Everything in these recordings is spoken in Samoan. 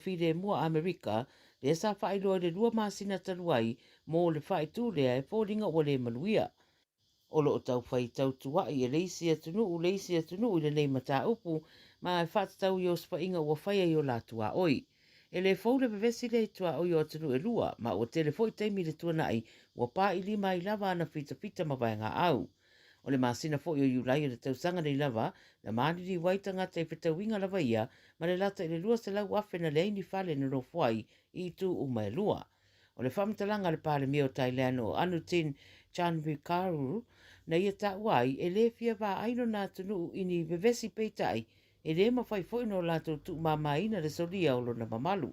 Filemu a Amerika, lea sa faailoa i le 2 masina talu ai mo le faaitu lea e foliga ua le manuia. O lo o taufai tautua'i e le isi atunuu le isi atunuu i lenei mataupu ma e faatatau i osofaiga ua faia i o la tuaoi. E le fou le vevesi lea i tuaoi o atunuu e lua, ma ua tele foi taimi i le tuana'i ua pailima ai lava ana fitafita ma vaegaau. O le masina foi o Iulai o le tausaga nei lava, na maliliu ai tagata i fetauiga lava ia ma le lata i le 200,000 na leai ni fale na nofo ai i itu uma e lua. O le faamatalaga a le Palemia o Thailand o Anutin Charnvirakul na ia taua ai, e le fia vaai lona atunuu i ni vevesi peitai e le mafai foi ona o latou tuumamaina le solia o lona mamalu.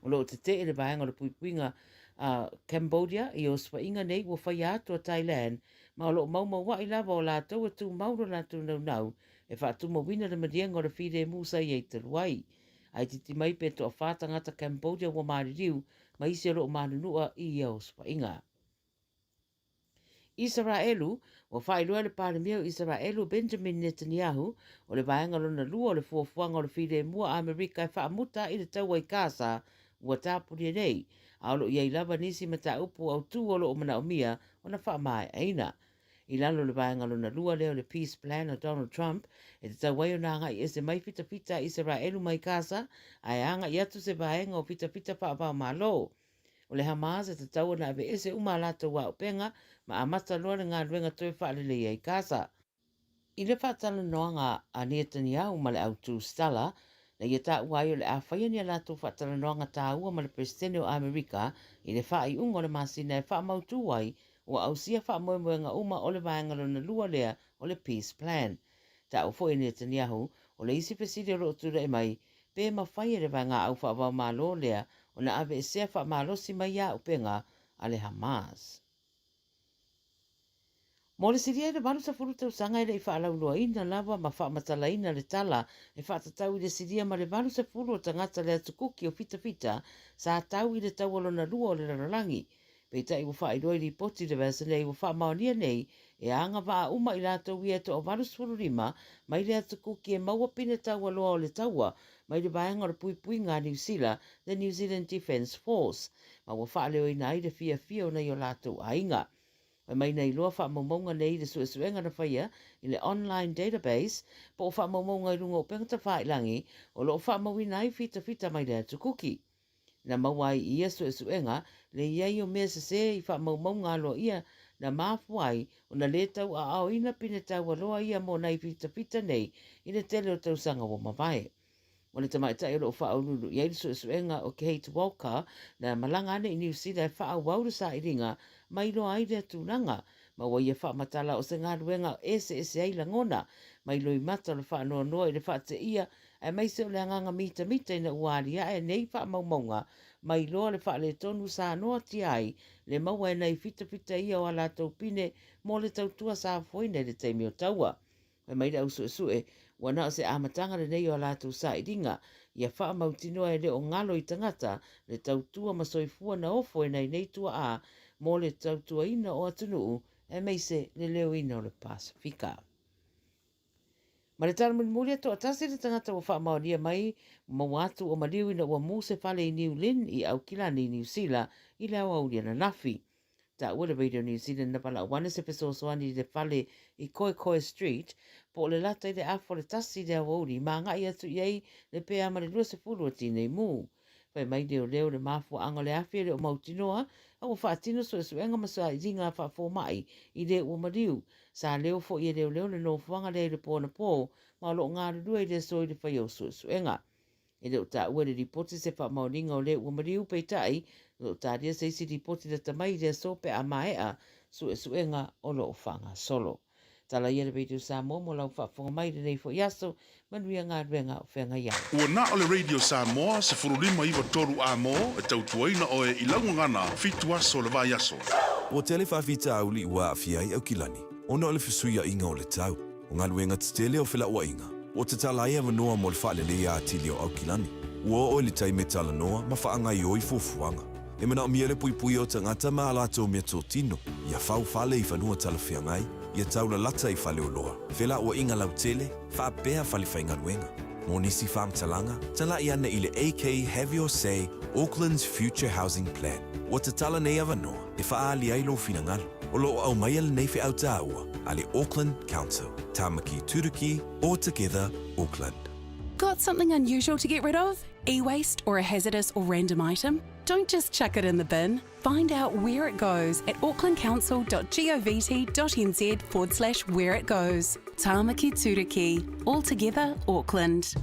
O lo o tetee le vaega o le puipuiga a Cambodia i osofaiga nei ua faia atu a Thailand ma o lo o maumaua'i lava o latou e tumau lo latou naunau e faatumauina le maliega o le filemu sa i ai talu ai. Ae titi mai pe toafa tagata Cambodia ua maliliu ma isi o lo o manunua i ia osofaiga. Isaraelu, Ua faailoa e le Palemia o Isaraelu, Benjamin Netanyahu, o le vaega lona lua o le fuafuaga o le filemu a Amerika e faamuta ai le taua i Gaza ua tapunia nei, a o lo o i ai lava nisi mataupu autū o lo o manaomia ona faamaeaina. I lalo o le vaega lona lua lea o le Peace Plan a Donald Trump, e tatau ai ona agai ese mai fitafita a Isaraelu mai Gaza ae agai atu se vaega o fitafita faava-o-Malo. O le Hamas e tatau ona aveese uma a latou auupega ma amata loa le galuega toe faaleleia i Gaza. I le faatalanoaga a Netanyahu ma le au tusitala, na ia taua ai o le a faia ni a latou faatalanoaga taua ma le Peresetene o Amerika i le faaiuga o le masina e faamautu ai ua ausia faamoemoega uma o le vaega lona lua lea o le Peace Plan. Taua foi e Netanyahu, o le isi fesili o lo o tulai mai, pe mafai e le vaegaau faavaomalo lea ona aveesea faamalosi mai ia upega a le Hamas. Mo le silia i le 80 tausaga e le i faalauiloaina lava ma faamatalaina le tala e faatatau i le silia ma le 80 o tagata le atu kuki o fitafita sa tau i le taua lona lua o le lalolagi. Peitai ua faailoa i lipoti i le vaiaso nei ua faamaonia nei e agavaa uma i latou ia e toa 85 mai le atu kuki e maua pine taualoa o le taua mai le vaega o le puipuiga a Niu Sila, the New Zealand Defence Force, ma ua faaleoina ai le fiafia o nai o latou aiga. Fai mai na iloa faamaumauga nei i le suesuega na faia i le online database po o faamaumauga i luga o upega tafailangi o lo o faamauina ai fitafita mai le atu kuki. Na maua ai i ia suesuega le i ai o mea sesē i faamaumauga aloaia na mafua ai ona lē tauaaoina pine taualoa ia mo nai fitafita nei i le tele o tausaga ua mavae. O le tamaitai o lo o faauluulu i ai le suesuega o Kate Walker na malaga ane i Niu Sila e faaauau le sailiga ma iloa ai lea tulaga ma ua ia faamatala o se galuega eseese ai lagona mai loimata o le faanoanoa i le faateia aemaise o le agaga mitamita ina ua aliae nei faamaumauga ma iloa le faaletonu sa noatia ai le maua e nai fitafita ia o a latou pine mo le tautua sa afoina i le taimi o taua. Fai mai le au suesue, ua na o se amataga lenei o a latou sailiga, ia faamautinoa e le o galo i tagata le tautua ma soifua na ofo e nai nei tuaa mo le tautuaina o atunuu aemaise le leoina o le Pasefika. Ma le tala mulimuli e toatasi le tagata ua faamaonia mai maua atu o maliu ina ua mu se fale i New Lynn i Aukilani, Niu Sila i le aoauli ananafi. Taua le Radio New Zealand na valaau ane se fesoasoani i le fale i Koekoe Street po o le lata i le afa o le tasi i le aoauli ma agai atu i ai le pea ma le 20 o tinei mu. Fai mai leoleo le mafuaaga o le afi e le o mautinoa a ua faatino suesuega ma sailiga faafomai i le ua maliu. Sa leo foi e leoleo le nofoaga lea i le po anapo ma o lo o galulue i le aso i le faia o suesuega. E le o taua i le lipoti se faamaoniga o le ua maliu, peitai, o lo o talia se isi lipoti lata mai i le aso pe a maea suesuega o lo o faagasolo. Tala ia le Radio Samoa mo lau faafofoga mai i lenei foi aso. Manuia galuega o feagai ai. Ua na o le Radio Samoa 15 9 3 A-mo e tautuaina oe i lau gagana fitu aso le vaiaso. Ua tele faafitauli ua aafia ai Aukilani ona o le fesuiaiga o le tau, o galuega tetele o felauaiga, ua tatala ai avanoa mo le faaleleia atili o Aukilani. Ua oo i le taimi e talanoa ma faagaioi fuafuaga. E manaomia le puipuia o tagata ma a latou meatotino, ia fau fale i fanua talafeagai, ia taulalata i faleoloa, felauaiga lautele, faapea fale faigaluega. Mo nisi faamatalaga, tala'i ane i le AK Have Your Say Auckland's Future Housing Plan. Ua tatala nei avanoa e faaali ai lou finagalo. O loo aumaia lenei feau taua a le Auckland Council. Tamaki Turuki, All Together Auckland. Got something unusual to get rid of? E-waste or a hazardous or random item? Don't just chuck it in the bin. Find out where it goes at aucklandcouncil.govt.nz forward slash where it goes. Tāmaki Turuki. All together, Auckland.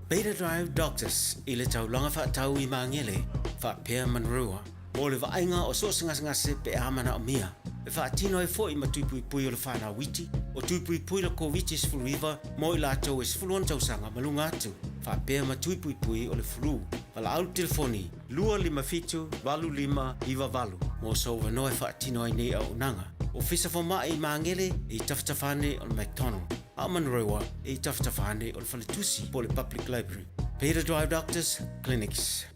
Beta Drive Doctors i le taulaga faatau i Magele, faapea Manurewa, mo le vaaiga o so o se gasegase pe a manaomia. E faatino ai foi ma tui puipui o le fanau iti, o tui puipui le Koviti-19 mo i latou e 16 tausaga ma luga atu, faapea ma tui puipui o le flu. Valaau le telefoni 257 8598 mo sou avanoa e faatino ai nei auaunaga. Ofisa Fomai i Magele e i tafatafa ane o le McDonald, a o Manurewa e i tafatafa ane o le Faletusi po o le Public Library. Beta Drive Doctors Clinics.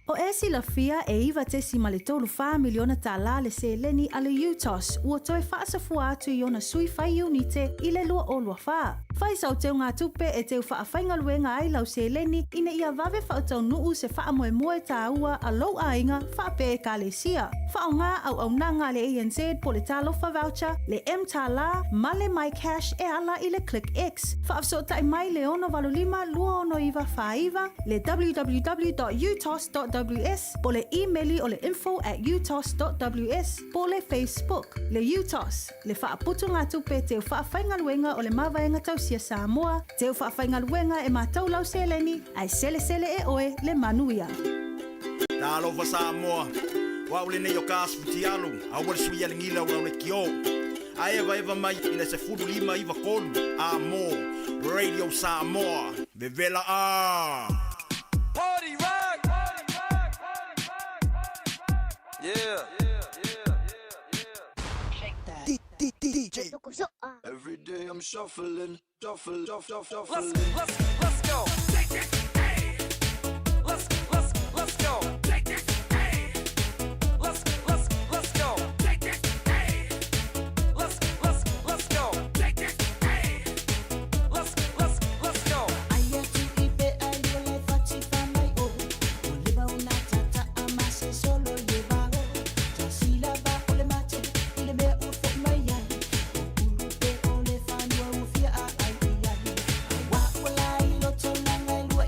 O e silafia e $9.34 miliona tālā le seleni a le UTOS ua toe faasafua atu i ona sui fai iunite i le 2024. Fai sau teugatupe e teu faafaigaluega ai lau seleni ina ia vave faataunuu se faamoemoe tāua a lou aiga faapea Ekalesia. Faaaoga auaunaga a le ANZ po o le Talofa Voucher, le mTālā ma le MyCash e ala i le ClickX. Faafesootai mai le 685 269 49, le www.utos.ws po o le imeli o le info at utos.ws po o le Facebook, le UTOS, le faaputugatupe teu faafaigaluega o le Mavaega Tausia Samoa, teu faafaigaluega e matou lau seleni, ae selesele e oe le manuia. Talofa Samoa, o au lenei o Kas Futialo, aua le sui a le gila o le kio. A evaeva mai i le 15 93 a mo Radio Samoa, vevela a! Party rock! Yeah. DJ. Every day I'm shuffling, shuffle, shuffle, shuffle. Let's let's let's go. Let's let's let's go. Let's let's let's go. Let's let's let's go. Let's let's let's go. Aia tu'i pe ai o le fati mai o O le bauna tata a mase solo le vao Ta sila ba o le mate i le mea ua fo'i mai ai O ulu pe o le fanua ua fia a ai i ai A ua ua lai loto langa e lua i.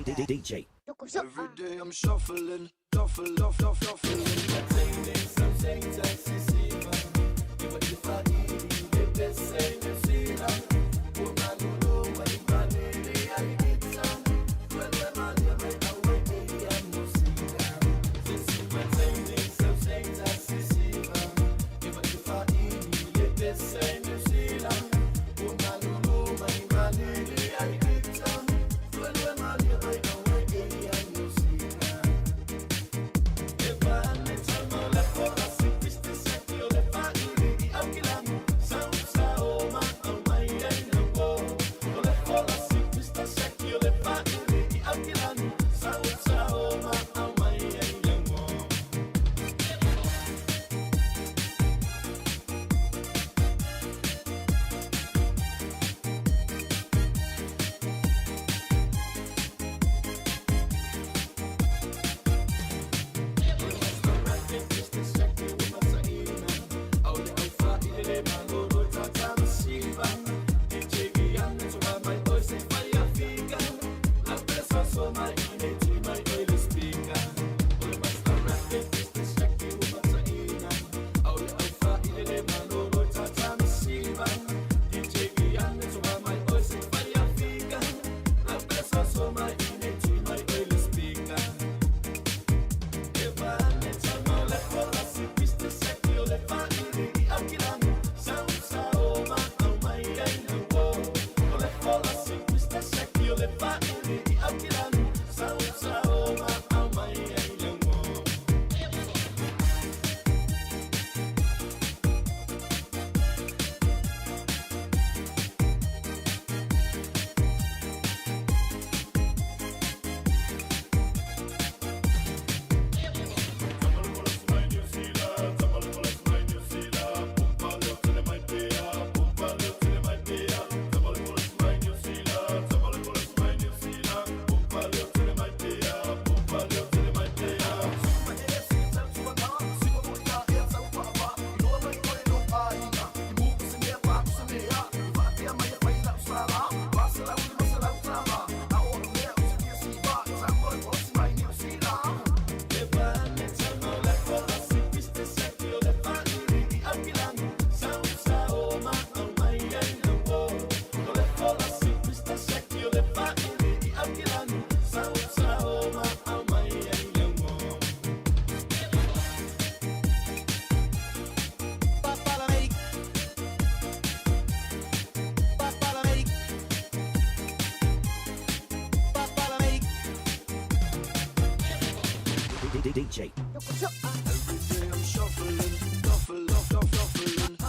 DJ. Every day I'm shuffling, shuffle, shuffle, shuffling. DJ. Every day I'm shuffling, shuffle, shuffle, shuffling.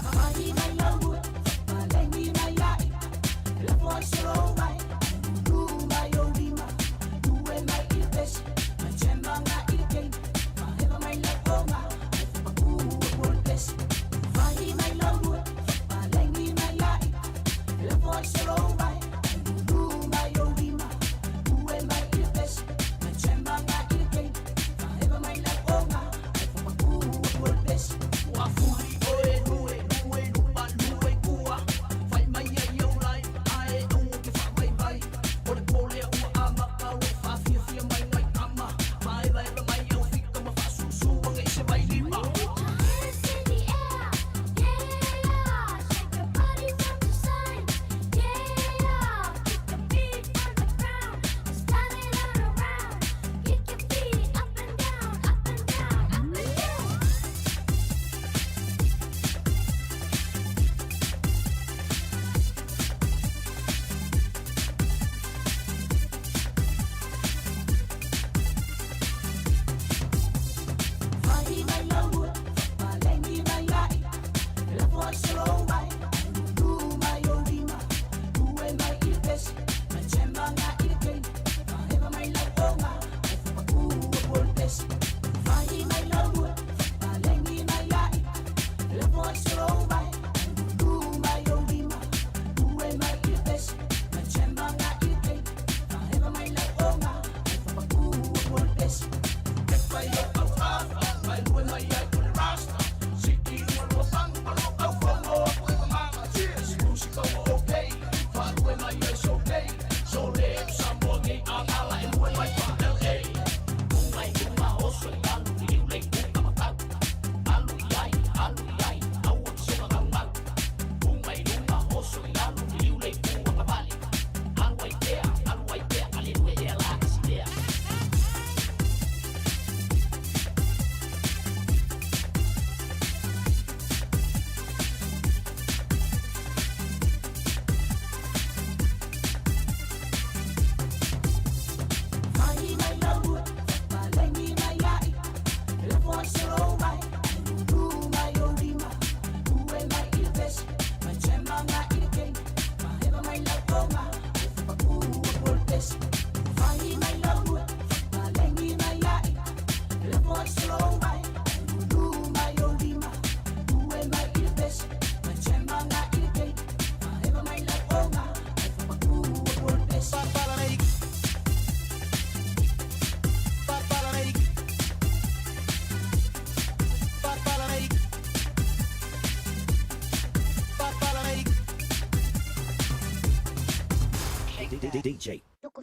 DJ.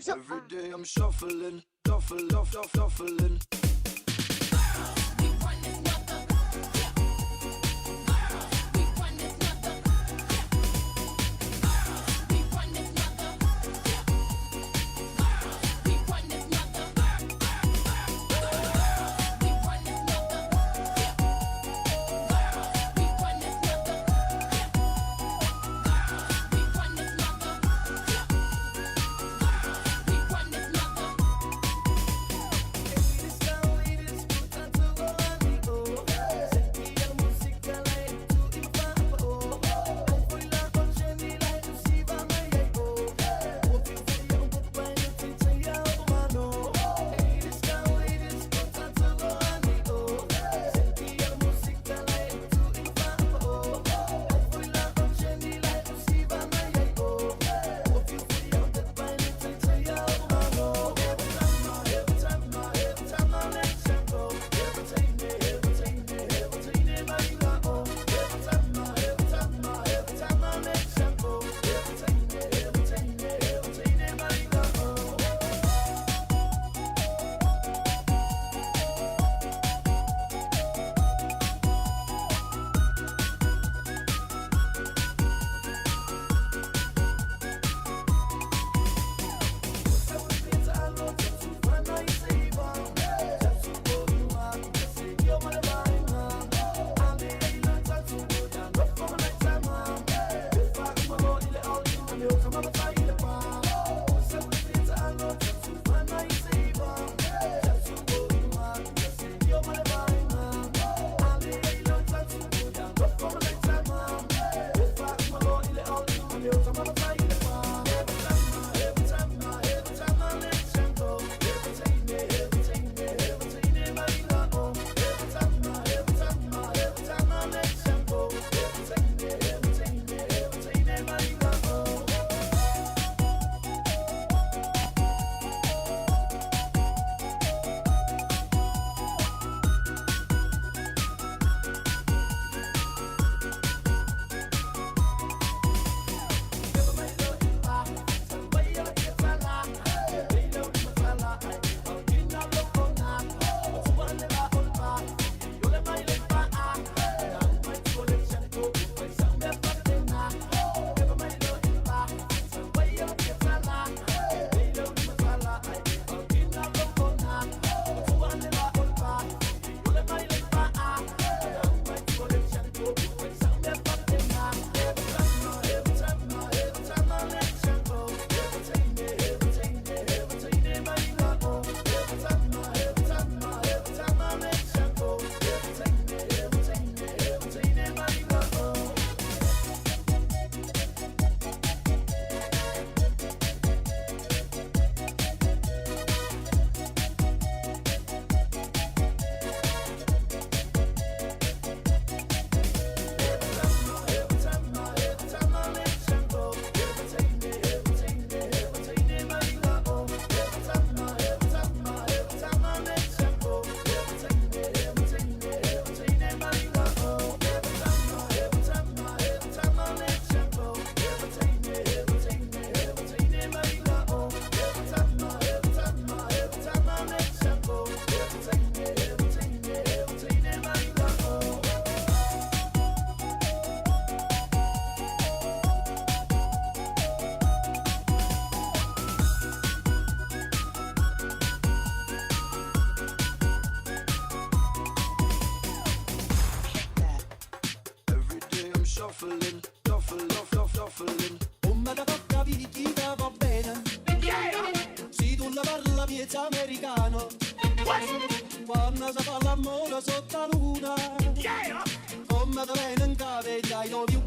Every day I'm shuffling, shuffle, shuffle, shuffling. Every day I'm shuffling, shuffle, shuffle, shuffling. Come da poca vita va bene. Se tu la parla miezza americano. Quando si fa l'amore sotto la luna. Come da bene in cave I love you.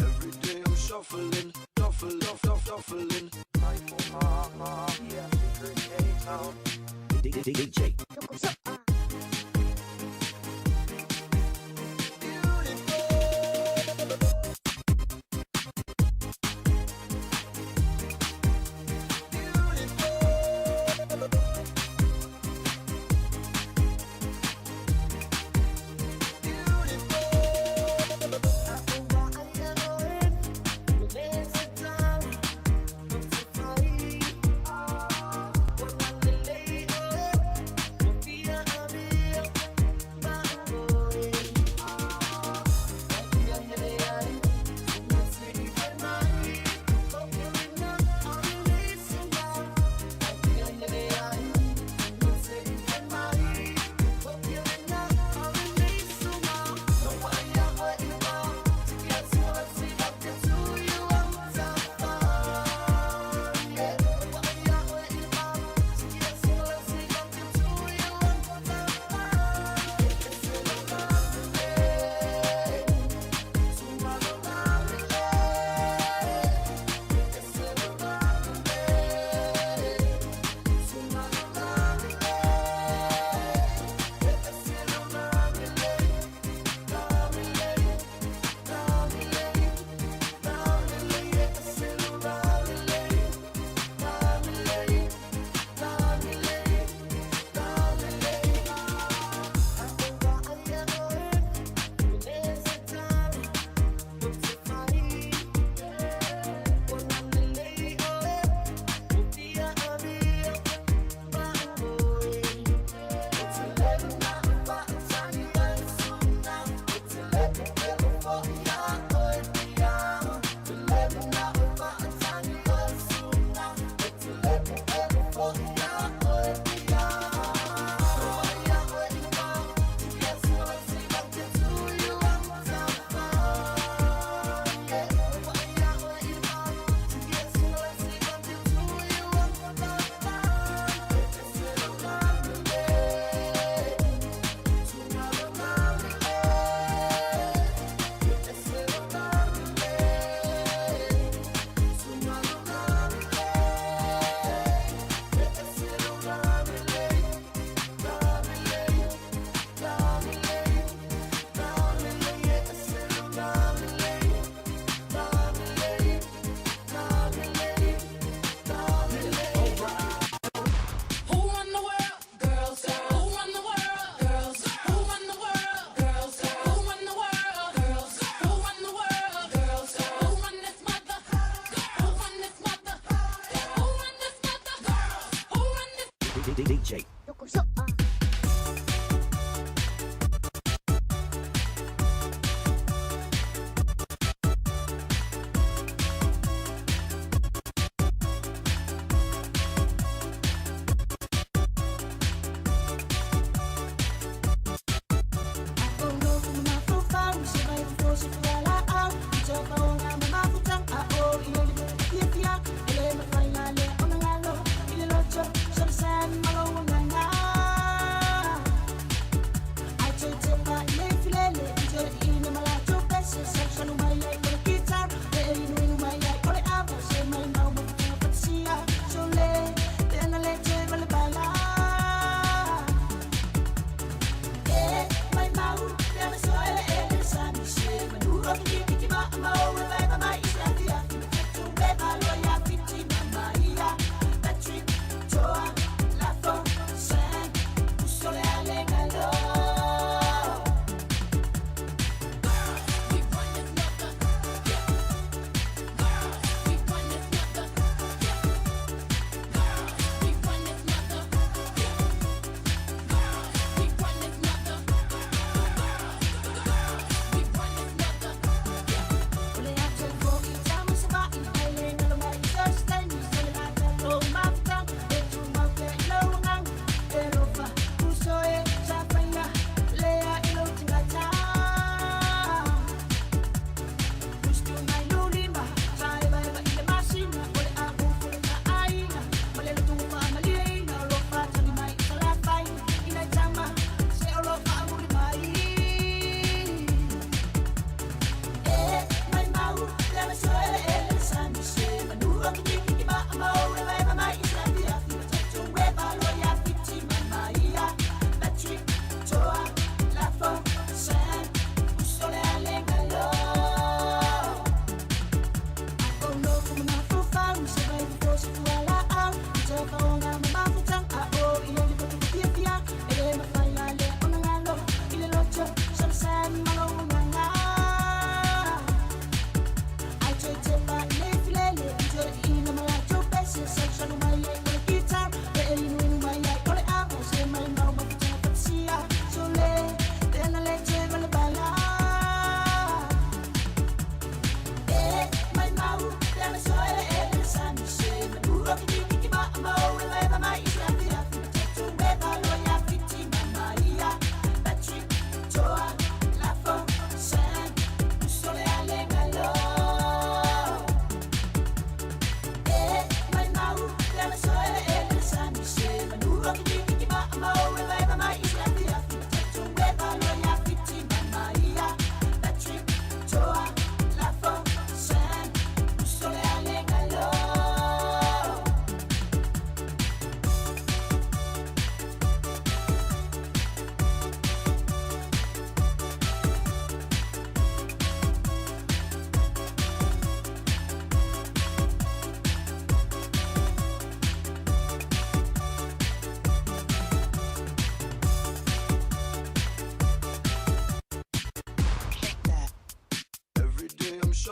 Every day I'm shuffling, shuffling, shuffling. DJ. Who run the world? Girls. Who run the world? Girls. Who run the world? Girls. Who run the world? Girls. Who run the world? Girls. Who run this mother? Who run this mother? Who run this mother? Girls. Who run this? DJ.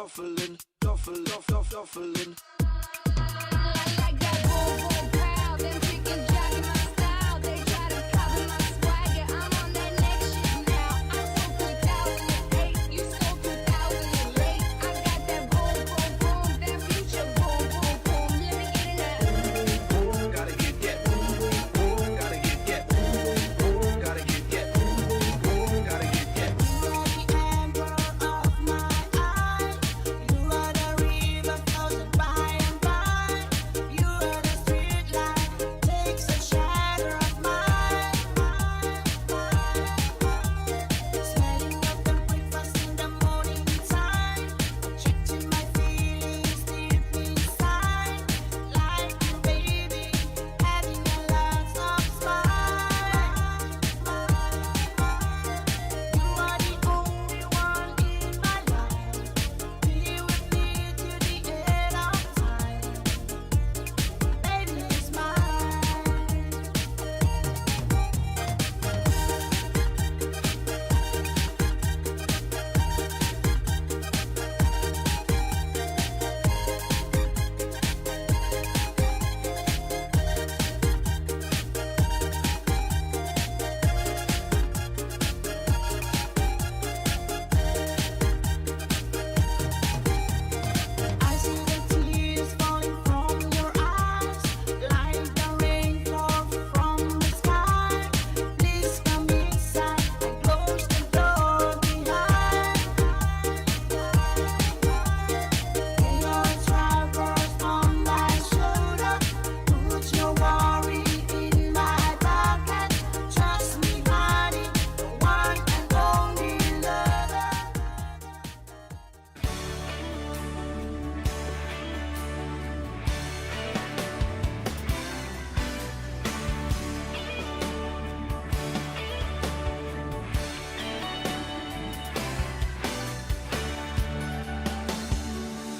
shuffling, shuffle, shuffle, shuffling.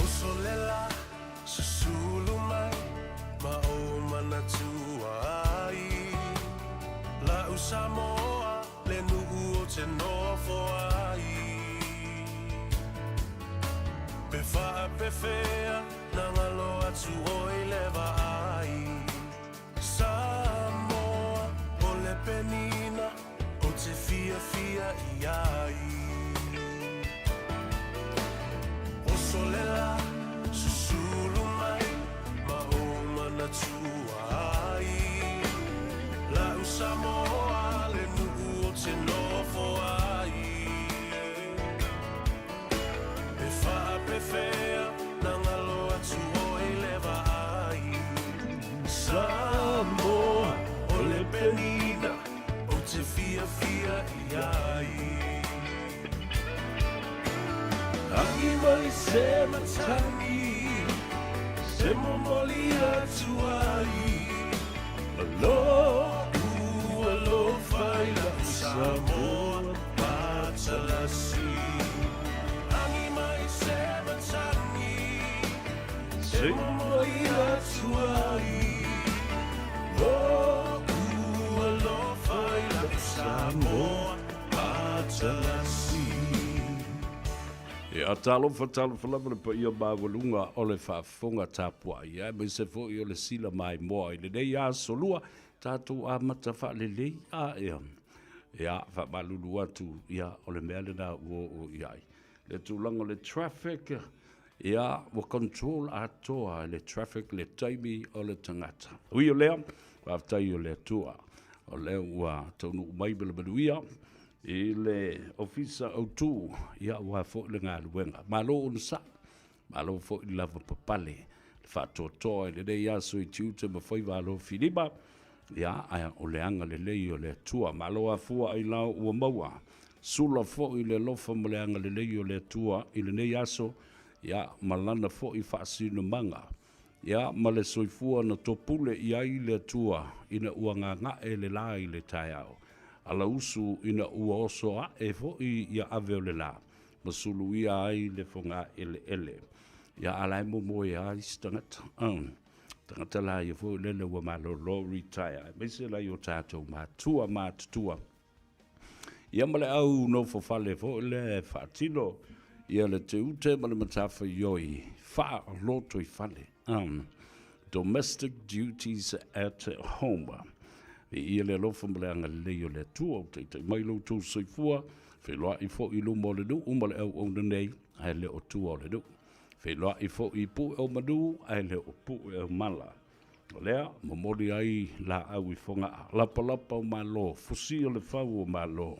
Uso le lā, susulu mai ma ou manatua ai. La'u Samoa, le nuu ou te nofo ai. Pe faapefea na galo atu oe i le vaai. Samoa, o le penina ou te fiafia i ai. Oso le la, susulu mai ma ou manatua ai. La'u Samoa le nuu ou te nofo ai. Pe faapefea na galo atu oe i le vaai. Samoa, o le penina ou te fiafia i ai. Agi mai se matagi se momoli atu ai. Lo'u alofa i la'u Samoa matalasi. Agi mai se matagi se momoli atu ai. Lo'u alofa i la'u Samoa matalasi. Ia, talofa, talofa lava le paia maualuga o le faafofoga tapuai, aemaise foi o le sila maimoa i lenei aso lua, tatou amata faalelei a ea. Ia, faamalulu atu, ia, o le mea lena ua oo i ai. Le tulaga o le traffic, ia, ua control atoa e le traffic le taimi o le tagata. Ui o lea, faafetai o le Atua, o lea ua taunuu mai ma le manuia i le Ofisa Autu, ia, aua foi le galuega. Malo onosai, malo foi le lavapapale, le faatoatoa i lenei aso i tiute ma faiva alofilima, ia, ae o le agalelei o le Atua. Malo afua ailao ua maua, sula foi le alofa ma le agalelei o le Atua i lenei aso, ia, ma Lana foi faasinomaga, ia, ma le soifua na topule i ai le Atua ina ua gaga'e le la i le taeao, alausu ina ua oso ae foi ia ave o le la, ma suluia ai le fogaeleele. Ia, a la e momoe lava isi tagata, tagata la ia foi lele ua malolo, retire, aemaise la i o tatou matua matutua. Ia ma le au nofo fale foi lea e faatino Ia le tiute ma le matafaioi faa-lotoifale, domestic duties at home. Viia le alofa ma le agalelei o le Atua ua taitai mai lo outou soifua, feiloai foi i luma o le nuu ma le auauna nei, ae le o tua o le nuu. Feiloai foi i pue o manu, ae le o pue o mala. O lea, momoli ai laau i Fogaa, lapalapa o Malo, fusia le fau o Malo,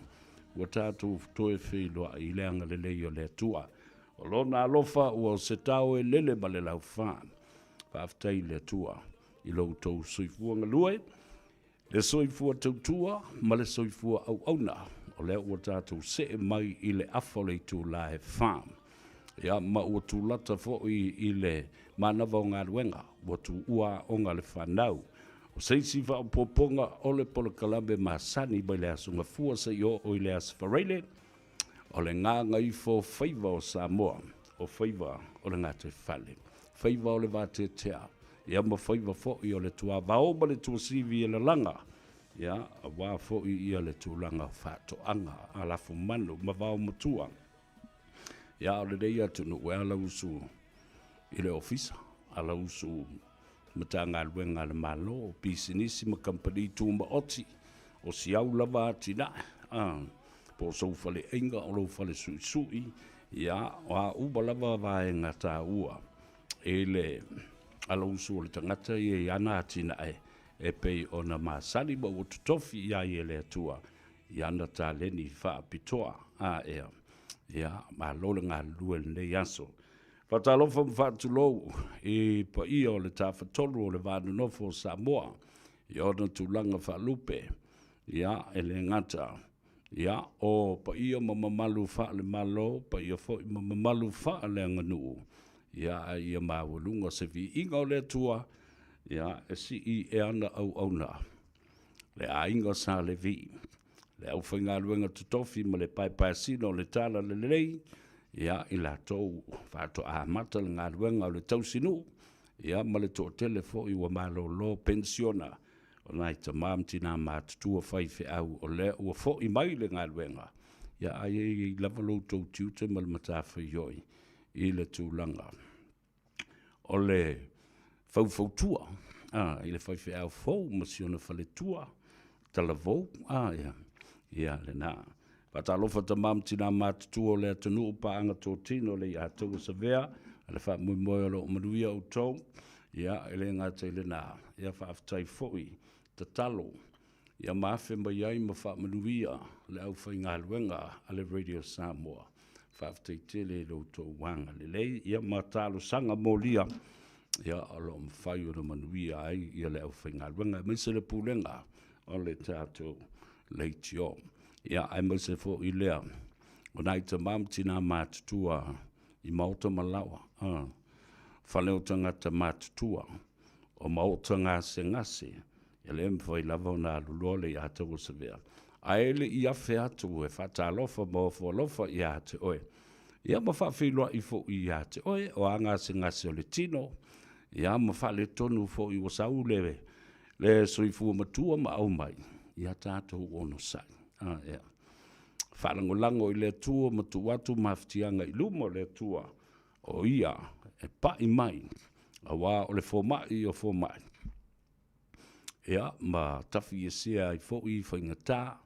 ua tatou toe feiloai i le agalelei o le Atua. O Lona alofa ua o se tao e lele ma le laufa. Faafetai i le Atua i lo outou soifua galue, le soifua tautua ma le soifua auauna. O lea ua tatou see mai i le afa o le itula e fa. Ia, ma ua tulata foi i le manava o galuega, ua tuua aoga a le fanau. O se isi faaopoopoga o le polokalame masani mai le Aso Gafua seia oo i le Aso Faraile, o le gagaifo faiva o Samoa, o faiva o le gataifale, faiva o le vateatea, ia ma faiva foi o le tuavao ma le tuasivi e lalaga, ia, aua foi ia le tulaga o faatoaga a lafumanu ma vaomatua. Ia, o lenei atunuu e alausu i le ofisa, alausu Matagaluega a le Malo, o pisinisi ma kamupani tumaoti, o si au lava atinae, a, po o sou faleaiga, o lou fale suisui, ia, o a uma lava vaega taua i le alausu o le tagata ia i ana atinae e pei ona masani ma ua totofi i ai e le Atua i ana taleni faapitoa. A ea, ia, malo le galulue i lenei aso. Faatalofa ma faatulou i paia o le Tafatolu o le Va Nonofo o Samoa i ona tulaga faalupe, ia, e le gata ia o paia ma mamalu faale-Malo, paia foi ma mamalu faaleaganuu, ia, a ia maualuga se viiga o le Atua, ia, e sii e ana auauna le aiga Sa Levi. le aufaigaluega totofi ma le paepaeasina o le Talalelei, ia, i latou faatoa amata le galuega o le tausinuu, ia, ma le toatele foi ua malolo penisiona o nai tama ma tina matutua faifeau o lea ua foi mai le galuega, ia, ae i ai lava lo outou tiute ma le matafaioi i le tulaga o le faufautua a, i le faifeau fou ma si ona faletua talavou a, ia, ia lena. Faatalofa tama ma tina matutua o le atunuu paaga totino le ia taua savea le faamoemoe o lo o manuia outou. Ia, e le gata i lena, ia faafetai foi tatalo ia ma afe mai ai ma faamanuia le aufaigaluega a le Radio Samoa. Faafetai tele i lo outou agalelei ia ma talosaga molia ia o lo o mafai ona manuia ai ia le aufaigaluega aemaise le pulega o le tatou leitio. Ia aemaise foi lea o nai tama ma tina matutua i maota ma laoa, fale o tagata matutua, o maota gasegase, E le mafai lava ona alu loa le ia Tauasavea, ae le i afe atu e faatalofa ma ofo alofa ia te oe, ia ma faafeiloai foi ia te oe, o a gasegase o le tino, ia ma faaletonu foi ua sau le, le soifua matua ma aumai, ia tatou onosai. A, ea. Faalagolago i le Atua ma tuu atu mafatiaga i luma o le Atua, o Ia e pai mai, aua o le fomai o fomai. Ia, ma tafiesea ai foi faigata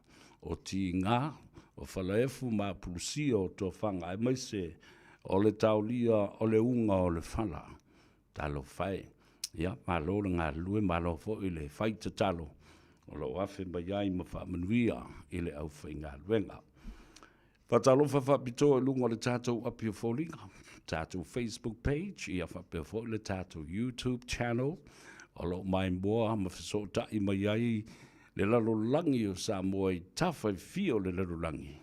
o tiga, o falaefu ma apulusia o tofaga, aemaise o le taolia o le uga o le fala. Talofa e! Ia, malo le galulue, malo foi le fai tatalo o lo o afe mai ai ma faamanuia i le aufaigaluega. Faatalofa faapitoa i luga o le tatou api o foliga, tatou Facebook page, ia faapea foi le tatou YouTube channel o lo o maimoa ma fesootai mai ai le lalolagi o Samoa i tafa e fia o le lalolagi.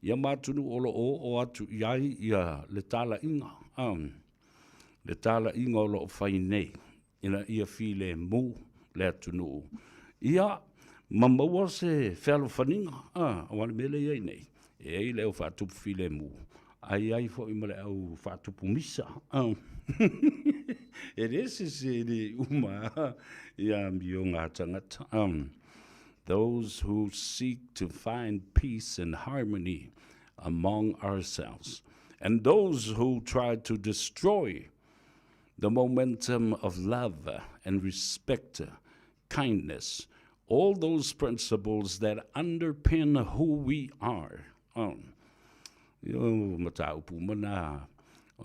Ia ma atunuu o lo o oo atu i ai ia le talaiga, le talaiga o lo o fai nei ina ia filemu le atunuu, ia ma maua se fealofaniga, a, aua o le mea lea e i ai nei, e i ai le au faatupu filemu, ae i ai foi ma le au faatupu misa. A. E le sese le uma ia amioga a tagata. Those who seek to find peace and harmony among ourselves. And those who try to destroy the momentum of love and respect, kindness, all those principles that underpin who we are. Oh. Io mataupu mana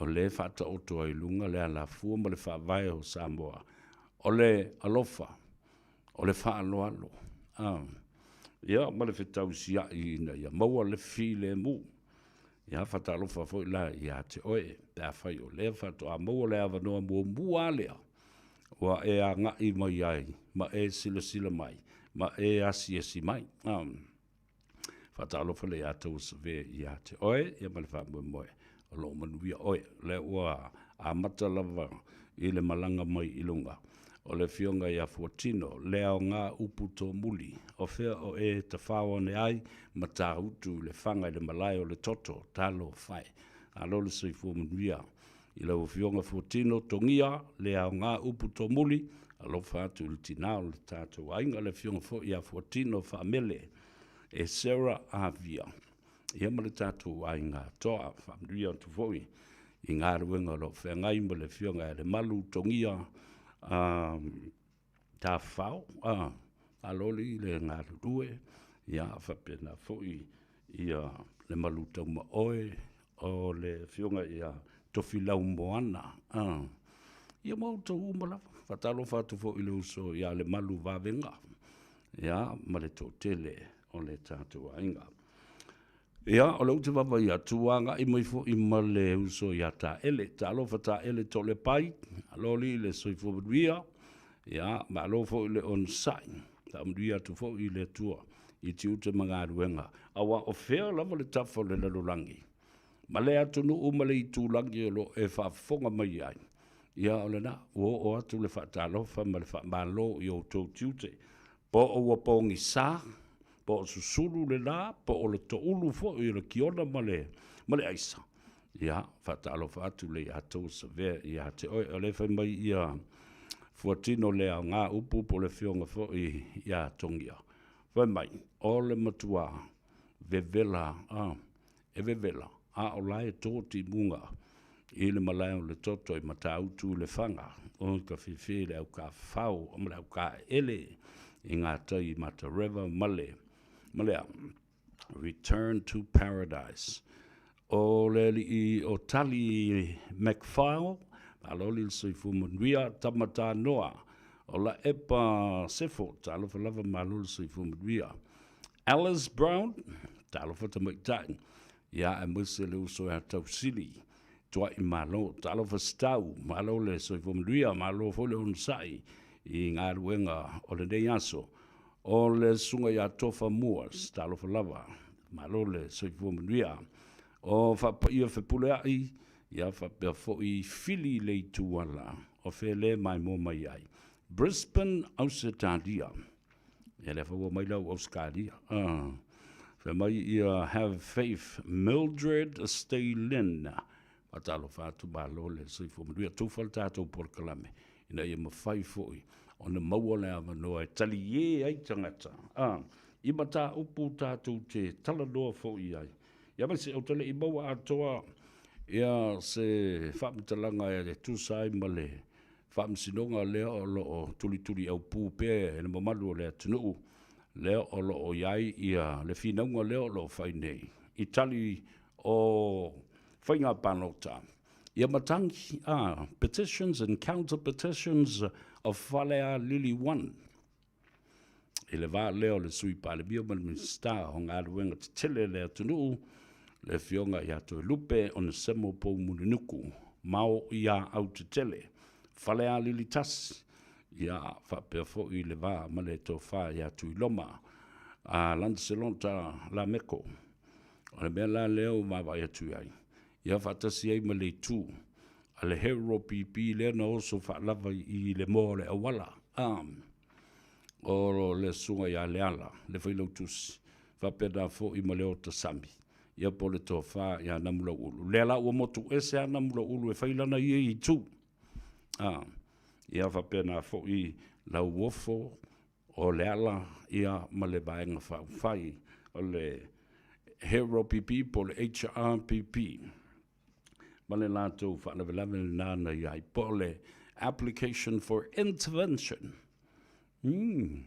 o le whaataoto ai lunga le alafua ma le whaavae o Samoa. O le alofa, o le whaaloalo. Ah. Ia, ma le fetausia'i ina ia maua le filemu. Ia, faatalofa foi la ia te oe, pe afai o lea faatoa maua le avanoa muamua lava lea ua e agai mai ai, ma e silasila mai, ma e asiasi mai. Ah. Faatalofa le ia Tauasave ia te oe, ia ma le faamoemoe o lo o manuia oe. O lea ua amata lava i le malaga mai i luga o le Afioga ia Fuatino, le aoga upu tomuli, o fea o e tafao ane ai ma tāutu i le faga i le malae o le toto, talofa e. Malo le soifua manuia i lau Afioga Fuatino Togia, le aoga upu tomuli, alofa atu i le tinā o le tatou aiga, le Afioga foi ia Fuatino Faamele e Sarah Avia, ia ma le tatou aiga atoa. Faamanuia atu foi i galuega o lo o feagai ma le Afioga ia Lemalu Togia Tafao, malo le i le galulue, ia faapena foi ia Lemalu Taumaoe o le Afioga ia Tofilau Moana, ia ma outou uma lava. Faatalofa atu foi i le uso ia Lemalu Vavega, ia ma le toatele o le tatou aiga. Ia, o lea ou te vaavaai atu, ua agai mai foi ma le uso ia Taele. Talofa Taele Tolepai, malo alii le soifua manuia. Ia, malo foi le onosai. Faamanuia atu foi le Atua i tiute ma galuega. Aua o fea lava le tafa o le lalolagi, ma le atunuu ma le itulagi o lo o e faafofoga mai ai, ia o lena, ua oo atu le faatalofa ma le faamalo i outou tiute. Po o ua pogisa, po o susulu le la, po o le toulu foi o le kiona ma le, ma le aisa. Ia, faatalofa atu le ia tou savea ia te oe. O lea fai mai ia Fuatino le aoga upu po o le afioga foi ia Togia. Fai mai, o le matua vevela, ah, e vevela, a o la e tō timuga i le malae o le toto i Matautu i Lefaga, o ka fefe le au kafao ma le au kaele i ngā tai i Matareva ma le, ma le a, Return to Paradise. O le alii o Tali McFile, malo le soifua manuia, tama tānoa, o Laepa Sefo, talofa lava malo le soifua manuia. Alice Brown, talofa tamaitai, ia aemaise le uso ia Tausili, Tuai Malo, talofa Stau, malo le soifua manuia, malo foi le onosai i galuega o lenei aso. O le susuga ia Tofa Moores, talofa lava, malo le soifua manuia. O Faapaia Fepuleai, ia faapea foi Fili Leituala, o fea le maimoa mai ai? Brisbane, Ausetalia. Ia lea foi ua mai lau Ausetalia. Ah. Fai mai ia Have Faith Mildred Staylin. Faatalofa atu malo le soifua manuia. Tufa le tatou polokalame ina ia mafai foi ona maua le avanoa e taliē ai tagata. Ah. I mataupu tatou te talanoa foi ai. Ia ma se ou te le i maua atoa ia se faamatalaga e tusa ai ma le Faamasinoga lea o lo o tulituliaupū pea e le mamalu o le atunuu, lea o lo o i ai ia le finauga lea o lo o fai nei i tali o faiga palota. Ia matagi, a, petitions and counter petitions of Falealili 1. I le vā lea o le Sui Palemia ma le Minisita o Galuega Tetele a le atunuu, le Afioga ia Toelupe Onesemo Poumulinuku, Mao iā Autetele, Falealili 1, ia faapea foi le va ma le Tofa ia Tuiloma a Lancelota Lameko. O le mea la lea ua vaavaai atu i ai, ia faatasi ai ma le itu a le Hero PP lea na oso faalava i le moa o le auala. A, o le susuga ia Leala, le Failautusi, faapena foi ma le ota sami, ia po o le tofa ia Namulauulu. Lea la ua motu ese lava Namulauulu e fai lana ia itu. A, ia faapena foi Lauofo o Leala ia ma le Vaega Faaupufai o le Hero PP po o le HRPP. ma le latou faalavelave lena na i ai, po o le application for intervention. Mm.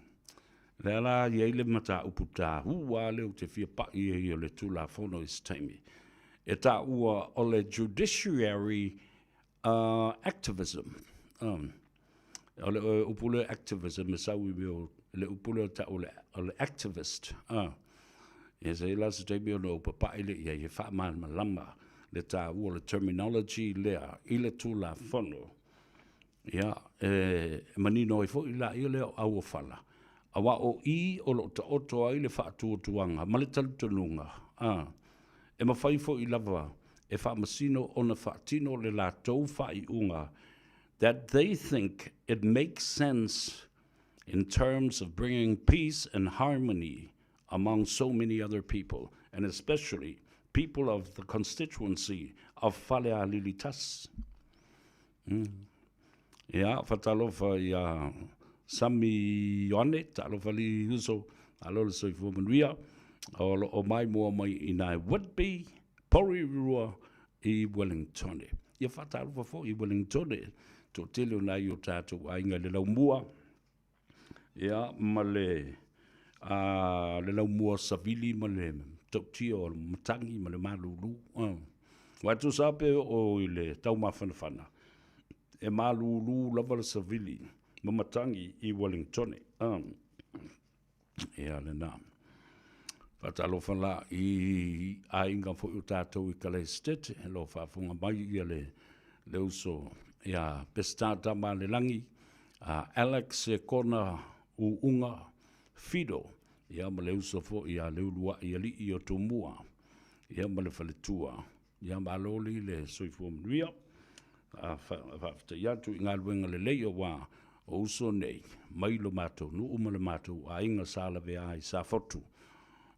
Lea la i ai le mataupu tāua lea ou te fia paʻi ai o le Tulafono i se taimi. E taua o le judiciary activism. O le upu lea activism e sau i mea o le upu lea tau o le activist. Ia se i la se taimi ona ou papaʻi lea i ai e faamalamalama le taua o le terminology lea i le Tulafono. Ia, e manino ai foi laia lea o auofala, aua o i o lo o taoto ai le faatuatuaga ma le talitonuga, a, e mafai foi lava e Faamasino ona faatino le latou faaiuga that they think it makes sense in terms of bringing peace and harmony among so many other people and especially people of the constituency of Falealili Tasi. Ia, faatalofa ia Sami Ioane, talofa alii uso, malo le soifua manuia, o lo o maimoa mai i nai Whitby, Porirua i Wellingtone. Ia faatalofa foi i Wellingtone, toatele o nai o tatou aiga i le laumua, Ia, ma le, a, le laumua savili ma le tautia o le matagi ma le malulu. Aua e tusa lava pe oo i le taumafanafana, e malulu lava le savili ma matagi i Wellingtone. Ia, lena. Faatalofa la i aiga foi o tatou i Kalaestete, o lo o faafofoga mai ia le, le uso ia Peseta Tamalelagi, a Alex Kona Uunga Fido, ia ma le uso foi ia Leuluai Alii o Tumua, ia ma le faletua. Ia malo li le soifua manuia. A faafetai atu i galuega lelei aua o uso nei mai lo matou nuu ma le matou aiga sa lavea ai Safotu.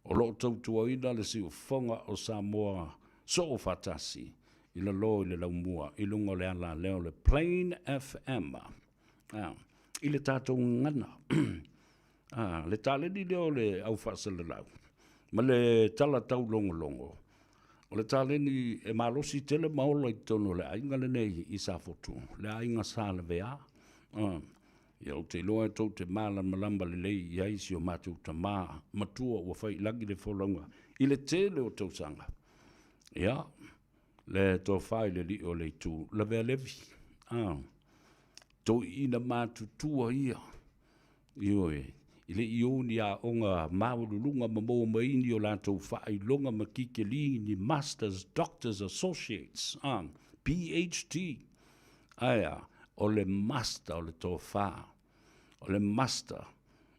O lo o tautuaina le siufofoga o Samoa soo faatasi i lalo i le laumua i luga o le ala lea o le Plain FM. A, i le tatou gagana. A, le taleni lea o le au faasalalau ma le tala taulogologo, o le taleni e malosi tele ma ola i totonu o le aiga lenei i Safotu, le aiga sa lavea. A, ia ou te iloa e tou te malamalama lelei i ai si o matou tamā matua ua fai i lagi le folauga i le tele o tausaga. Ia, le tofa i le alii o le itu lavea Levi. A, toeaiina matutua ia, ioe, e le i o ni aoga maualuluga ma maua mai ni o latou faailoga ma kikeli, ni masters, doctors, associates, a, PHD. Ae a? O le master o le tofa, o le master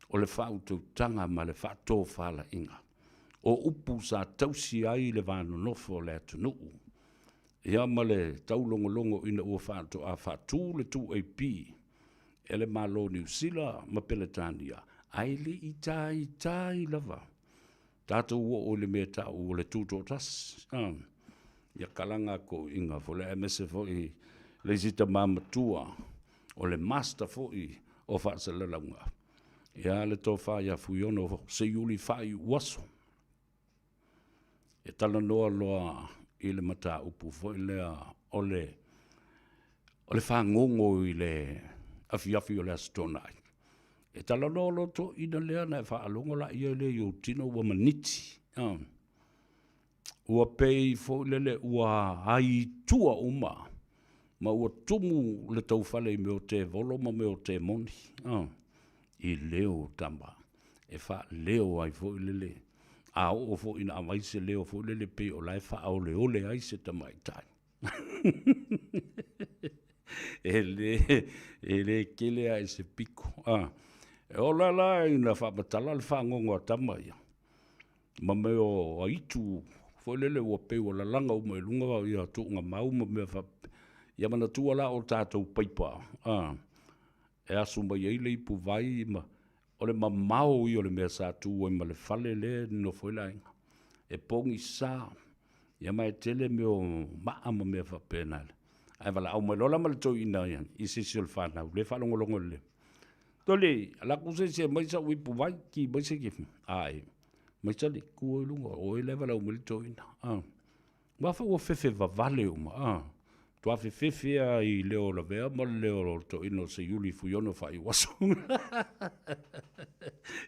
o le faautautaga ma le faatofalaiga. O upu sa tausi ai le va nonofo o le atunuu, ia ma le taulogologo ina ua faatoa faatu le 2AP e le Malo o Niu Sila ma Peletania, ae le i taitai lava tatou oo i le mea e ta'u o le tutoatasi. Ia kalaga toeaiina foi lea aemaise foi le isi tama matua o le Master foi o faasalalauga, ia le tofa ia Fuiono Seiuli Faaiuaso. E talanoa loa i le mataupu foi lea o le o le fagogo i le afiafi o le Aso Toonai. E talanoa loa toeaina lea ona e faalogo laia lea i ou tino ua maniti. Ua pei foi lele ua aitua uma ma ua tumu le taufale i mea o tevolo ma mea o temoni i leo o tama e faaleo ai foi lele, a oo foi ina aumai se leo foi lele pei o la e faaoleole ai se tamaitai. E le, e le kele lava i se piko. E ola la ina faamatala le fagogo a tama ia, ma mea o aitu foi lele ua pei ua lalaga uma i luga ia tuugamau ma mea faapea. Ia manatua la o tatou paipa, e asu mai ai le ipuvai ma o le mamao ia o le mea sa tu ai ma le fale lea e nonofo ai le aiga. E pogisa, ia ma e tele mea o maa ma mea faapena. Ae valaau mai loa la ma le toeaina ia i se isi o le fanau, lea e faalogologo lelei. Toli, ala atu se isi e aumai sau ipuvai, ki mai se ki, ae, mai sali, tu i luga, o oe la e valaau mai le toeaina. Aua foi ua fefe vavale uma. Matua fefefe lava i leo o Lavea ma le leo o le toeaina o Seiuli Fuiono Faaiuaso.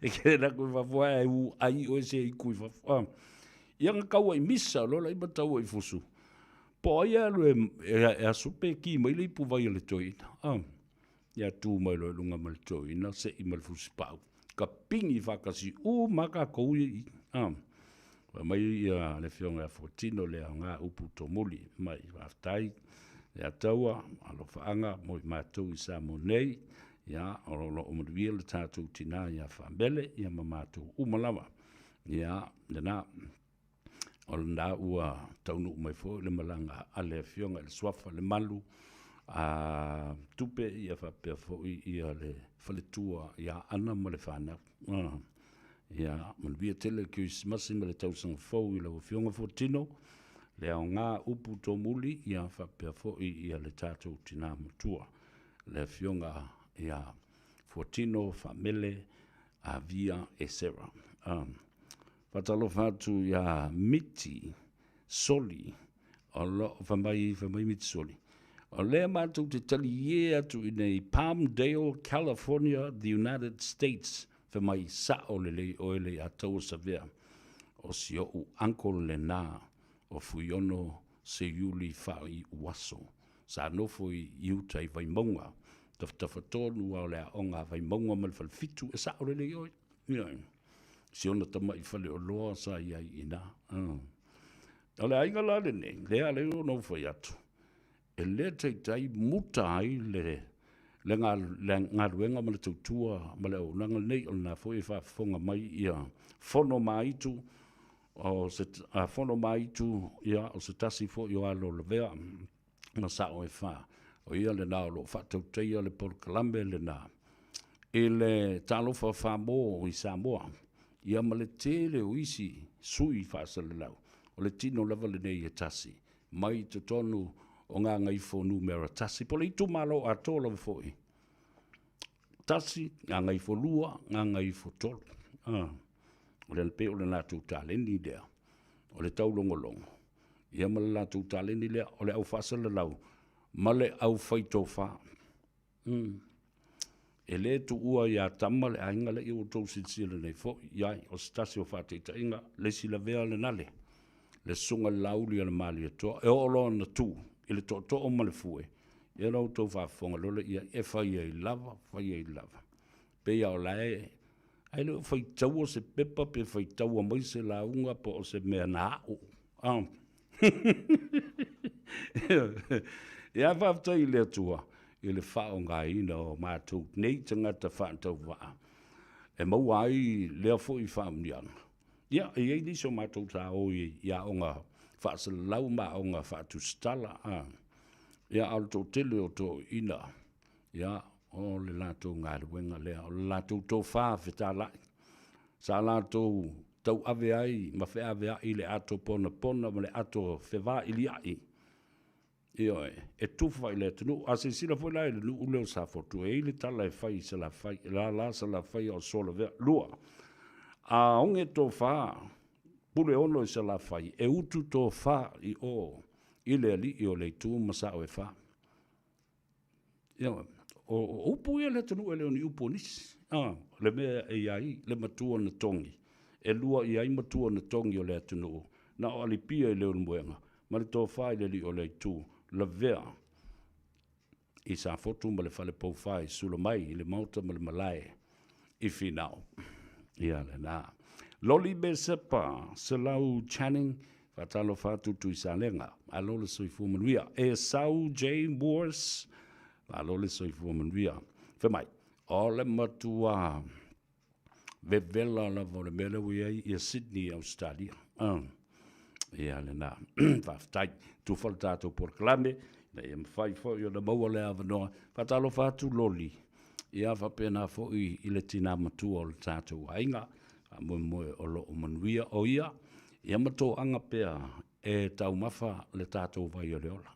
E kele la koe fafo ae u ai oe se iku i fafo. Ah. Ia nga kaua i misa lola i mataua i fusu. Po ai alu e, e, e asu pe ki mai le ipu vai o le toeaina. Ah. Ia tu mai loa i luga ma le toeaina, se'i ma le fusipau. Ka pingi faatasi uma lava tatou ia i i. A. Fai mai ia le Afioga ia Fuatino le aoga upu tomuli mai, faafetai ia Taua, alofaaga mo i matou i Samoa nei, ia o lo o manuia le tatou tina ia Faamele ia ma matou uma lava. Ia, lena. O lena ua taunuu mai foi le malaga a le Afioga i le Suafa Lemalu a Tupe ia faapea foi ia le faletua ia Ana ma le fanau. Ia manuia tele le Kerisimasi ma le tausaga fou i lau Afioga Fuatino, le aoga upu tomuli ia faapea foi ia le tatou tina matua le Afioga ia Fuatino Faamele Avia Esera. Faatalofa atu ia Miti Soli, o lo o fai mai, fai mai Miti Soli, o lea matou te taliē atu i nei Palmdale, California, the United States, fai mai sa'o lelei oe Leiataua Savea, o si o'u uncle lenā o Fuiono Seiuli Faaiuaso, sa nofo i uta i Vaimauga, tafatafa tonu a o le aoga a Vaimauga ma le Falefitu, e sa'o lelei oe. Ioe. Si ona tama'i faleoloa sa i ai i ina. O le aiga la lenei, lea ala ai ona ou fai atu, e le taitai muta ai le, le, le galuega ma le tautua ma le auaunaga lenei, o lena foi e faafofoga mai ia Fono Maitu, o se, a Fono Maitu, ia, o se tasi foi o alo o Lavea, ma sao e fa. O ia lena o lo o faatautaia le polokalame lena i le Talofa Famo i Samoa, ia ma le tele o isi sui faasalalau. O le tino lava lenei e tasi, mai i totonu o Gagaifo Numera 1, po o le itumalo atoa lava foi. 1, Gagaifo 2, Gagaifo 3. Ah, o le pei o le latou taleni lea, o le taulogologo, ia ma le latou taleni lea, o le au faasalalau ma le au faitofa. E le tuua ia Tama le aiga lea, ia ua outou silasila nei foi i ai, o se tasi o faataitaiga, le isi lavea le nale, le susuga i le Laauli a le Malietoa, e oo loa ona tu i le tootoo ma le fue, ia la outou faafofoga loa lea i ai, e fai ai lava, fai ai lava. Pei lava o la e, ae le o faitaua se pepa pe faitaua mai se lauga po o se mea na a'u. Ah. Ia faafetai i le Atua i le faaaogaina o matou nei tagata faatauvaa e maua ai lea foi faamanuiaga. Ia, e i ai nisi o matou sa o i aoga faasalalau ma aoga faatusitala, a. Ia, a o le toatele o toeaiina, ia, o le latou galuega lea, o le latou tofa fetalai, sa latou tauave ai ma feaveai le ato ponapona ma le ato fevailiai, ioe, e tufa i le atunuu. A silasila foi la i le nuu lea o Safotu, e i ai le tala e fai i Salafai, e lala Salafai a o Solavea. 2, a oge tofa Puleono i Salafai, e utu tofa i o i le alii o Leitu ma Saoefa. Ioe, o, o upu ia a le atunuu e le o ni upu o nisi. A, o le mea e i ai le matua na togi, e lua i ai matua na togi o le atunuu, na o Alipia i Leulumoega, ma le tofa i le alii o Leitu, lavea i Safotu ma le fale poufa i Sulamai i le maota ma le malae i Finao. Ia lena. Loli Mesepa, Selau Channing, faatalofa atu Tuisalega, malo le soifua manuia. Esau J. Morse, malo le soifua manuia. Fai mai, o le matua vevela lava o le mea lea ua i ai ia Sydney i Ausetalia. Ia lena. Faafetai. Tufa le tatou polokalame, ina ia mafai foi ona maua le avanoa. Faatalofa atu Loli, ia faapena foi i le tina matua o le tatou aiga. Faamoemoe o lo o manuia o ia, ia ma toaga pea e taumafa le tatou vai o le ola.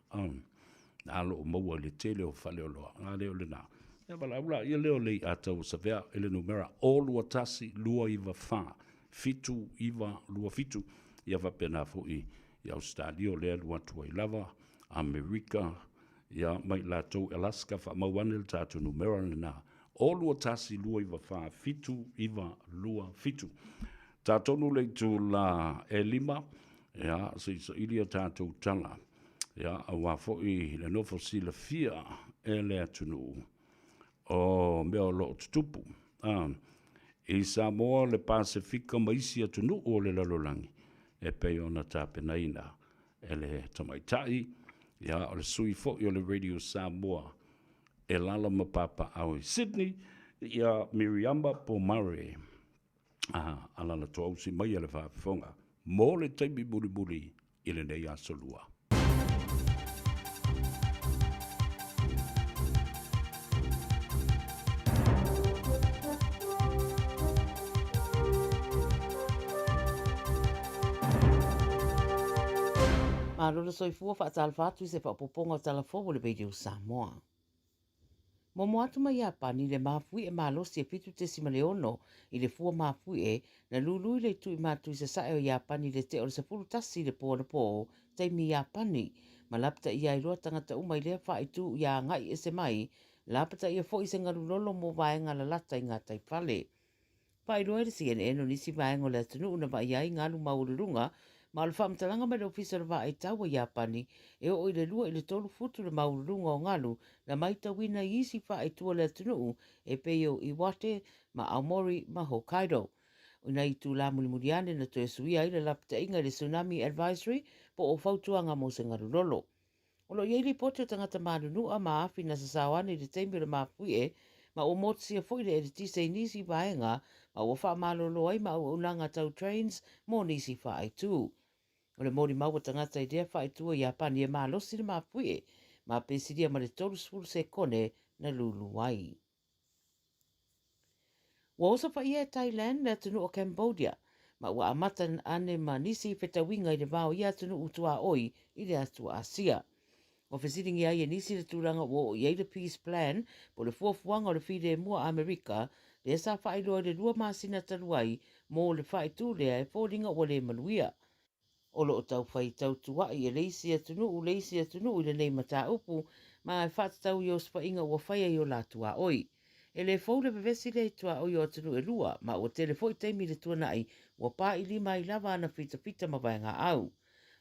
Na lo o maua i le tele o faleoloa. A lea o lena. Ia valaau laia lea o Leiataua Savea i le numera 0 21 294 7927. Ia faapena foi i Ausetalia o lea e alu atu ai lava, Amerika, Ia, mai latou i Alaska, faamau ane le tatou numera lena, o 2 1 2 9 4 7 9 2 7. Tatonu le itula e lima, ia, se i saili a tatou tala, ia, aua foi le nofo silafia e le atunuu o mea o lo o tutupu. A, i Samoa, le Pasefika ma isi atunuu o le lalolagi, e pei ona tapenaina e le tamaitai, ia, o le sui foi o le Radio Samoa e lala ma papaaao i Sydney, ia Miriama Pomare. A, alala toausi mai a le faafofoga mo le taimi mulimuli i lenei aso lua. Malo le soifua faatalofa atu i se faaopoopoga o tala fou o le Radio Samoa. Momo atu mai Iapani le mafuie malosi e 7.6 i le fua mafuie na lulu i le itu i matu i sasae o Iapani i le tea o le 11 i le po anapō, taimi Iapani, ma lapataia ai loa tagata uma i lea faaitu ia agai ese mai, lapataia foi se galu lolo mo vaega lalata i gataifale. Faailoa e le CNN o nisi vaega o le atunuu na vaaia ai galu maualuluga, ma o le faamatalaga mai le Ofisa o le Vaai Taua i Iapani, e oo i le 2 i le 3 futu le maualuluga o galu na maitauina i isi faaitu o le atunuu e pei o Iwate ma Aomori ma Hokkaido. I nai itulā mulimuli ane na toe suia ai le lapataiga i le Tsunami Advisory po o fautuaga mo se galu lolo. O lo o i ai lipoti o tagata manunua ma afi na sasao ane i le taimi o le mafuie, ma ua motusia foi le eletise i nisi vaega ma ua faamalolo ai ma auaunaga tau trains mo nisi faaitu. O le molimau a tagata i lea faaitu o Iapani e malosi le mafuie ma pesilia ma le 30 sekone na lulu ai. Ua osofaia e Thailand le atunuu o Cambodia, ma ua amata ane ma nisi fetauiga i le va o ia atunuu tuaoi i le atu Asia. Ua fesiligia ai e nisi le tulaga ua oo i ai le Peace Plan po o le fuafuaga o le filemu a Amerika lea sa faailoa i le lua masina talu ai mo le faaitu lea e foliga ua le manuia. O lo o taufai tautua'i e le isi atunuu le isi atunuu i lenei mataupu ma e faatatau i osofaiga ua faia i o la tuaoi. E le fou le vevesi lea i tuaoi o atunuu e lua ma ua tele foi taimi i le tuana'i ua pailima ai lava ana fitafita ma vaegaau.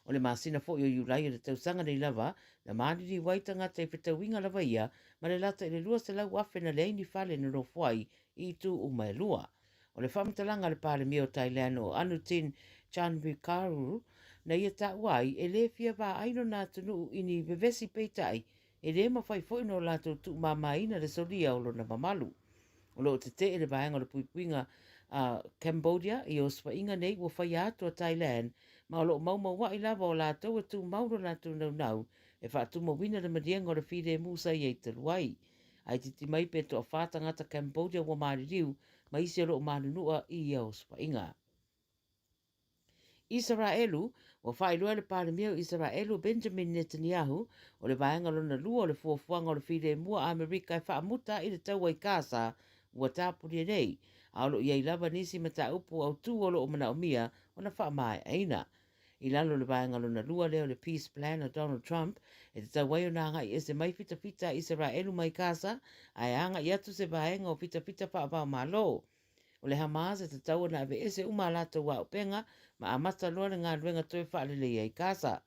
O le masina foi o Iulai o le tausaga nei lava na maliliu ai tagata i fetauiga lava ia ma le lata i le 200,000 na leai ni fale na nofo ai i itu uma e lua. O le faamatalaga a le Palemia o Thailand o Anutin Charnvirakul na ia taua ai, e le fia vaai lona atunuu i ni vevesi peitai, e le mafai foi ona o latou tuumamaina le solia o lona mamalu. O lo o tetee le vaega o le puipuiga a Cambodia i osofaiga nei ua faia atu a Thailand ma o lo o maumaua'i lava o latou e tumau lo latou naunau e faatumauina le maliega o le filemu sa i ai talu ai. Ae titi mai pe toafa tagata Cambodia ua maliliu ma isi o lo o manunua i ia osofaiga. Isaraelu, Ua faailoa e le Palemia o Isaraelu o Benjamin Netanyahu, o le vaega lona lua o le fuafuaga o le filemu a Amerika e faamuta ai le taua i Gaza ua tapunia nei, a o lo o i ai lava nisi mataupu autū o lo o manaomia ona faamaeaina. I lalo o le vaega lona lua lea o le Peace Plan a Donald Trump, e tatau ai ona agai ese mai fitafita a Isaraelu mai Gaza, ae agai atu se vaega o fitafita faava-o-Malo. O le Hamas e tatau ona aveese uma a latou auupega ma amata loa le galuega toe faaleleia i Gaza.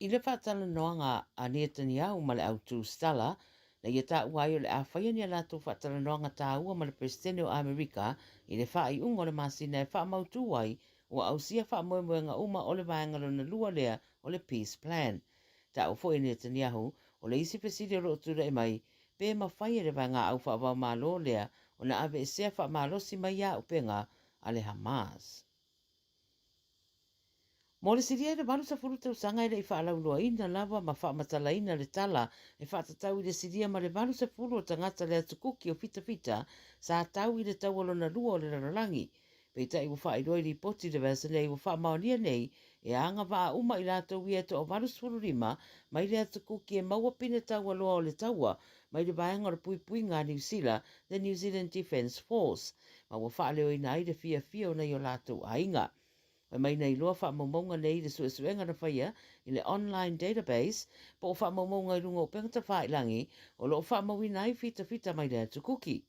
I le faatalanoaga a Netanyahu ma le au tusitala, na ia taua ai o le a faia ni a latou faatalanoaga taua ma le Peresetene o Amerika i le faaiuga o le masina e faamautū ai ua ausia faamoemoega uma o le vaega lona lua lea o le Peace Plan. Taua foi e Netanyahu, o le isi fesili o lo o tulai mai, pe mafai e le vaegaau faava-o-Malo lea ona aveesea faamalosi mai ia auupega a le Hamas. Mo le silia i le 80 tausaga e le i faalauiloaina lava ma faamatalaina le tala e faatatau i le silia ma le 80 o tagata le atu Kuki o Fitafita sa tau i le taua lona lua o le lalolagi. Peitai ua faailoa i lipoti i le vaiaso nei ua faamaonia nei e agavaa uma i latou ia e toa 85 mai le atu Kuki e maua pine taualoa o le taua mai le vaega o le puipuiga a Niu Sila, the New Zealand Defence Force, ma ua faaleoina ai le fiafia o nai o latou aiga. Fai mai na iloa faamaumauga nei i le suesuega na faia i le online database po o faamaumauga i luga o upega tafailangi o lo o faamauina ai fitafita mai le Atu Kuki.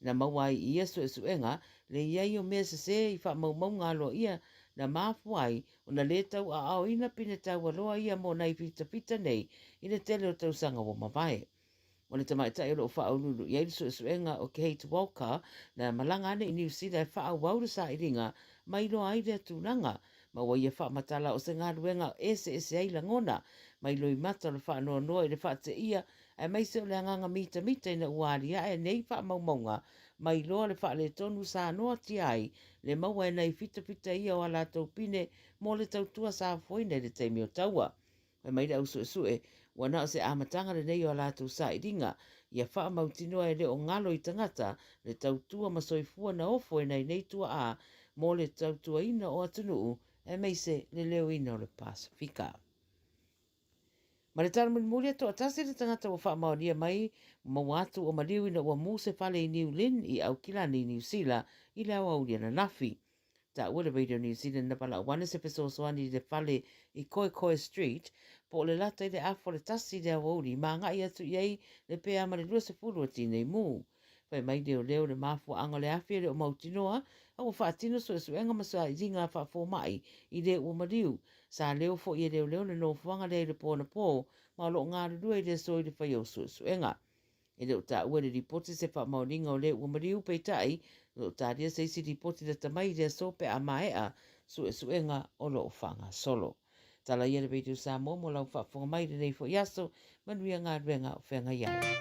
Na maua ai i ia suesuega le i ai o mea sesē i faamaumauga aloaia na mafua ai ona lē tauaoaoina pine taualoa ia mo nai fitafita nei i le tele o tausaga ua mavae. O le tamaitai o lo o faauluulu i ai le suesuega o Kate Walker na malaga ane i Niu Sila e faaauau le sailiga ma iloa ai lea tulaga ma ua ia faamatala o se galuega eseese ai lagona mai loimata o le faanoanoa i le faateia aemaise o le agaga mitamita ina ua aliae nei faamaumauga ma iloa le faaletonu sa noatia ai le maua e nai fitafita ia o a latou pine mo le tautua sa afoina i le taimi o taua. Fai mai le au suesue, ua na o se amataga lenei o a latou sailiga, ia faamautinoa e le o galo i tagata le tautua ma soifua na ofo e nai nei tuaa mo le tautuaina o atunuu aemaise le leoina o le Pasefika. Ma le tala mulimuli, e toatasi le tagata ua faamaonia mai maua atu ua maliu ina ua mu se fale i New Lynn i Aukilani, Niu Sila i le aoauli ananafi. Taua le Radio New Zealand na valaau ane se fesoasoani i le fale i Koekoe Street, po o le lata i le afa o le tasi i le aoauli ma agai atu i ai le pea ma le 20 o tinei mu. Fai mai leoleo le mafuaaga o le afi e le o mautinoa, a ua faatino suesuega ma sailiga faafomai i le ua maliu. Sa leo foi e leoleo le nofoaga lea i le po anapo ma o lo o galulue i le aso i le faia o suesuega. E le o taua i le lipoti se faamaoniga o le ua maliu, peitai, o lo o talia se isi lipoti lata mai i le aso pe a maea suesuega o lo o faagasolo. Tala ia le Radio Samoa mo lau faafofoga mai i lenei foi aso. Manuia galuega o feagai ai.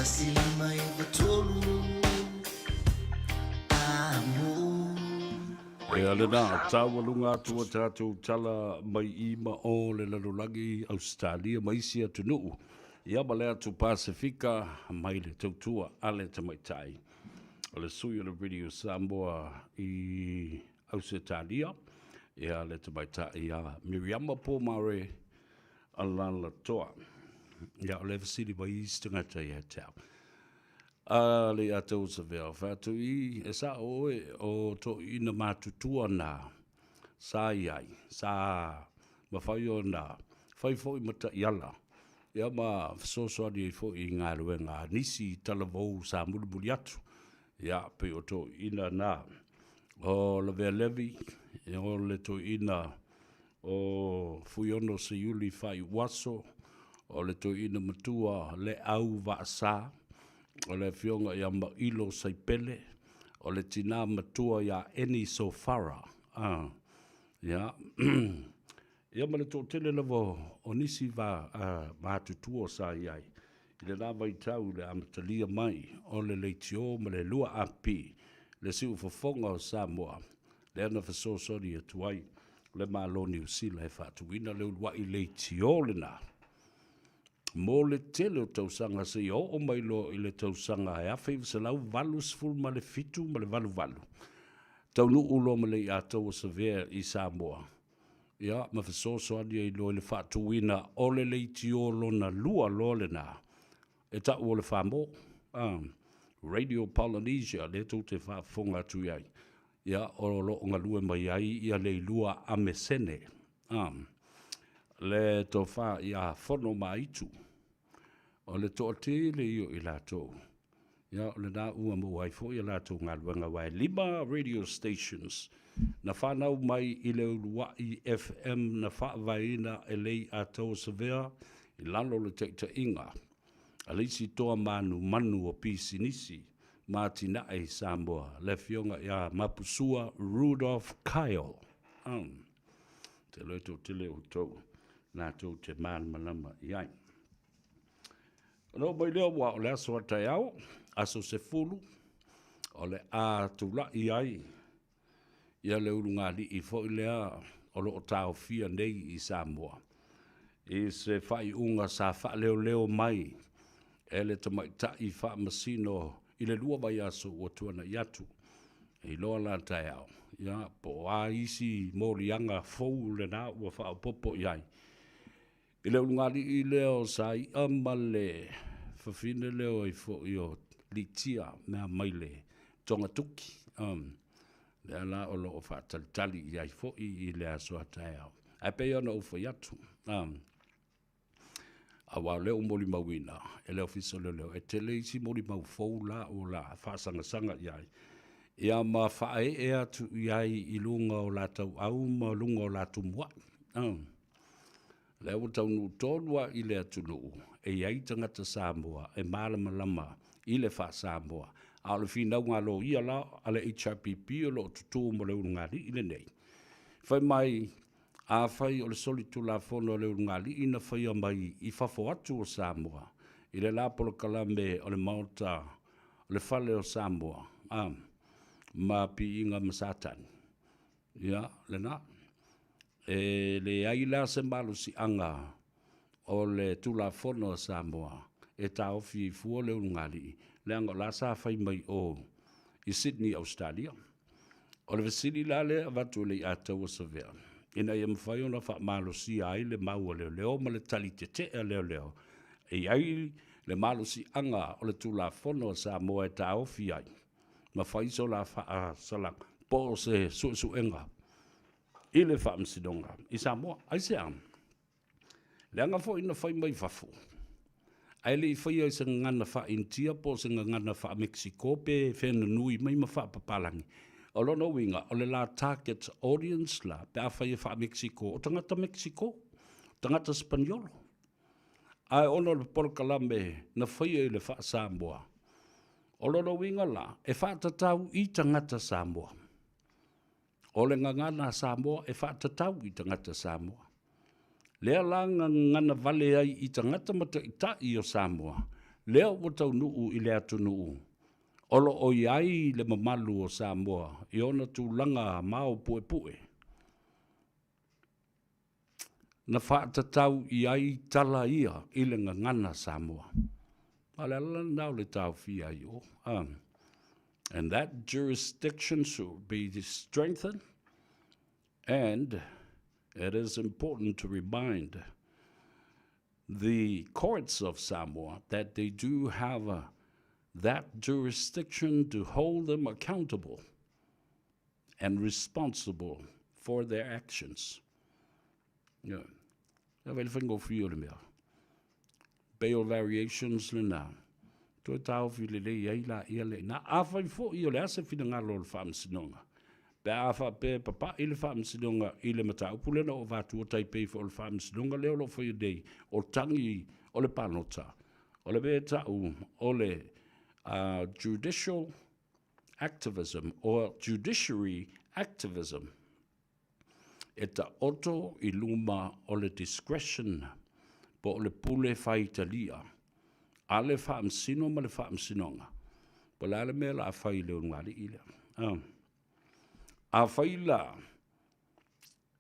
1 5 9 3 Amo. Ea lena, taualuga atu a tatou tala mai i ma o le lalolagi, Ausetalia ma isi atunuu, ia ma le atu Pasefika mai le tautua a le tamaitai o le sui o le Radio Samoa i Ausetalia, ia le tamaitai ia Miriama Pomare Alalatoa. Ia, o le fesili mai isi tagata ia te au. A le ia tau savea o whātu i, e sa oe o tō ina mātutua nā, sa i ai, sa mawhai o nā, whai foi mata i ala, ia ma whasosoani ai foi i ngā ruenga a nisi i talavou sa mulimuli atu, ia pei o tō ina nā, o Lavea Levi, o le tō ina o Fuiono Seiuli Faaiuaso, o le toeaina matua Leau Vaasa, o le afioga ia Mailo Saipele, o le tinā matua ia Eni Sofara, a, ia, ia ma le toatele lava o nisi va, a, matutua sa i ai. I lena vaitau i le amatalia mai o le leitio ma le 2AP, le siufofoga o Samoa, lea na fesoasoani atu ai le Malo Niu Sila e faatuina le uluai leitio lena mo le tele o tausaga seia oo mai loa i le tausaga e 1987 ma le 88, taunuu loa ma le Iataua Savea i Samoa, ia, ma fesoasoani ai loa i le faatuina o le leitio lona lua loa lena e ta'u o le Famo, a, Radio Polynesia, lea tou te faafofoga atu i ai, ia, o lo'o galue mai ai ia Leilua Amesene, a, le tofa ia Fono Maitu, o le toatele ia o i latou, ia, o lena ua maua ai foi a latou galuega, aua e lima radio stations na fanau mai i le ulua'i FM na faavaeina e Leiataua Savea i lalo o le taitaiga a le isi toa manumanu o pisinisi ma atinae i Samoa, le Afioga ia Mapusua Rudolph Kyle. Um, te loe toatele outou latou te malamalama i ai. Ona oo mai lea ua o le aso a taeao, aso 10, o le a tula'i ai ia le ulugalii foi lea o lo o taofia nei i Samoa i se faaiuga sa faaleoleo mai e le tamaitai faamasino i le 2 vaiaso ua tuana'i atu. E iloa la taeao, ia, po o a isi moliaga fou lena ua faaopoopo i ai. I le ulugalii lea o Sai'a ma le fafine lea o ai foi o Litia mea mai le Togatuki, um, lea la o lo o faatalitali i ai foi i le aso a taeao. Ae pei ona ou fai atu, um, aua o lea ua molimauina e le Ofisa o Leoleo, e tele isi molimau fou la ua la faasagasaga i ai, ia ma faaee atu i ai i luga o la tauau ma luga o la tumuai. Um, Lea ua taunuu tonu lava i le atunuu e i ai tagata Samoa e malamalama i le faa-Samoa, a o le finauga a loia la a le HRPP o lo o tutū mo le ulugalii lenei. Fai mai, afai o le solitulafono a le ulugalii na faia mai i fafo atu o Samoa i le la polokalame o le Maota o le Fale o Samoa, a, ma piiga ma Satani, ia, lena. E leai la se malosiaga o le Tulafono a Samoa e taofi ai fua le ulugalii, leaga o la sa fai mai o i Sydney, Ausetalia. O le fesili la lea e avatu e Leiataua Savea, ina ia mafai ona faamalosia ai le mau a leoleo ma le tali tetee a leoleo, e i ai le malosiaga o le Tulafono a Samoa e taofi ai ma fai so la faasalaga po o se suesuega i le Faamasinoga i Samoa. Aisea? Leaga foi na fai mai fafo, ae le i faia i se gagana faa-Initia po o se gagana faa-Mexico pe fenanui mai ma faapapalagi. O lona uiga, o le la target audience la, pe afai e faa-Mexico, o tagata Mexico, tagata Sipaniolo. Ae ona o le polokalame na faia i le faa-Samoa, o lona uiga la, e faatatau i tagata Samoa. O le gagana a Samoa e faatatau i tagata Samoa. Lea la gagana vale ai i tagata ma taitai o Samoa. Lea ua taunuu i le atunuu o lo o i ai le mamalu o Samoa i ona tulaga maopuepue, na faatatau i ai tala ia i le gagana Samoa. A o le ala lena o le taofia ai o. And that jurisdiction should be strengthened and it is important to remind the courts of Samoa that they do have a, that jurisdiction to hold them accountable and responsible for their actions. Yeah. Ia whai le whaingofie o le mea. Bail variations lena. Toe taofi lelei ai la ia le ina. Afai fo'i o le a se finagalo o le Faamasinoga, pe a faapea e papa'i le Faamasinoga i le mataupu lea na ou avatua tai pei foi o le Faamasinoga lea o lo o faia nei o tagi o le palota, o le mea e ta'u o le judicial activism or judiciary activism. E taoto i luma o le discretion po o le pule faitalia a le Faamasino ma le Faamasinoga, po o le a le mea o le a fai i le ulugalii lea. Afai la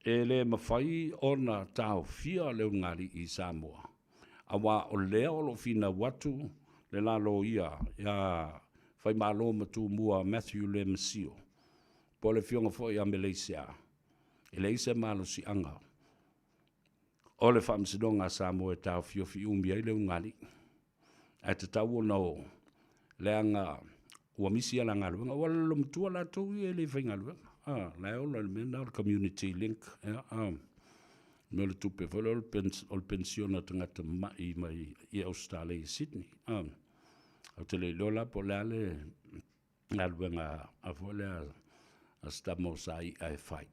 e le mafai ona taofia le ulugalii i Samoa, aua o lea o lo o finau atu le la loia ia Faimalo ma Tumua Matthew Le Masio, po o le Afioga foi ia Meleisia, e leai se malosiaga o le Faamasinoga a Samoa e taofiofi umi ai le ulugalii. Ae tatau ona o, leaga ua misi a la galuega. Ua lolomatua latou ia e le faigaluega. A, la e ola i le mea lena o le community link. Ia, a, mea o le tupe foi lea o le penisione a tagata mamai mai i Ausetalia i Sydney. A, ou te le iloa la po o le a le galuega a foi lea a si tama o Sai'a e fai.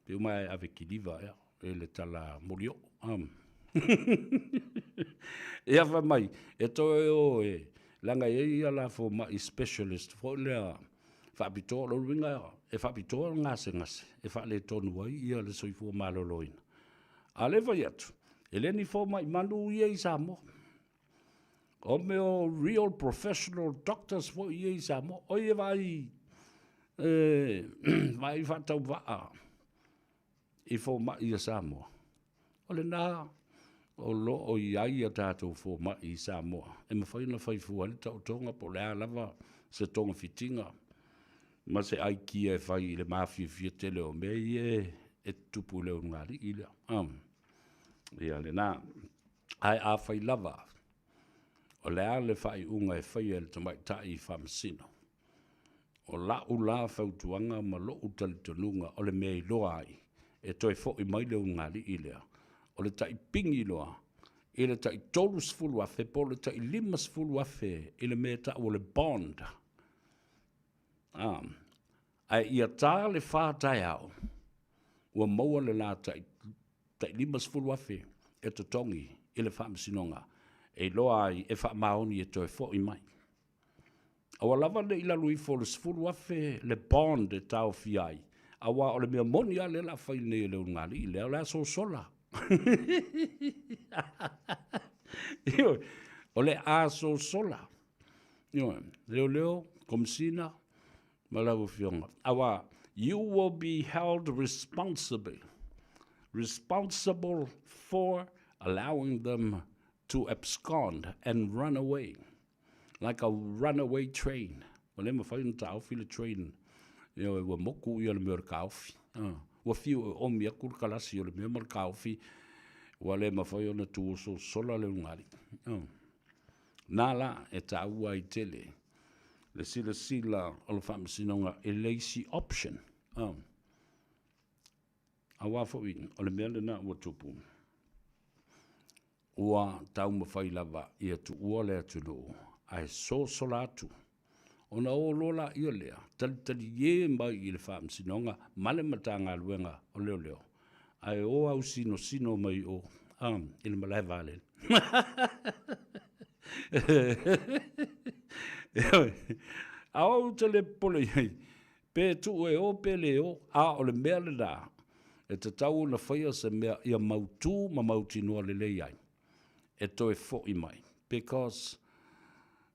Pe uma e ave kiliva ea e le tala molioo. Ia fai mai, e toe o e, leaga e i ai ia la fomai specialist foi lea faapitoa, o lona uiga e faapitoa le gasegase e faaletonu ai ia le soifua maloloina. A o lea e fai atu, e le ni fomai manu ia i Samoa. O mea o real professional doctors foi ia i Samoa. O ia vaai, e, vaai faatauvaa i fomai a Samoa. O lena o lo o i ai a tatou fomai i Samoa e mafai ona fai fua ai le taotoga po o le a lava se togafitiga ma se aikia e fai i le mafiafia tele o mea ia e tutupu i le ulugalii lea. Ia lena. Ae afai lava o le a le faaiuga e faia e le Tamaitai Faamasino, o la'u la fautuaga ma lo'u talitonuga o le mea e iloa ai e toe fo'i mai le ulugalii lea, o le tai pigi loa i le tai $30,000 po o le tai $50,000 i le mea e ta'u o le bond. Ae ia ta le fa taeao, ua maua le la tai tai $50,000 e totogi i le Faamasinoga e iloa ai e faamaoni e toe fo'i mai. Aua lava ne i lalo ifo o le $10,000 le bond e taofia ai, aua o le mea moni lava lea o le a fai nei e le ulugalii lea, o le a sosola. Ioe, o le a sosola. Ioe, leoleo, Komesina ma lau Afioga, aua you will be held responsible, responsible for allowing them to abscond and run away like a runaway train. Ua le mafai ona taofi le train, ioe, ua moku ia le mea o le taofi. Ua fiu e omi atu le kalasi o le mea ma le taofi, ua le mafai ona tuososola le ulugalii. Na la e taua ai tele le silasila o le Faamasinoga i le isi option. Aua foi o le mea lena ua tupu, ua taumafai lava ia tuua le atunuu ae sosola atu. Ona o loa laia lea, talitalie mai i le Faamasinoga ma le Matagaluega o Leoleo, ae o ausinosino mai o i le malae vaalele. A ou te le popole i ai, pe tuu e o pe le o, a o le mea lena, e tatau ona faia se mea ia mautu ma mautinoa lelei ai, e toe foi mai. Because.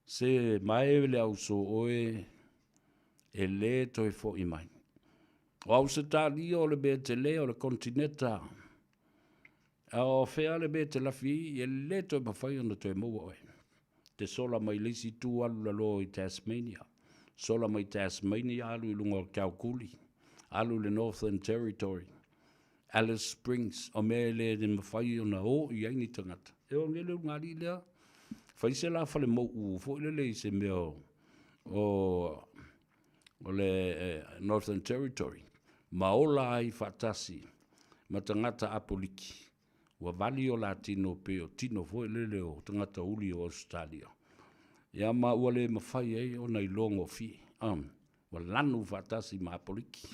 Se mae le auso oe e lē toe foʻi mai. O Ausetalia o le mea telē o le konetineta, a o fea le mea e te lafi ai, e lē toe mafai ona toe maua oe. Te sola mai le isi itu alu lalo i Tasmania, sola mai Tasmania alu i luga o Kalgoorlie, alu i le Northern Territory, Alice Springs, o mea e le mafai ona o i ai ni tagata. E o nei le ulugalii lea, fai se la fale mouʻu foi lele i se mea o, o, o le eh, Northern Territory, ma ola ai faatasi ma tagata Apoliki. Ua vali o la tino pei o tino foi lele o tagata uli o Australia. Ia ma ua le mafai ai ona iloa gofie. Um. Ua lanu faatasi ma Apoliki.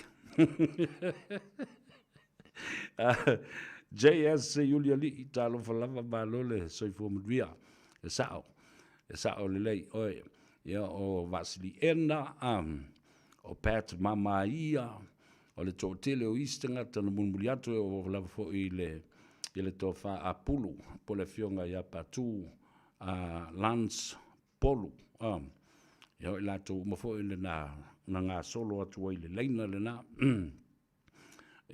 JS Seiulialii, talofa lava, malo le soifua manuia. E sao, e sao lelei oe. Ia, o Vaasiliena, um, o Pat Mamaia, o le toatele o isi tagata na mulimuli atu e oo lava foi i le, i le tofa Apulu, po o le afioga ia Patu uh, Lance Polu, a, ia o i latou uma foi lena na gasolo atu ai i le laina lena,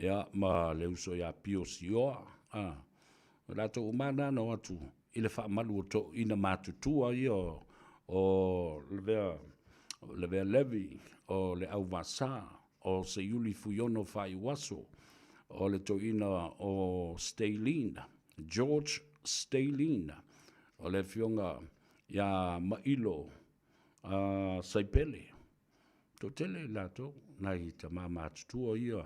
ia, ma le uso ia Pio Sioa, a, o i latou uma lava na na o atu i le faamalu o toeaiina matutua ia o, o Lavea, Lavea Levy, o le Auvasa, o Seiuli Fuiono Faaiuaso, o le toeaina o Staleen, George Staleen, o le afioga ia Mailo uh, Saipele. Toatele i latou, nai tamā matutua ia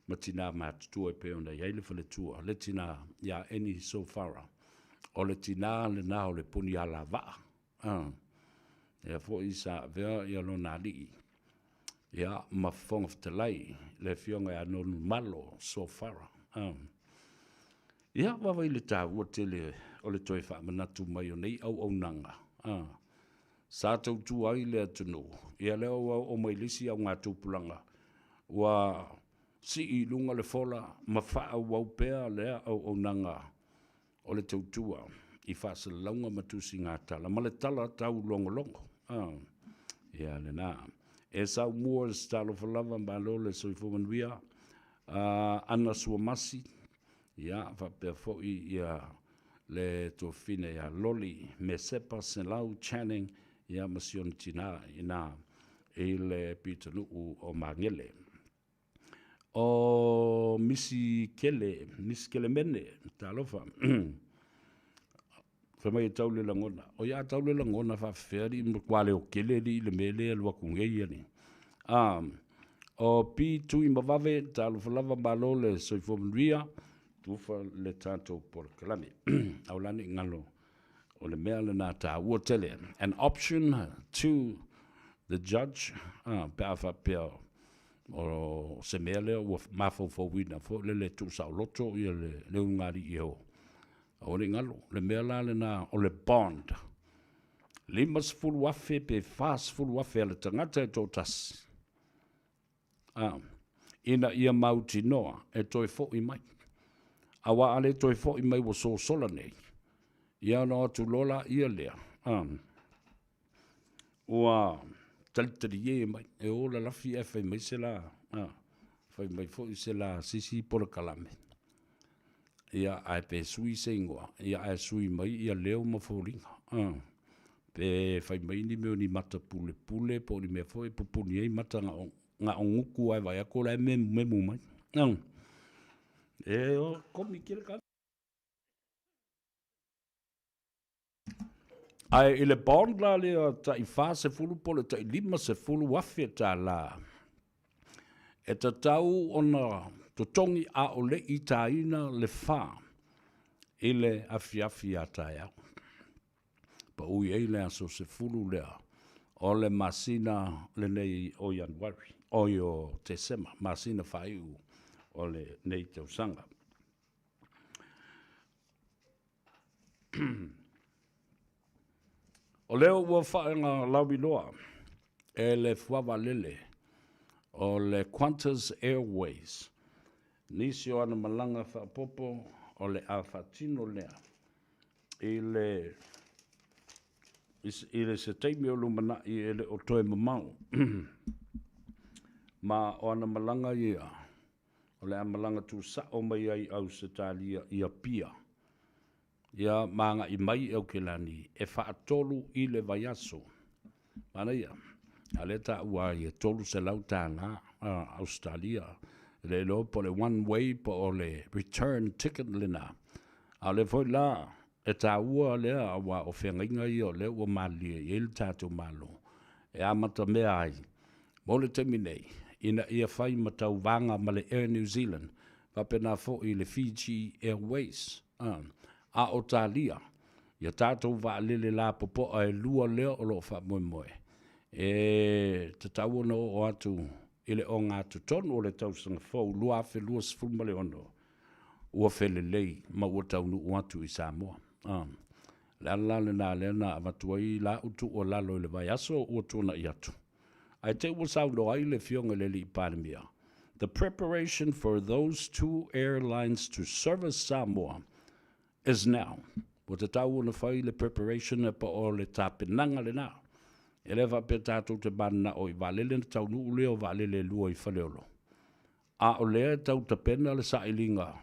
ma tinā matutua e pei ona i ai le faletua, le tinā ia Eni Sofara. O le tinā lenā o le puni alavaa. Uh, lea foi sa avea ia lona alii ia ma Fofoga Fetalai, le afioga ia Nonumalo Sofara. Uh. Ia, vaavaai i le taua tele o le toe faamanatu mai o nei auaunaga, a, sa tautua ai le atunuu, ia lea ua oo mai le isi augatupulaga, ua sii i luga le fola ma faaauau pea lea auaunaga o le tautua i faasalalauga ma tusigatala ma le tala taulogologo. A, ia lena. E sau mua i se talofa lava, malo le soifua manuia, a, Ana Suamasi, Ia, faapea foi ia le tuafafine ia Loli Mesepa Selau Channing, ia ma si ona tinā i ina i le pitonuu o Magele. O Misi Kele, Misi Kelemene, talofa. Fai mai e tau le lagona. O ia tau le lagona faafefea alii matua leo kele alii i le mea lea e alu atu nei alii. A, o Pi Tuimavave, talofa lava malo le soifua manuia, tufa le tatou polokalame. Aua la ne i galo o le mea lena taua tele. An option to the judge, a, pe a faapea o se mea lea ua mafaufauina foi lele e tuusaoloto ia le, le ulugalii e o. Aua ne i galo, le mea la lena o le bond, 50,000 pe 40,000 a le tagata e toatasi, a, ina ia mautinoa e toe foʻi mai. Aua a le toe foʻi mai ua sosola nei, ia ona o atu loa laia lea, a, ua talitalie mai, e o lalafi ae fai mai se la, a, fai mai foi se la sisi polokalame. Ia, ae pe sui se ingoa, ia ae sui mai ia leo ma foliga. A, pe fai mai ni mea o ni mata pulepule po o ni mea foi e pupuni ai mata na o, na o gutu ae vaai atu o la e memumemu mai. A, e o komi kele ka. Ae i le bond la lea tai 40 po o le tai 50 afe tālā, e tatau ona totogi a o le i tāina le whā i le afiafi a taeao. Paʻu i ai le aso 10 lea o le masina lenei o Ianuari, oi o Tesema, masina faaiu o lenei tausaga. O lea ua faaiga lauiloa e le fuavaalele o le Qantas Airways nisi o ana malaga faaopoopo o le a faatino lea i le. i le se taimi o lumanai e le o toe mamao. Ma o ana malaga ia, o le a malaga tuusao mai ai i Ausetalia i Apia, ia ma agai mai i Aukilani e faatolu i le vaiaso. Manaia, a lea e taua ai e $300 Ausetalia, e le iloa po o le one way po o le return ticket lena. A o lea foi la e taua lea aua o feagaiga ia o lea ua malilie i ai le tatou Malo e amatamea ai mo le taimi nei ina ia fai ma tauvaga ma le Air New Zealand faapena foi le Fiji Airways. A o talia ia tatou vaalele lapopoa e lua lea o lo o faamoemoe e tatau ona oo atu i le ogatotonu o le tausaga fou 2026 ua felelei ma ua taunuu atu i Samoa. O le ala la lena lea na avatu ai lau tuualalo i le vaiaso ua tuanai atu, ae te i ua saunoa ai le Afioga i le Alii Palemia, The preparation for those two airlines to service Samoa is now. Ua tatau ona fai le preparation po o le tapenaga lena. E le faapea tatou te mananao i vaalele ona taunuu lea o vaalele e lua i Faleolo. A o lea e tau tapena le sailiga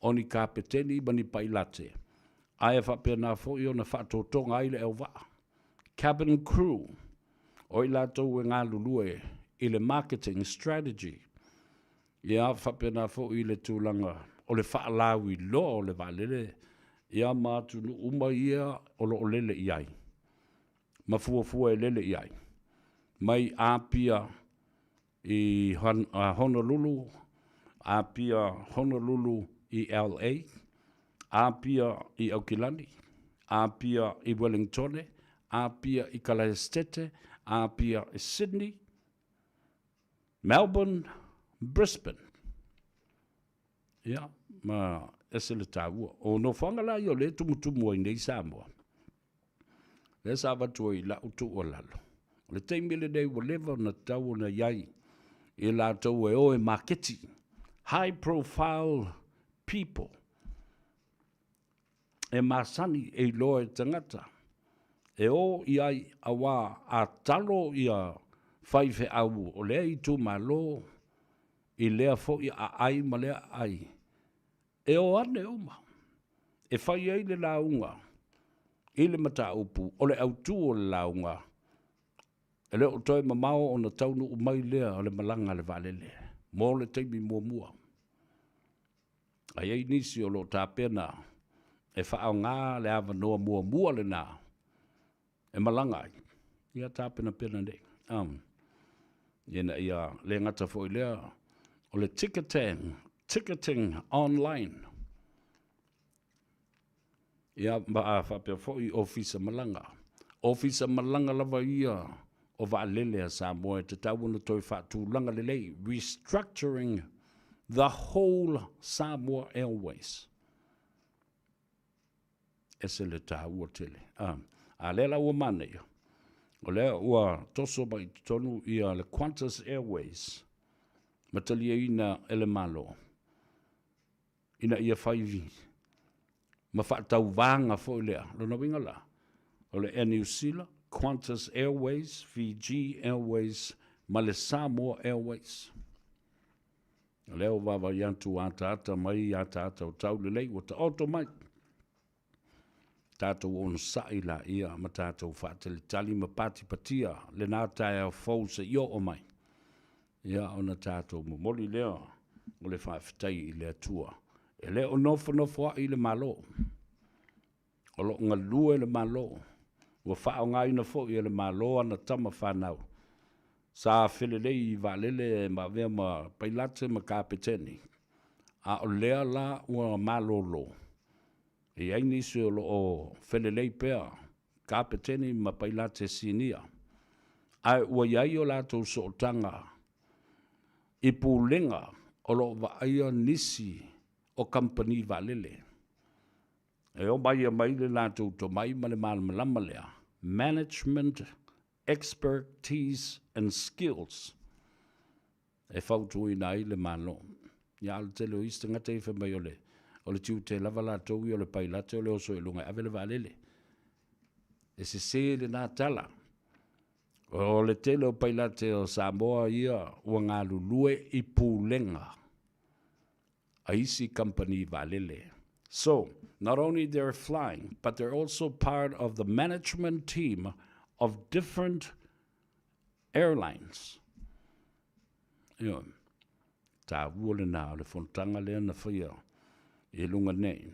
o ni kapeteni ma ni pailate, ae faapena foi ona faatotoga ai le auvaa, cabin crew, o i latou e galulue i le marketing strategy, ia faapena foi i le tulaga o le faalauiloa o le vaalele, ia ma atunuu uma ia o lo o lele i ai ma fuafua e lele i ai, mai Apia i Honolulu, Apia Honolulu i LA, Apia i Aukilani, Apia i Wellingtone, Apia i Kalaestete, Apia i Sydney, Melbourne, Brisbane. Ia, ma ese le taua. O nofoaga la ia o lea e tumutumu ai nei Samoa, lea sa avatu ai i lau tuualalo, o le taimi lenei ua leva ona tatau ona i ai i latou e o e maketi, high profile people, e masani e iloa e tagata, e o i ai aua a talo ia faifeau o lea itumalo i lea foi aai ma lea aai, e o ane uma e fai ai le lauga i le mataupu o le autu o le lauga, e le o toe mamao ona taunuu mai lea o le malaga a le vaalele mo le taimi muamua. A i ai nisi o lo o tapena e faaaoga le avanoa muamua lena e malaga ai, ia tapenapena nei. Ina ia le gata foi lea o le ticketing, ticketing online. Ia, ma faapea foi ofisa malaga. Ofisa malaga lava ia o vaalele a Samoa e tatau ona toe faatulaga lelei, restructuring the whole Samoa Airways. Ese le taua tele. A, a lea la ua manaia, o lea ua toso mai i totonu ia le Qantas Airways ma taliaina e le Malo ina ia fai ma faatauvaga foi lea. Lona uiga la, o le Air New Zealand, Qantas Airways, Fiji Airways ma le Samoa Airways. O lea ua vaavaai atu ataata mai ataata o taulelei ua taoto mai. Tatou onosai laia ma tatou faatalitali ma patipatia lena taeao fou seia oo mai. Ia ona tatou momoli lea o le faafetai i le Atua. E le o nofonofoa'i le Malo. O lo o galue le Malo. Ua faaaogaina foi e le Malo ana tama fanau sa felelei i vaalele ma avea ma pailate ma kapeteni, a o lea la ua malolo. E i ai nisi o lo o felelei pea, kapeteni ma pailate sinia, ae ua i ai o latou sootaga i pulega o lo o vaaia nisi o kamupani vaalele. E omaia mai le latou tomai ma le malamalama lea, management expertise and skills, e fautuaina ai le Malo. Ia, a o le tele o isi tagata ia fai mai o le, o le tiute lava latou ia o le pailate o le oso i luga e ave le vaalele. E sesē lenā tala. O le tele o pailate o Samoa ia ua galulue i pulega a isi kamupani vaalele. So, not only they're flying, but they're also part of the management team of different airlines. Ioe, taua lenā o le fonotaga lea na faia i luga nei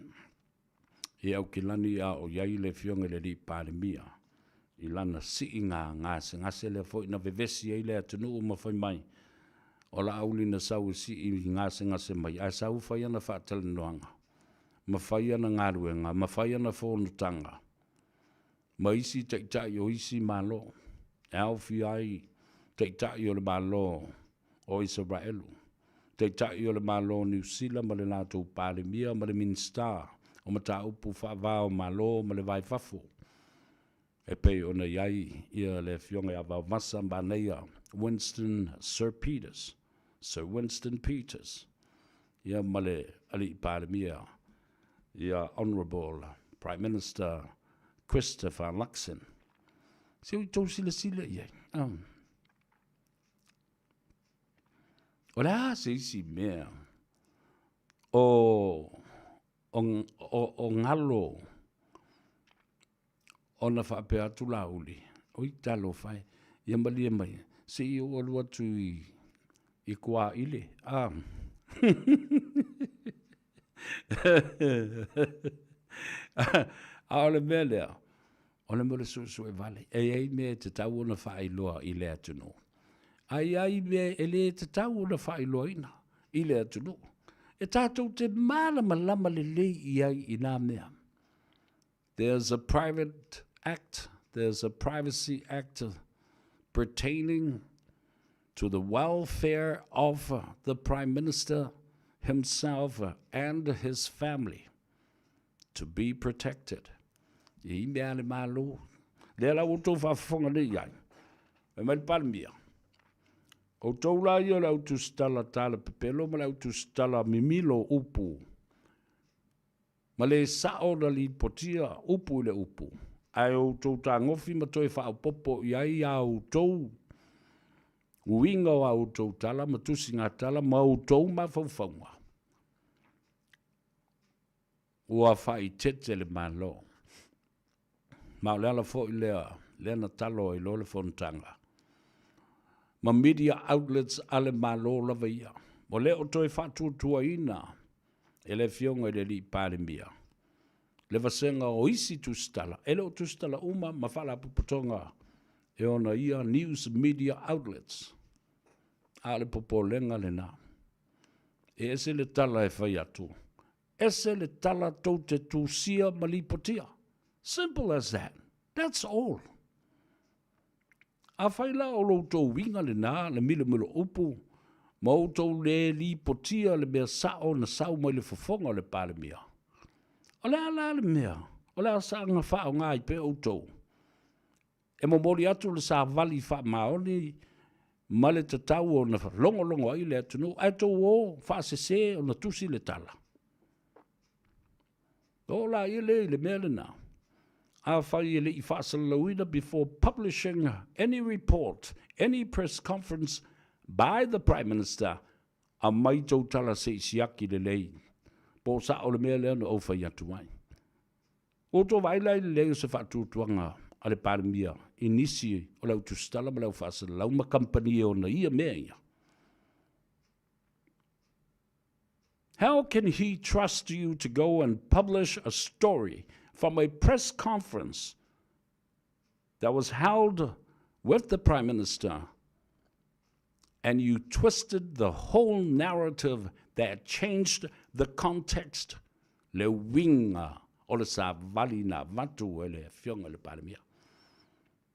i Aukilani a o i ai le Afioga i le Alii Palemia i lana siiga gasegase lea foi na vevesi ai le atunuu ma fai mai o Laauli na sau e sii gasegase mai ae sau fai ana faatalanoaga ma fai ana galuega ma fai ana fonotaga ma isi taitai o isi Malo, e aofia ai taitai o le Malo o Isaraelu, taitai o le Malo o Niu Sila ma le latou Palemia ma le Minisita o Mataupu Faava o Malo ma le Va i Fafo, e pei ona i ai ia le Afioga ia Vaovasa Manaia Winston Sir Peters, Sir Winston Peters, ia ma le Alii Palemia ia Honourable Prime Minister Christopher Luxon. Se i tou silasila i ai. O le a se isi mea o, o, o, o galo ona faapea atu Laauli, Oi talofa e, ia malie mai, se i ou alu atu i, i Kuaile, a. A o le mea lea, o le mea o le suesue vale. E i ai mea e tatau ona faailoa i le atunuu, a i ai mea e le tatau ona faailoaina i le atunuu. E tatou te malamalama lelei i ai i nā mea. There's a private act, there's a privacy act pertaining to the welfare of the Prime Minister himself and his family to be protected. E i mea le Malo. Lea la ua outou faafofoga nei i ai. Fai mai le Palemia, outou la ia o le au tusitala tala pepelo ma le au tusitala mimilo upu Ma le sao na lipotia upu i le upu, ae outou tagofi ma toe faaopoopo i ai a outou uiga o a outou tala ma tusigatala ma outou mafaufauga, ua faaeteete le Malo. Ma o le ala foi lea, lea na talo ai loa le fonotaga ma media outlets a le Malo lava ia. Ua le o toe faatuatuaina e le Afioga i le Alii Palemia le vasega o isi tusitala, e le o tusitala uma ma faalapotopotoga e ona ia news media outlets. A o le popolega lena. E ese le tala e fai atu, ese le tala tou te tusia ma lipotia. Simple as that. That's all. Afai la o lo outou uiga lenā, le milomilo upu, ma outou le lipotia le mea sa'o na sau mai le fofoga o le Palemia, o le a la le mea o le a saga faaaoga ai pea outou e momoli atu le savali faamaoni ma le tatau ona logologo ai le atunuu, ae tou o faasese ona tusi le tala? Oo laia lea i le mea lena, afai e le i faasalalauina before publishing any report, any press conference by the Prime Minister, aumai tou tala se i siaki lelei po o sa'o le mea lea na ou fai atu ai. Ua outou vaai la i le leai o se faatuatuaga a le Palemia i nisi o le au tusitala ma le au faasalalau ma kamupani e ona ia mea ia. How can he trust you to go and publish a story from a press conference that was held with the Prime Minister and you twisted the whole narrative that changed the context le uiga o le savali na avatu e le Afioga i le Palemia.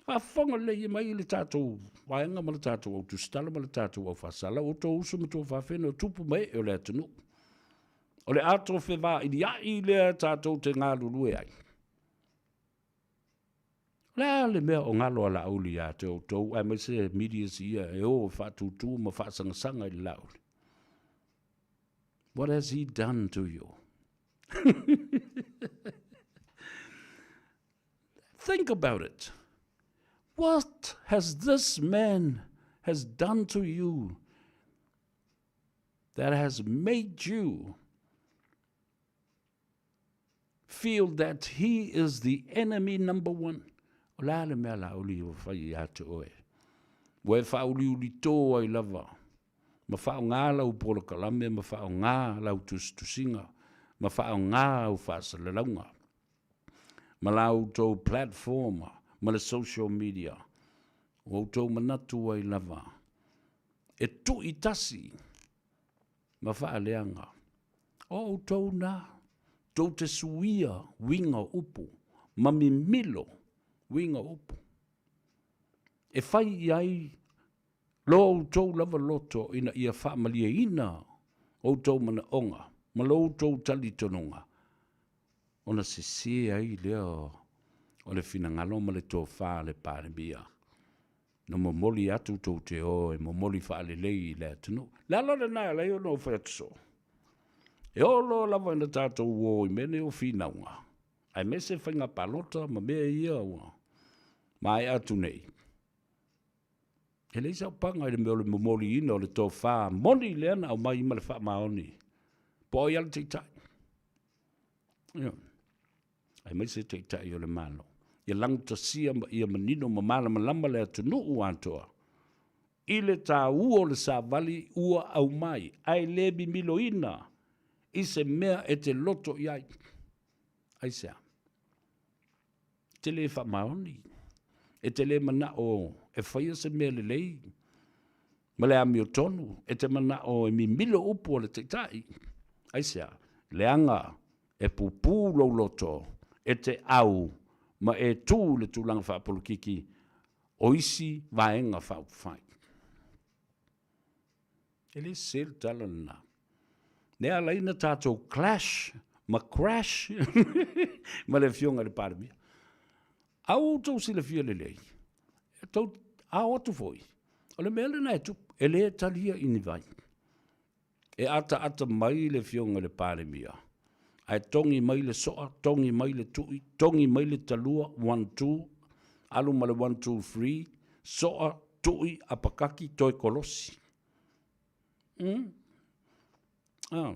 Faafofoga lelei mai le tatou vaega ma le tatou au tusitala ma le tatou au faasala, o outou uso ma outou faafeina o tupu ma ee o le atunuu. O le ato fevailiai lea tatou te galulue ai. O le a le mea o galo a Laauli ia te outou, aemaise medias ia e o e faatūtū ma faasagasaga i le Laauli? What has he done to you? Think about it. What has this man has done to you that has made you feel that he is the enemy number one? O le a le mea Laauli ua fai ia te oe? Ua e faauliuli tō ai lava, ma faaaoga lau polokalame, ma faaaoga lau tusitusiga, ma faaaoga au faasalalauga, ma la outou platform ma le social media, ua outou manatu ai lava e tuitasi ma faaleaga. O outou na, tou te suia uiga o upu ma mimilo uiga o upu e fai i ai lo outou lava loto ina ia faamalieina outou manaoga ma lo outou talitonuga, ona sese ai lea o le finagalo ma le tofa a le Palemia. Na momoli atu tou te o e momoli faalelei i le atunuu. Le ala lena e ala ai ona ou fai atu soo, e oo loa lava ina tatou o i mea nei o finauga, aemaise faiga palota ma mea ia ua maea atu nei, e leai sau paga i le mea o le momoliina o le tofa moni lea na aumai ma le faamaoni po o ai lava le taitai. Ioe. Aemaise Taitai o le Malo, ia lagutasia ma ia manino ma malamalama le atunuu atoa i le taua o le savali ua aumai, ae le mimiloina i se mea e te loto i ai. Aisea? E te le faamaoni, e te le manao e faia se mea lelei ma le amiotonu, e te manao e mimilo upu a le Taitai. Aisea? Leaga e pupū lou loto, e te au ma e tū i le tulaga faapolokiki o isi Vaega Faaupufai. E le sese le tala lena. Lea ala ai na tatou clash ma crash ma le Afioga i le Palemia. A ua outou silafia lelei, e tou ao atu foi, o le mea lena e tupu, e le talia i ni vai. E ataata mai le Afioga i le Palemia, ae togi mai le soa, togi mai le tui, togi mai le talua, one, two, alu ma le one, two, three, soa, tui, apakaki, toe kolosi. Mm. Ah.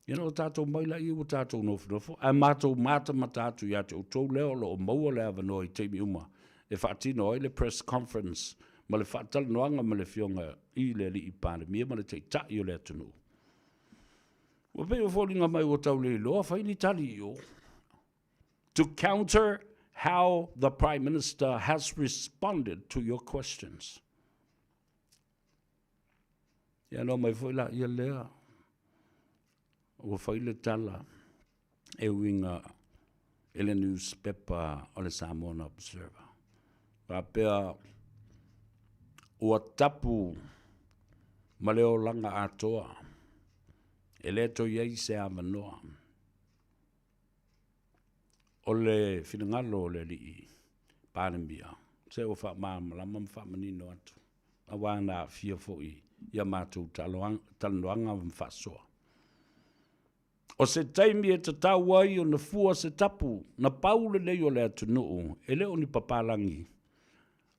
Ia na o tatou mai laia ua tatou nofonofo, ae matou matamata atu ia te outou lea o lo o maua le avanoa i taimi uma e faatino ai le press conference ma le faatalanoaga ma le Afioga i le Alii Palemia ma le Taitai o le atunuu. Ua pei ua foliga mai ua tau le iloa fai ni tali i o. To counter how the Prime Minister has responded to your questions. Ia no mai foi la ia lea ua fai le tala e uiga i le newspaper o le Samoan Observer. Faapea ua tapu ma le olaga atoa e le toe i ai se avanoa o le finagalo o le Alii Palemia, se ua faamalamalama ma faamanino atu aua na aafia foi i a matou talanoaga ma faasoa. O se taimi e tatau ai ona fua se tapu, na pau lenei o le atunuu, e le o ni papalagi,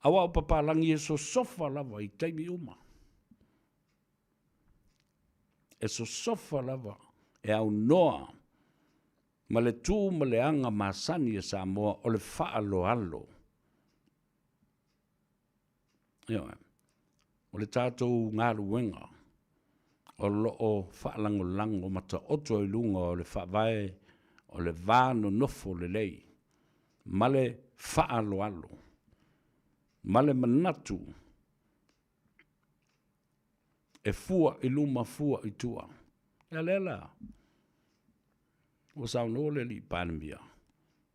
aua o papalagi e sosofa lava i taimi uma. E sosofa lava e aunoa ma le tu ma le aga masani a Samoa o le faaaloalo. Ioe. O le tatou galuega o lo o faalagolago ma taoto i luga o le faavae o le va nonofo lelei ma le faaaloalo ma le manatu e fua i luma fua i tua. Ia lea la, ua saunoa le Alii Palemia,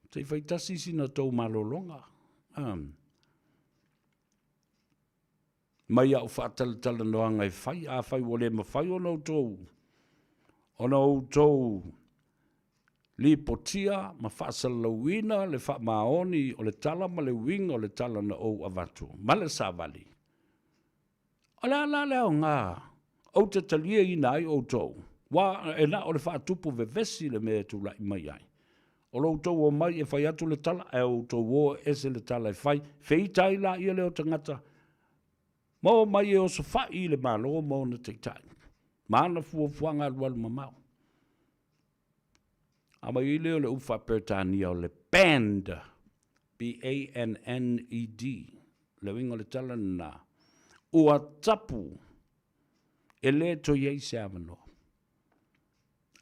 se i fai tasi sina tou malologa. Mai au faatalatalanoaga e fai, afai ua le mafai ona outou, ona outou lipotia ma faasalalauina le faamaoni o le tala ma le uiga o le tala na ou avatu ma le savali. O le a la le aoga ou te taliaina ai outou, ua e na o le faatupu vevesi le mea e tulai mai ai. O lo outou omai e fai atu le tala, ae o outou o e ese le tala e fai, feita ai laia lea o tagata ma omai e osofai i le Malo ma ona taitai, ma ana fuafuaga alualu mamao. Aumai ai lea o le upu faa-Peretania o le banned, B-A-N-N-E-D, le uiga o le tala lena, ua tapu, e le toe i ai se avanoa.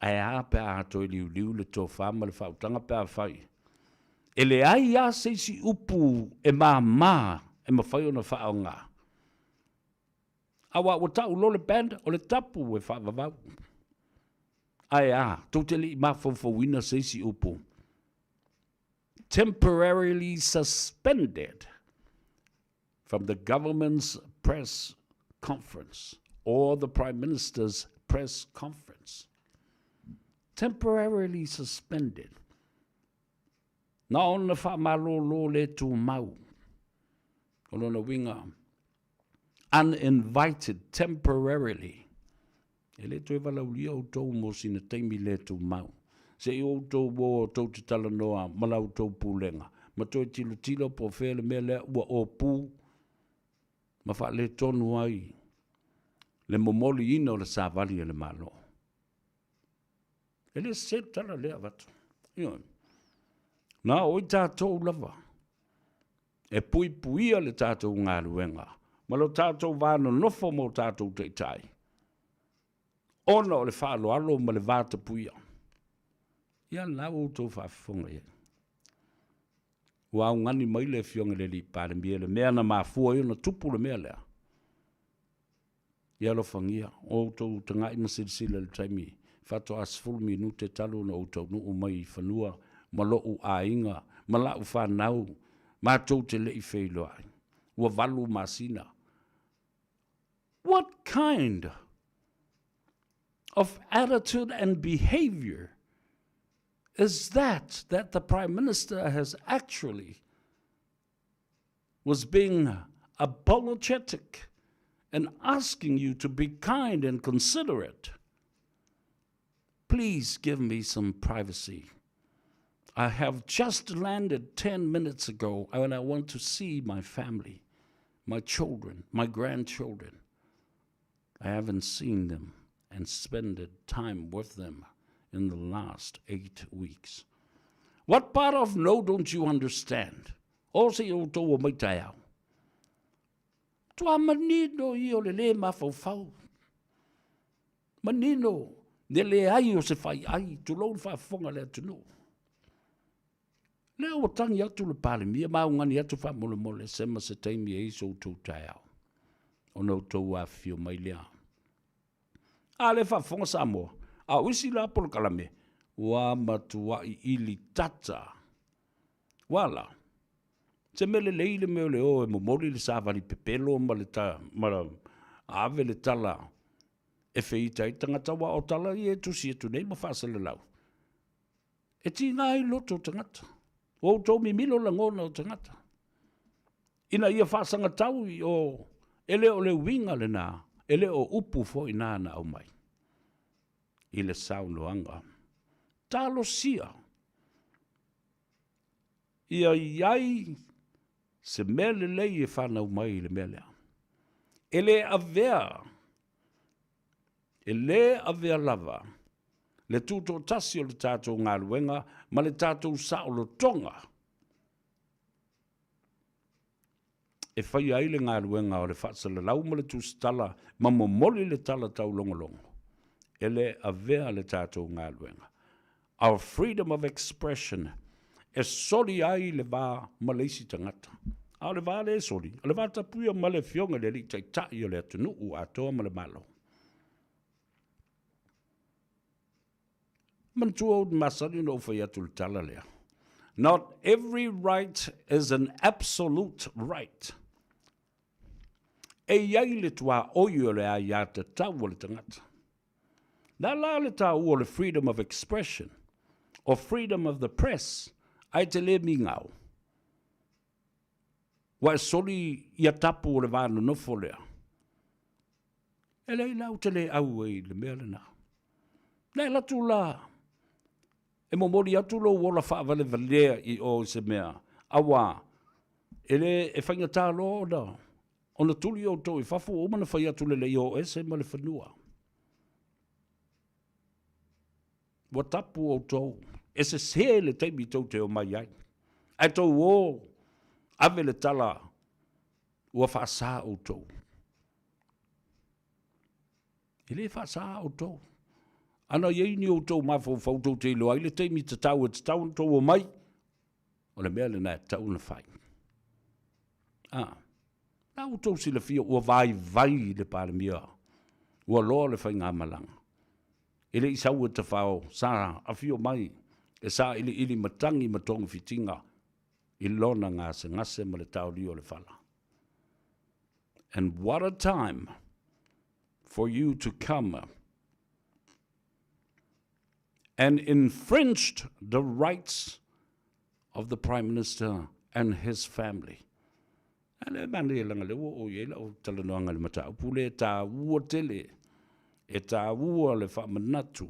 Ae a pe a toe liuliu le tofa ma le faautaga pe afai e leai lava se isi upu e mama e mafai ona faaaoga. Aua ua tau loa le band, o le tapu e faavavau. Ae a, tou te le i mafaufauina se isi upu temporarily suspended from the government's press conference or the Prime Minister's press conference. Temporarily suspended. Na ona faamalōlō le tumau. O lona uiga, uninvited temporarily. E le toe valaaulia outou mo sina taimi le tumau. Se i outou o tou te talanoa ma la outou pulega, ma toe tilotilo po o fea le mea lea ua opu ma faaletonu ai le momoliina o le savali a le Malo. E le sese le tala lea avatu. Ioe. Na o i tatou lava e puipuia le tatou galuega ma lo tatou va nonofo ma o tatou taitai, ona o le faaaloalo ma le vatapuia. Ia lena ua outou faafofoga i ai. Ua augani mai le Afioga i le Alii Palemia i le mea na mafua ai ona tupu le mea lea. Ia alofagia o outou tagai ma silasila i le taimi faatoa 10 minute talu ona ou taunuu mai i fanua ma lo'u aiga ma la'u fanau matou te le i feiloai. Ua 8 masina. What kind of attitude and behavior is that that the Prime Minister has actually was being apologetic and asking you to be kind and considerate? Please give me some privacy. I have just landed 10 minutes ago and I want to see my family, my children, my grandchildren. I haven't seen them and spent time with them in the last 8 weeks. What part of no don't you understand? O se i outou o mai taeao. Matua manino ia o le lē mafaufau. Manino le leai o se faiai, tulou le faafofoga a le atunuu. Lea ua tagi atu le Palemia ma augani atu faamolemole sema se taimi e i ai so outou taeao ona outou afifio mai lea. A lea faafofoga Samoa, a o isi la polokalame, ua matuai ili tata. Ua la, se mea lelei le mea o le o e momoli le savali pepelo ma le ta, ma ave le tala e feita ai tagata, aua o tala ia e tusi atu nei ma faasalalau, e tiga ai loto o tagata. Ua outou mimilo lagona o tagata. Ina ia faasagatau i o, e le o le uiga lena, e le o upu foi na na aumai i le saunoaga. Talosia ia i ai se mea lelei e fanau mai i le mea lea. E le avea, e le avea lava le tutoatasi o le tatou galuega ma le tatou saolotoga e faia ai le galuega o le faasalalau ma le tusitala ma momoli le tala taulogologo, e le avea le tatou galuega, our freedom of expression, e soli ai le va ma le isi tagata. A o le va lea e soli, o le va tapuia ma le Afioga i le Alii Taitai o le atunuu atoa ma le Malo. Manatua ou te masani ona ou fai atu i le tala lea. Not every right is an absolute right. E i ai le tuaoi o le aiatatau a le tagata. Na la le taua o le freedom of expression or freedom of the press ae te le migao. Ua e soli ia tapu o le va nonofo lea. E leai la ou te le au ai i le mea lena. Na e alu atu la. E momoli atu lou ola faavalevalea i o i se mea, auā, e lē e faigata loa ona, ona tuli outou i fafo ua uma ona fai atu le le i oo ese ma le fanua. Ua tapu outou, e sesē le taimi tou te omai ai, ae tou o ave le tala ua faasā outou. E lē faasā outou. Ana i ai ni outou mafaufau tou te iloa ai le taimi tatau e tatau ona outou omai, o le mea lena e tatau ona fai. A, la ua outou silafia ua vaivai le Palemia, ua loa le faigamalaga. E le i sau e tafao, sa afio mai e sailiili matagi ma togafitiga i lona gasegase ma le taolia o le fala. And what a time for you to come and infringed the rights of the Prime Minister and his family. A le manaia leaga lea ua oo i ai lau talanoaga i le mataupu lea e taua tele, e taua le faamanatu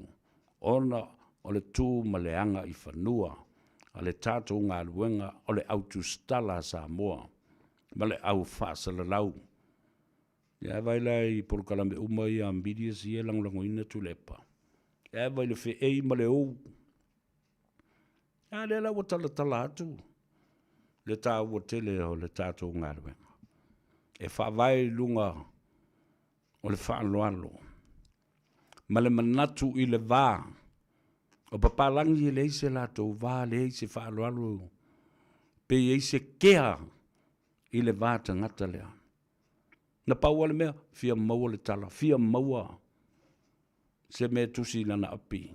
ona o le tu ma le aga i fanua a le tatou galuega o le au tusitala a Samoa ma le au faasalalau. Ia vaai la i polokalame uma ia a medias ia e lagolagoina Tuilaepa. Ia vaai i le feei ma le ou. A lea la ua talatala atu le taua tele o le tatou galuega e faavae i luga o le faaaloalo ma le manatu i le va o papalagi e leai se latou va, leai se faaaloalo pe i ai se kea i le va tagata lea. Na pau lava le mea, fia maua le tala, fia maua se mea e tusi i lana api.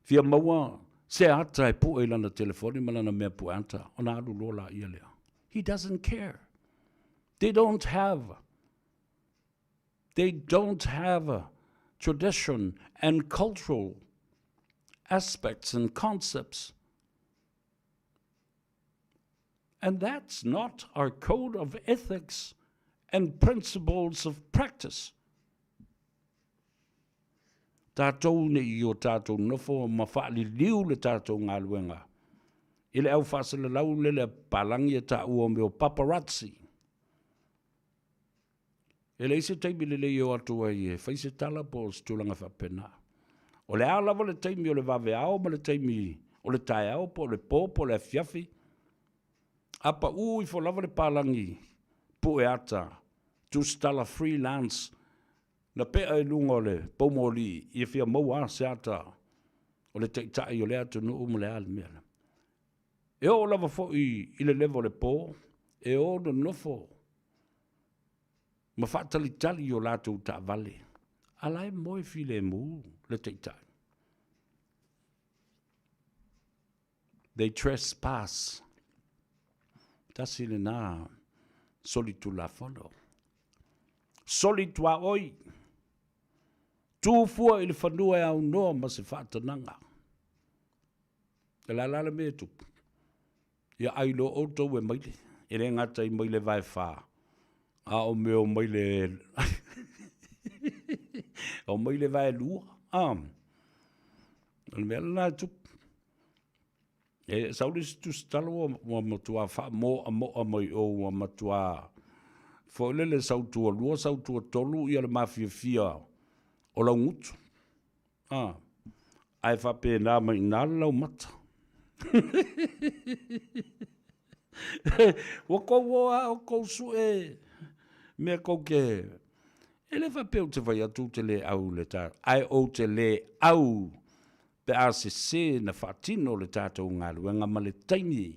Fia maua se ata e pue i lana telefoni ma lana mea pue ata, ona alu loa laia lea. He doesn't care. They don't have They don't have a tradition and cultural aspects and concepts. And that's not our code of ethics and principles of practice. Tatou ne i o tatou nofo ma faaliliu le tatou galuega i le au faasalalau lele a papalagi e taua o mea o paparazzi. E leai se taimi lelei e o atu ai e fai se tala po o se tulaga faapena. O le a lava le taimi o le vaveao ma le taimi o le taeao po o le po po o le afiafi, a pau ifo lava le palagi pue ata, tusitala freelance, na pea i luga o le poumoli ia fia maua a se ata o le taitai o lea atunuu ma le a le mea lea. E oo lava foi i le leva o le po, e o nonofo ma faatalitali i o latou taavale, a la e moe filemu le taitai. They trespass. Tasi lena solitulafono. Soli tuaoi. Tu fua i le fanua e aunoa ma se faatanaga. O le a la le mea e tupu? Ia ʻai loa outou e maile, e le gata i maile vaefa, a o mea o maile o maile vaelua. A, o le mea lena e tupu. E sau le isi tusitala ua, ua matua faamoamoa mai o ua matua foi lele sau tualua, sau tuatolu ia le mafiafia o lau gutu. A, ae faapena mai i ina le laumata. Ua tou o lava outou sue mea tou te... E le faapea ou te fai atu ou te le au i le ta... ae ou te le au pe a sese na faatino le tatou galuega ma le taimi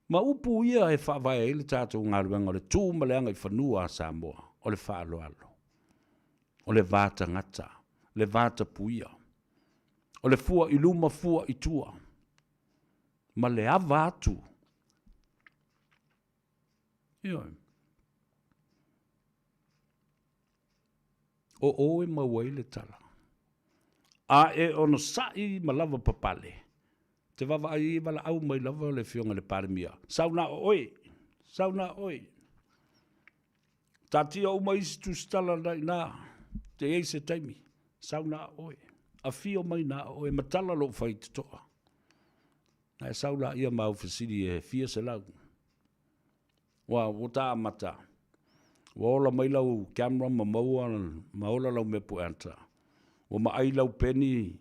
ma upu ia e faavae ai le tatou galuega o le tu ma le agaifanua a Samoa, o le faaaloalo, o le va tagata, le va tapuia, o le fua i luma fua i tua, ma le ava atu. Ioe. O o e maua ai le tala. A e onosai ma lava papale, te vaavaai ai e valaau mai lava le Afioga i le Palemia, sau na o oe, sau na o oe. Taatia uma isi tusitala na i ina, te i ai se taimi, sau na o oe. Afio mai na oe, matala lou faitotoa. Na e sau laia ma au fesili e fia selau. Ua, ua ta amata. Ua ola mai lau camera ma maua ma ola lau mea pueata. Ua maai lau peni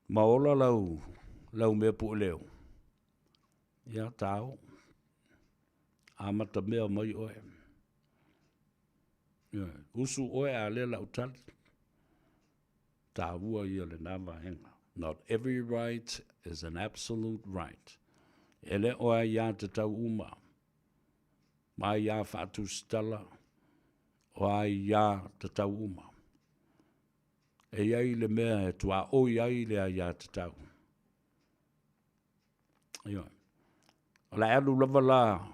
ma ola lau, lau mea pueleo. Ia, tao. Amata mea mai oe. Ioe, usu oe a lea lau tali. Taua ia lena vaega. Not every right is an absolute right. E le o aiatatau uma ma aiā faatusitala o aiatatau uma. E i ai le mea e tuaoi ai le aiatatau. Ioe. O le alu lava la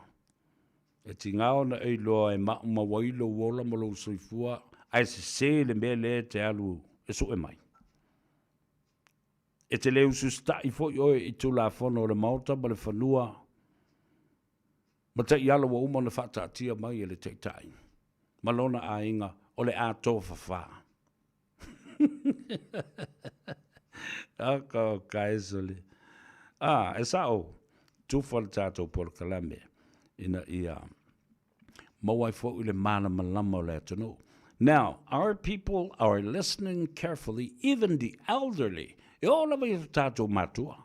e tiga ona e iloa e maumau ai lou ola ma lou soifua, ae sese le mea lea e te alu e sue mai. E te le usiusitai foi oe i Tulafono o le Maota ma le fanua ma taiala ua uma ona faataatia mai e le Taitai ma lona aiga o le a tofafa. Aka kaesole. Ah, e sao, tufa le tatou polokalame ina ia maua ai foi le malamalama o le atunuu. Now, our people are listening carefully, even the elderly. E oo lava i o tatou matua.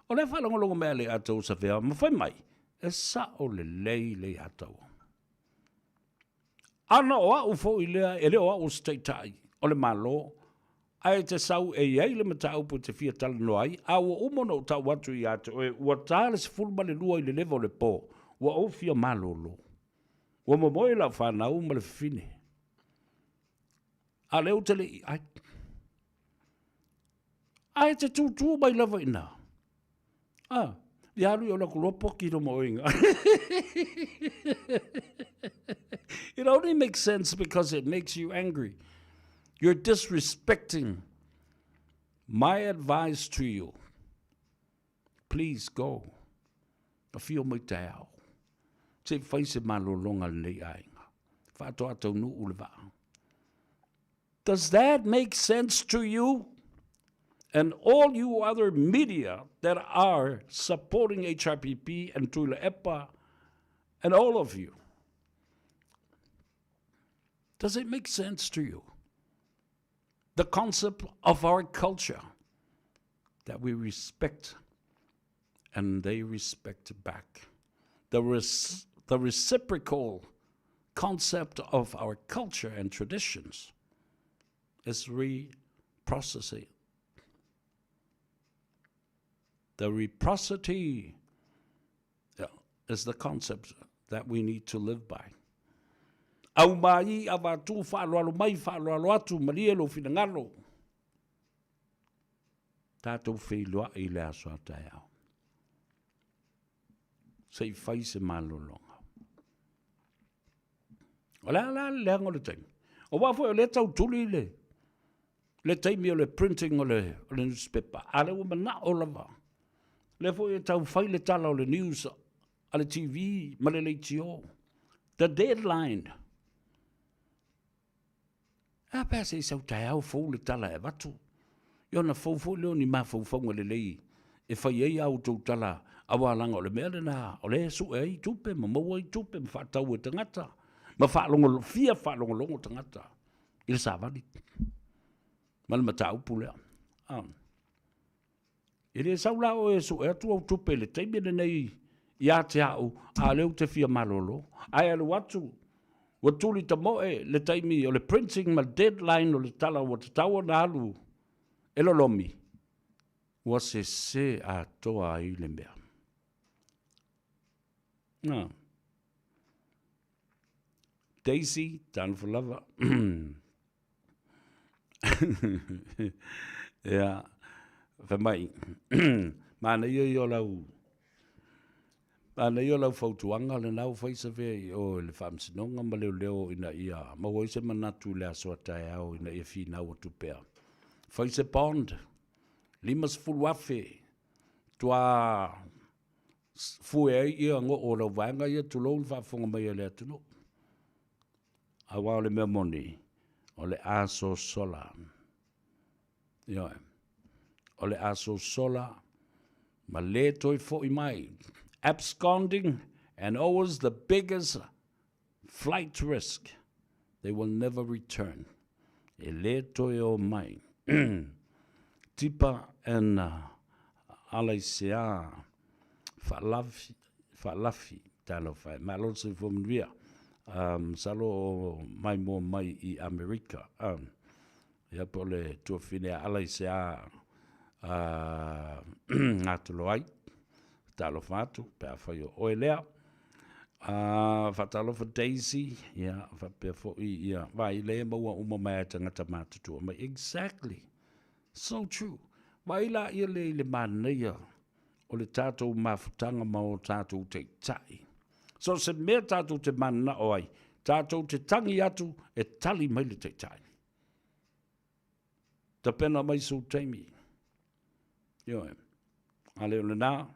O lea faalogologo mai a le atou safea, ma fai mai, e sao lelei le ia tau. Ana o au foi lea, e le o au o se taitai o le Malo, ae te sau e i ai le mataupu e te fia talanoa ai, a ua uma ona ou tau atu ia te oe, ua ta le 12 i le leva o le po, ua ou fia malolo. Ua momoe lau fanau ma le fafine. A o lea ou te le i ai. Ae te tūtū mai lava i ina. Ah, ia alu i o laku loa poki loma oinga. It only makes sense because it makes you angry. You're disrespecting my advice to you. Please go. Afio mai taeao. Se i fai se malologa lenei aiga. Faatoa taunuu le vaa. Does that make sense to you? And all you other media that are supporting HRPP and Tuilaepa and all of you. Does it make sense to you? The concept of our culture that we respect and they respect back. The, res- the reciprocal concept of our culture and traditions is reprocessing. The reciprocity is the concept that we need to live by. Au mai avatu faaaloalo mai faaaloalo atu malie lou finagalo. Tatou feiloai i le aso a taeao. Se i fai se malologa. O le a la le leaga o le taimi? Aua foi o lea tau tuli le, le taimi o le printing o le, o le newspaper, a lea ua manao lava. Lea foi e tau fai le tala o le news a le TV ma le leitio. The deadline. A pe a se i sau taeao fou le tala e avatu. Ia ona fou foi lea o ni mafaufauga lelei e fai ai a outou tala aua leaga o le mea lena o lea e sue ai tupe ma maua ai tupe ma faatau e tagata ma faalogo, fia faalogologo tagata i le savali ma le mataupu lea. Ah. E le sau la oe e sue atu au tupe i le taimi lenei ia te au, a o lea ou te fia malolo. Ae alu atu, ua tuli tamoe le taimi o le printing ma le deadline o le tala ua tatau ona alu e lolomi, ua sese atoa ai le mea. Na. Daisy, talofa lava. Ia, fai mai, manaia ia o lau, manaia o lau fautuaga lena ua fai se fea i o i le Faamasinoga ma Leoleo ina ia maua ai se manatu i le aso a taeao ina ia finau atu pea. Fai se bond, $50,000, tua fue ai ia goo o lau vaega ia, tulou le faafofoga mai a le atunuu. Aua o le mea moni, o le a sosola. Ioe. O le a sosola ma le toe fo'i mai. Absconding and always the biggest flight risk. They will never return. E le toe o mai. Tipa and uh, Alaisea Faalafi, Faalafi, talofa e. Malo le soifua manuia. Um, masalo o mai mua mai i Amerika. Um, ia po o le tuafine a Alaisea uh, Ngatoloai. Talofa atu, pe afai o oe lea. Uh, faatalofa Daisy, ia, faapea foi, ia, vai le maua uma mai a tagata matutua mai. Exactly. So true. Vai la ia le i le manaia o le tatou mafutaga ma o tatou taitai. So se mea tatou te mananao ai, tatou te tangi atu e tali mai le taitai. Tapena mai sou taimi. Ioe. A le o lena,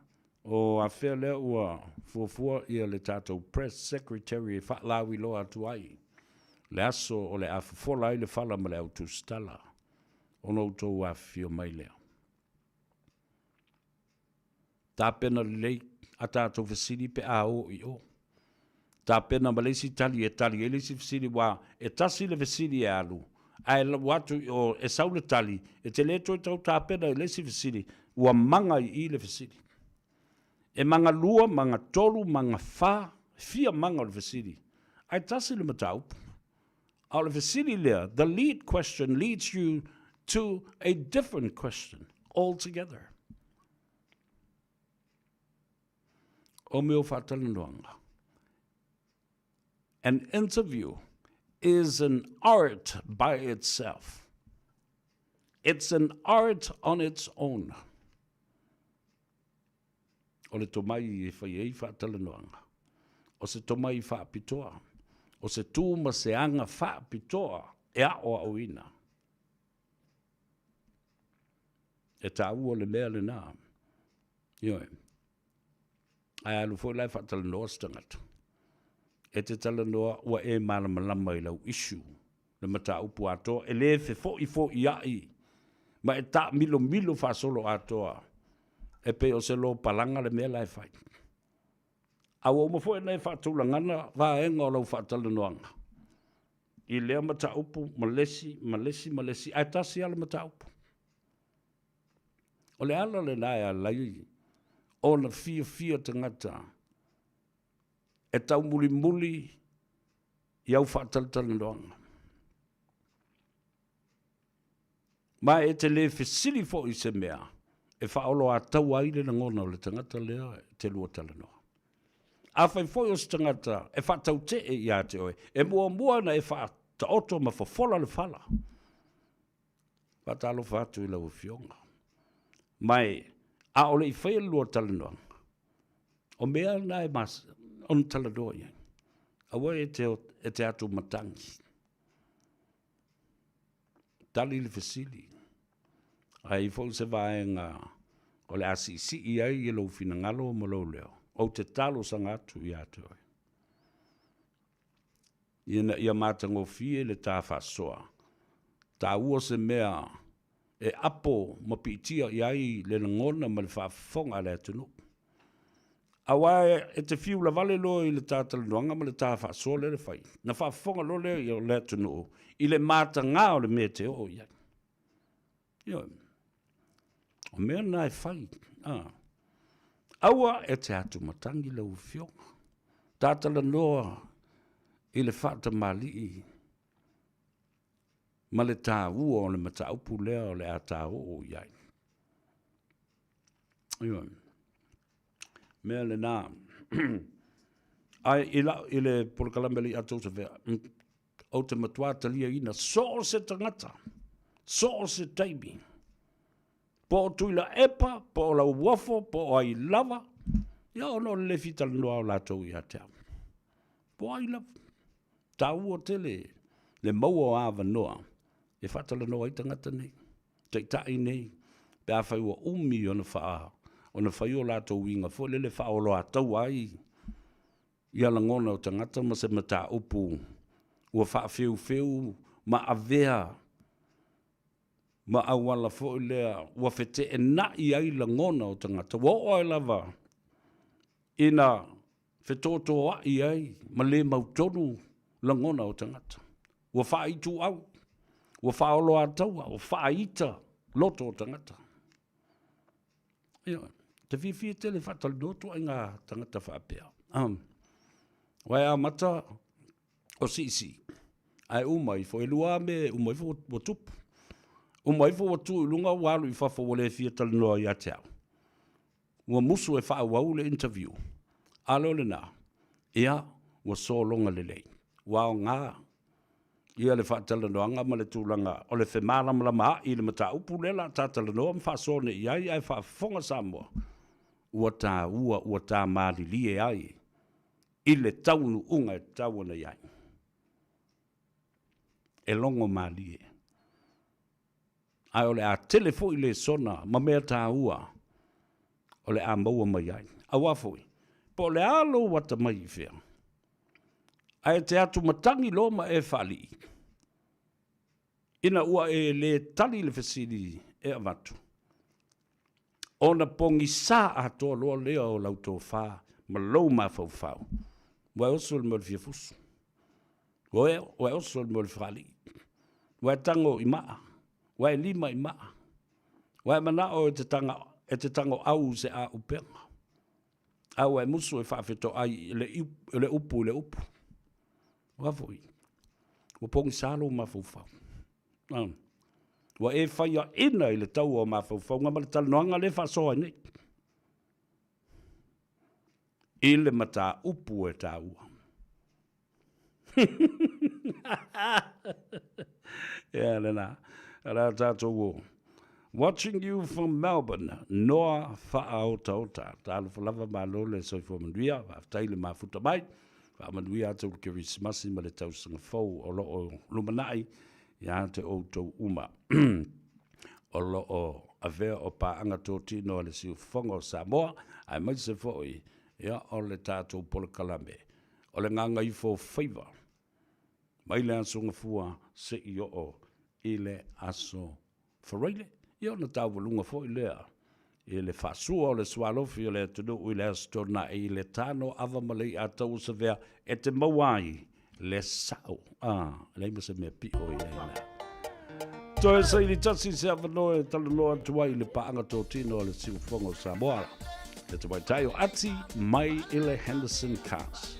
o afea lea ua fuafua ia le tatou press secretary e faalauiloa atu ai le aso o le a fofola ai le fala ma le au tusitala ona outou afifio mai lea. Tapena lelei a tatou fesili pe a o i o. Tapena ma le isi tali e tali ai le isi fesili aua e tasi le fesili e alu ae lau atu i o e sau le tali e te le toe tau tapena i le isi fesili ua maga i i le fesili. E maga lua, maga tolu, maga fa, fia maga o le fesili ae tasi le mataupu. A o le fesili lea, the lead question leads you to a different question altogether. O mea o faatalanoaga. An interview is an art by itself. It's an art on its own. O le tomai e fai ai faatalanoaga, o se tomai faapitoa, o se tū ma se aga faapitoa e aoaoina. E tāua le mea lenā. Ioe. Ae alu foi la e faatalanoa se tagata. E te talanoa ua e malamalama i lau issue, le mataupu atoa, e le fefo'ifo'ia'i ma e ta'amilomilo faasoloatoa e pei o se lopalaga le mea la e fai. A ua uma foi ona e faatulagana vaega o lau faatalanoaga i lea mataupu ma le isi ma le isi ma le isi, ae tasi lava le mataupu. O le ala lena e ala ai ona fiafia tagata e taumulimuli i au faatalatalanoaga. Ma e te le fesili foi i se mea e faaoloataua ai le lagona o le tagata lea e te lua talanoa. Afai foi o se tagata e faatautee ia te oe, e muamua ona e faataoto ma fofola le fala. Faatalofa atu i lau Afioga. Ma e, a o le i faia le lua talanoaga, o mea na e mas, ona talanoa i ai. Aua e te, e te atu matangi. Tali le fesili. A i foi se vaega o le a siisii ai i lou finagalo ma lou leo, ou te talosaga atu ia te oe. Ina ia matagofie le ta faasoa, taua se mea e apo ma piitia i ai le lagona ma le faafofoga a le atunuu. Aua e te fiu lavale loa i le ta talanoaga ma le ta faasoa lea le fai, na faafofoga loa lea o le atunuu i le matagā o le mea e te oo i ai. Ioe. O mea na e fai. A. Aua e te atu matangi lau afioga. Ta talanoa i le faatamalii ma le tāua o le mataupu lea o le a tāoo i ai. Ioe. Mea lenā. Ai i, la, i le polokalame le i atou sa fea, ou te matua taliaina so o se tagata, so o se taimi, po o Tuilaepa, po o Lauofo, po o ai lava, ia ona o le le fitalanoa o latou ia te au. Po o ai lava. Taua tele le maua o avanoa e faatalanoa ai tagata nei, taitai nei, pe afai ua umi ona faa, ona fai o latou uiga foi lele faaoloataua ai ia lagona o tagata ma se mataupu ua faafeufeu ma avea. ma auala foi lea ua feteenai ai lagona o tagata, ua oo ai lava ina fetotoai ai ma le mautonu lagona o tagata. Ua faaituau, ua faaoloataua, ua faaita loto o tagata. Ioe, te fiafia tele e faatalanoa ituaiga tagata faapea. Aua e amata o siisii, ae uma ifo, e lua lava mea e uma ifo ua tupu. Uma ifo ua tu i luga ua alu i fafo ua le fia talanoa ia te au. Ua musu e faaauau le interview. A lea o lena, ia, ua sologa lelei, ua aoga ia le faatalanoaga ma le tulaga o le femalamalamaai i le mataupu lea o le a ta talanoa ma faasoa nei i ai, ae faafofoga Samoa, ua taua, ua ta malilie ai i le taunuuga e tatau ona i ai. E logo malie. Ae o le a tele foi lesona ma mea taua o le a maua mai ai. Aua foi, po o le a lou atamai i fea, ae e te atumatagi loa ma e faalii, ina ua e le tali le fesili e avatu, ona pogisa atoa loa lea o lau tofa ma lou mafaufau, ua e oso i le mea o le fia fusu, ua e oso i le mea o le faalii, ua e tago i maa, ua e lima i maa, ua e manao e te taga, e te tago au i se aupega, a ua e musu e faafetoai i le upu i le upu. Ua foi, ua pogisa lou mafaufau. Ua e faiaina i le taua o mafaufauga ma le talanoaga lea e faasoa ai nei i le mataupu e taua. Ia lena. O le a tatou o. Watching you from Melbourne, Noa Faaotaota. Talofa lava, malo le soifua manuia, faafetai le mafuta mai. Faamanuia atu le Kerisimasi ma le tausaga fou o lo o lumanai ia te outou uma. O lo o avea o paaga totino a le Siufofoga o Samoa, aemaise foi ia o le tatou polokalame o le Gagaifo Faiva mai le Aso Gafua seia oo i le Aso Faraile, ia ona taualuga foi lea i le faasua o le sualofi o le atunuu i le Aso Toonai i le tano ava ma Leiataualesavea e te maua ai le sao. Ah, leai ma se mea piʻo i ai na. Toe saili tasi se avanoa e talanoa atu ai i le paaga totino a le Siufofoga o Samoa. Le tamaitai o Ati mai i le Henderson Cars.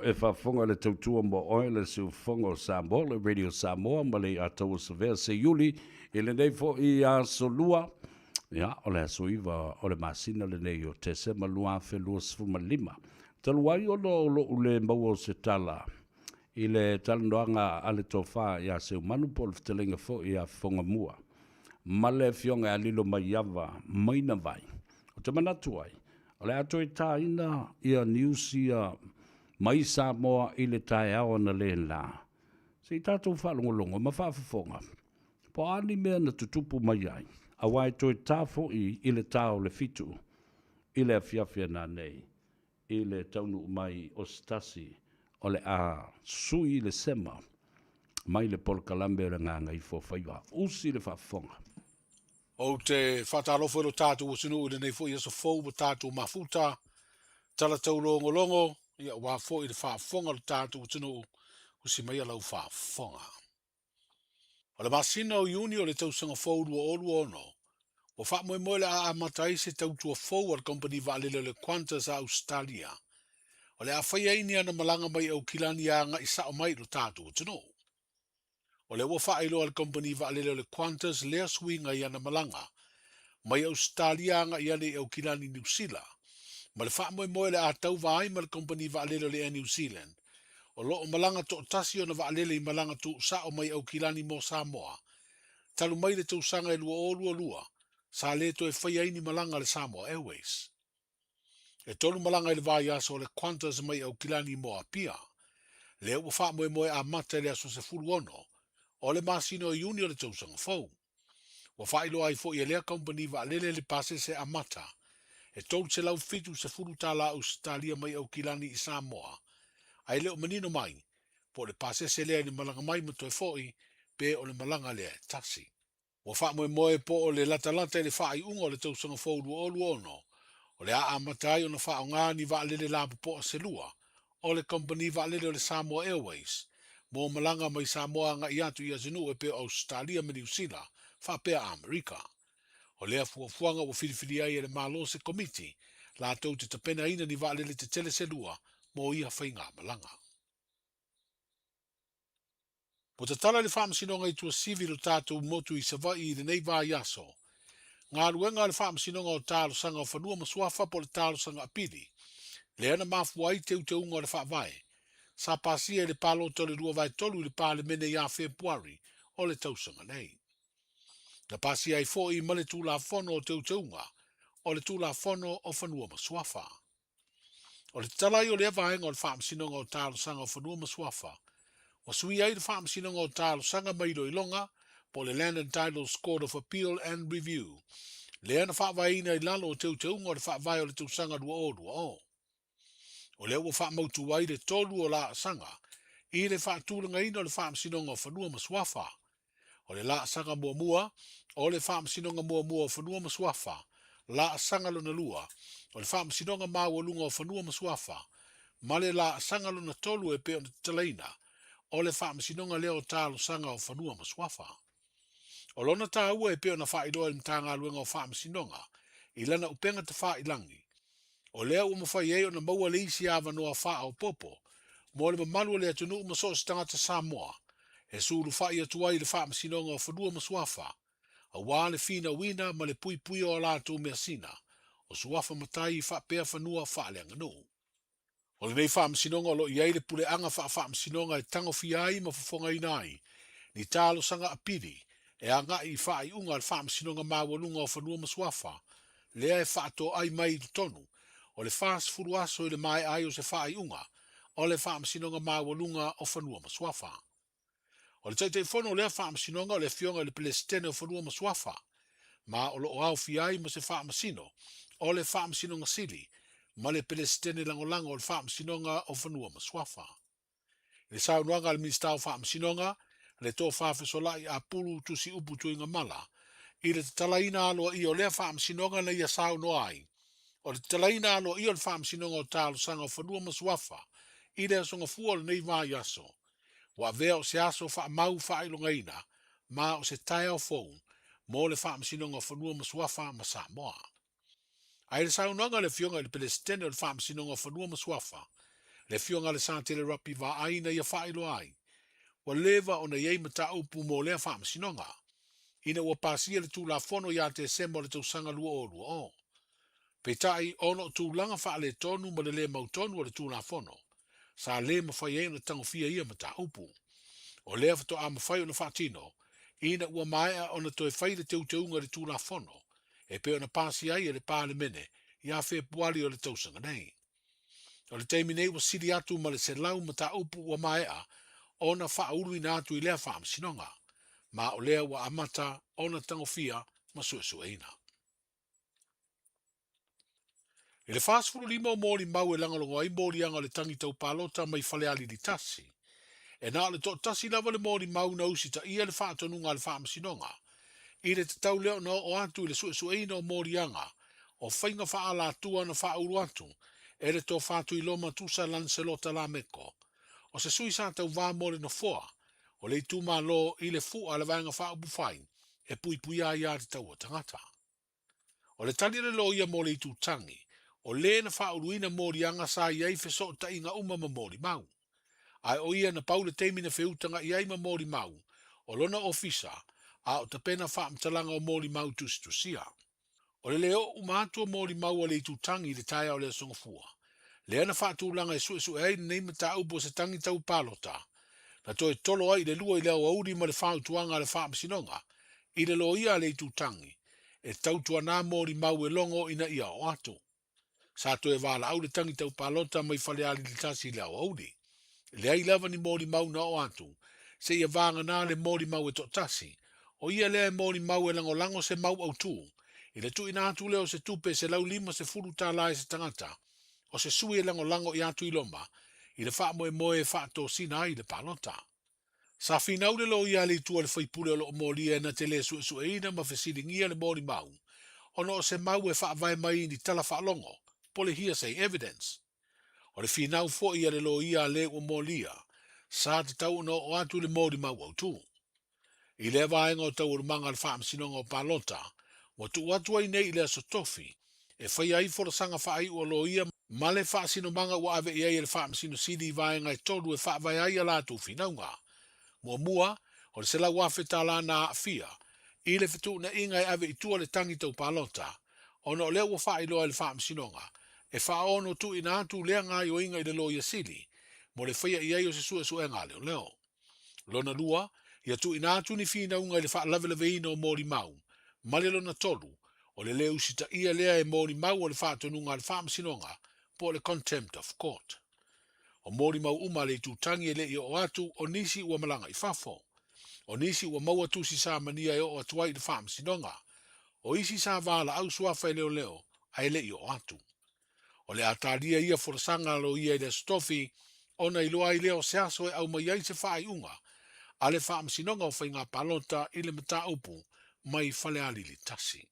e faafofoga i le tautua mo oe le siufofoga o Samoa, le Radio Samoa ma le Ataua Savea Seiuli i lenei foi aso lua. Ia, o le aso 9 o le masina lenei o Tesema 2025. Talu ai ona o lo'u le maua o se tala i le talanoaga a le Tofa ia Seumanu po o le fetalaiga foi ia Fofogamua ma le Afioga ia Lilomaiava Mainavai. Ou te manatu ai, o le a toe tāina ia niusi ia mai Samoa i le taeao analeila, se i tatou faalogologo ma faafofoga po o a ni mea na tutupu mai ai, aua e toe tā foi i le tā o le 7 i le afiafi a nanei i le taunuu mai o se tasi o le a sui le sema mai le polokalame o le Gagaifo Faiva. Usi le faafofoga. Ou te faatalofa i lo tatou atunuu i lenei foi aso fou ua tatou mafuta, tala taulogologo, ia aua foi le faafofoga o lo tatou atunuu, usi maia lau faafofoga. O le masina o Iuni o le tausaga fou 2026, ua faamoemoe o le a amata ai se tautua fou a le kamupani vaalele o le Qantas a Ausetalia, o le a faia ai ni ana malaga mai Aukilani a agai sao mai i lo tatou atunuu. O lea ua faailoa e le kamupani vaalele o le Qantas lea suiga i ana malaga mai Ausetalia agai ane i Aukilani Niu Sila, ma le faamoemoe o le a tauva ai ma le kamupani vaalele o le Air New Zealand, o lo o malaga toatasi ona vaalele i malaga tuusao mai Aukilani mo Samoa. Talu mai le tausaga e 2022, sa le toe faia ai ni malaga a le Samoa Airways. E tolu malaga i le vaiaso o le Qantas mai Aukilani mo Apia. Lea ua faamoemoe amata i le aso 16 o le masina o Iuni o le tausaga fou. Ua faailoa ai foi e lea kamupani vaalele le pasese amata e $370 tala Ausetalia mai Aukilani i Samoa, ae le o manino mai po o le pasese lea i le malaga mai ma toe foi pe o le malaga lea e tasi. Ua faamoemoe po o le latalata i le faaiuga o le tausaga fou 2026 o le a amata ai ona faaaoga ni vaalele lapopoa se lua o le kamupani vaalele o le Samoa Airways mo malaga mai Samoa agai atu i atunuu e pei o Ausetalia ma Niu Sila faapea Amerika. O lea fuafuaga ua filifilia ai e le Malo se komiti latou te tapenaina ni vaalele tetele se lua mo ia faigamalaga. Ua tatala le Faamasinoga i Tuasivi lo tatou motu i Savaii i lenei vaiaso. Galuega a le Faamasinoga o Talosaga o Fanua ma Suafa po o le Talosaga Apili, lea na mafua ai teuteuga o le Faavae, sa pasia i le palota o le 2/3 i le Palemene ia Fepuari o le tausaga nei. Na pasia ai foi ma le Tulafono o Teuteuga o le Tulafono o Fanua ma Suafa. O le tatala ai o lea vaega o le Faamasinoga o Talosaga o Fanua ma Suafa, ua suia ai le Faamasinoga o Talosaga ma Iloiloga po o le Land and Titles Court of Appeal and Review, lea na faavaeina i lalo o teuteuga o le Faavae o le tausaga 2020. O lea ua faamautu ai le tolu o laasaga i le faatulagaina o le Faamasinoga o Fanua ma Suafa. O le laasaga muamua, o le Faamasinoga muamua o Fanua ma Suafa, laasaga lona lua, o le Faamasinoga Maualuga o Fanua ma Suafa, ma le laasaga lona tolu e pei ona tatalaina, o le Faamasinoga lea o Talosaga o Fanua ma Suafa. O lona taua e pei ona faailoa e le Matagaluega o Faamasinoga i lana upega tafailagi, O lea ua mafai ai ona maua le isi avanoa faaopoopo mo le mamalu o le atunuu ma so o se tagata Samoa e sulufai atu ai i le Faamasinoga o Fanua ma Suafa aua le finauina ma le puipuia o a latou measina o suafa matai faapea fanua faaleaganuu. O lenei faamasinoga o lo o i ai le puleaga faafaamasinoga e tagofia ai ma fofogaina ai ni talosaga apili e agai i faaiuga a le Faamasinoga Maualuga o Fanua ma Suafa, lea e faatoai mai i totonu o le 40 aso i le maea ai o se faaiuga o le Faamasinoga Maualuga o Fanua ma Suafa. O le Taitaifono o lea Faamasinoga o le Afioga i le Peresetene o Fanua ma Suafa, ma o lo o aofia ai ma se Faamasino o le Faamasinoga Sili ma le Peresetene Lagolago o le Faamasinoga o Fanua ma Suafa. I le saunoaga a le Minisita o Faamasinoga, le Tofa Fesolai Apulu Tusiupu Tuigamala, i le tatalaina aloaia o lea faamasinoga na ia saunoa ai, o le tatalaina aloaia o le Faamasinoga o Talosaga o Fanua ma Suafa i le Aso Gafua o lenei vaiaso, ua avea o se aso faamau faailogaina ma o se taeao fou mo le Faamasinoga o Fanua ma Suafa ma Samoa. A i le saunoaga a le Afioga i le Peresetene o le Faamasinoga o Fanua ma Suafa, Le Afioga a le Satele Rapi Vaai na ia faailoa ai, ua leva ona i ai mataupu mo lea faamasinoga, ina ua pasia le Tulafono ia Tesema o le tausaga 2020. Peitai, ona o tulaga faaletonu ma le lē mautonu o le Tulafono, sa lē mafai ai ona tagofia ia mataupu. O lea faatoa mafai ona faatino, ina ua maea ona toe fai le teuteuga i le Tulafono, e pei ona pasia ai e le Palemene ia Fepuari o le tausaga nei. O le taimi nei ua sili atu ma le 100 mataupu ua maea ona faauluina atu i lea faamasinoga, ma o lea ua amata ona tagofia ma suesueina. I le 45 o molimau e lagolago ai moliaga o le tagi tau palota mai Falealili 1, e na o le toatasi lava le molimau na usitaia le faatonuga a le Faamasinoga i le tatau lea ona oo atu i le suesueina o moliaga o faiga faaalatua na faaulu atu e le Tofa Tuiloma Tusa Lancelota Lameko, o se sui sa tauvā mo le Nofoa o le itumalo i le Fua a le Vaega Faaupufai e puipuia ai aiatatau a tagata. O le tali a le loia mo le itu tagi, o le na faauluina moliaga sa i ai fesootaiga uma ma molimau. Ae o ia na pau le taimi na feutaga'i ai ma molimau o lona ofisa a o tapena faamatalaga o molimau tusitusia. O le le oo uma atu o molimau a le itu tagi i le taeao o le Aso Gafua, lea na faatulaga e suesue ai lenei mataupu o se tagi tau palota, na toe tolo ai i le 2 i le aoauli ma le fautuaga a le Faamasinoga i le loia a le itu tagi e tautuana molimau e logo ina ia oo atu. Sa toe valaau le tagi tau palota mai Falealili 1 i le aoauli. E leai lava ni molimau na oo atu, seia vagana le molimau e toatasi, o ia lea e molimau e lagolago se mau autū, i le tuuina atu lea o se tupe e $150 i se tagata, o se sui e lagolago iā Tuiloma i le faamoemoe e faatosina ai le palota. Sa finau le loia a le itu a le faipule o lo o molia e na te le suesueina ma fesiligia le molimau ona o se mau e faavae mai i ni tala faalogo po le hearsay evidence. O le finau foi a le loia a le ua molia, sa tatau ona oo atu le molimau autū. I lea vaega o taualumaga a le Faamasinoga o Palota, ua tuu atu ai nei i le Aso Tofi e faia ai folasaga faaiu a loia ma le faasinomaga ua ave i ai e le Faamasino Sili i vaega e tolu e faavae ai a latou finauga. Muamua, o le $100,000 na aafia i le fetuunaiga e ave i tua le tagi tau palota, ona o lea ua faailoa e le Faamasinoga e faaono tuuina atu lea gaoioiga i le Loia Sili mo le faia i ai o se suesuega a leoleo. Lona lua, ia tuuina atu ni finauga i le faalavelaveina o molimau, ma le lona tolu, o le le usitaia lea e molimau o le faatonuga a le Faamasinoga po o le Contempt of Court. O molimau uma a le itutagi e le i oo atu, o nisi ua malaga i fafo. O nisi ua maua tusi samania e oo atu ai i le Faamasinoga. O isi sa valaau suafa e leoleo ae le i oo atu. O le a talia ia folasaga a loia i le Aso Tofi ona iloa ai lea o se aso e aumai ai se faaiuga a le Faamasinoga o Faiga Palota i le mataupu mai Falealili 1.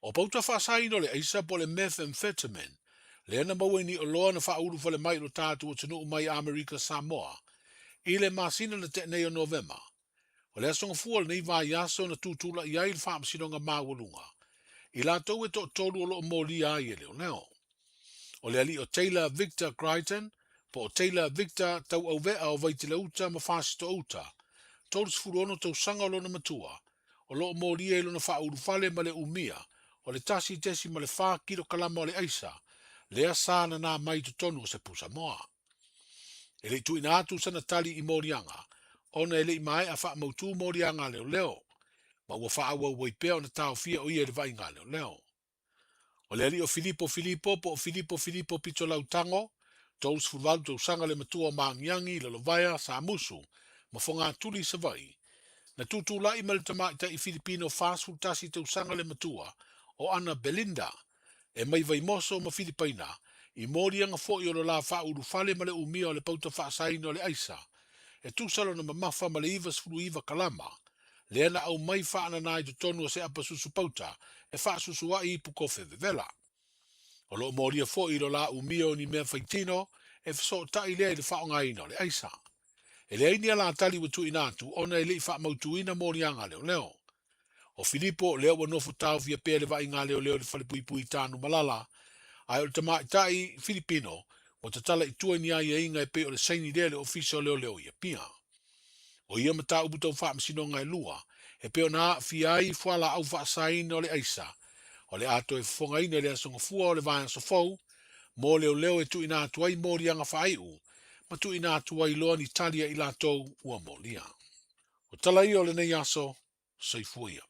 O pauta faasaina o le aisa po o le methamphetamine lea na maua i Niʻoloa na faaulufale mai i lo tatou atunuu mai Amerika Samoa i le masina na tea nei o Novema. O le Aso Gafua o lenei vaiaso na tutulai ai le Faamasinoga Maualuga i latou e toatolu o lo o molia ai e leoleo. O le alii o Taylor Victor Crichton, po o Taylor Victor Tauauvea o Vaiteleuta ma Fasitouta, 36 tausaga o lona matua, o lo o molia i lona faaulufale ma le umia o le 1.4 kilokalama o le aisa, lea sa nanā mai i totonu o se pusamoa. E le i tuuina atu sana tali i moliaga, ona e le i maea faamautū moliaga a leoleo, ma ua faaauau ai pea ona taofia o ia i le vaaiga a leoleo. O le alii o Filipo Filipo po o Filipo Filipo Pitolau Tago, 38 tausaga le matua o Maagiagi, Lalovaea, Samusu ma Fogatuli i Savaii, na tutulai ma le tamaitai Filipino 41 tausaga le matua o Ana Belinda, e mai Vaimoso ma Filipaina, i moliaga foi o lo la faaulufale ma le umia o le pauta faasaina o le aisa, e tusa lona mamafa ma le 99 kalama, lea na aumai faanana i totonu o se apa susu pauta e faasusua'i ipu kofe vevela. O lo o molia foi i lo la umia o ni mea faitino e fesoota'i lea i le faaaogaina o le aisa. E leai ni alatali ua tuuina atu ona e le i faamautuina moliaga a leoleo. O Filipo, lea ua nofo taofia pea le vaaiga a leoleo i le falepuipui i Tanumalala, Ae o le tamaitai Filipino, ua tatala i tua i ni aiaiga e pei o le saini lea i le Ofisa o Leoleo i Apia. O ia mataupu tau faamasinoga e lua, e pei ona aafia ai fualaau faasaina o le aisa, o le a toe fofogaina i le Aso Gafua o le vaiaso fou, mo leoleo e tuuina atu ai moliaga faaiu ma tuuina atu ai loa ni tali a i latou ua molia. O tala ia o lenei aso, soifua ia.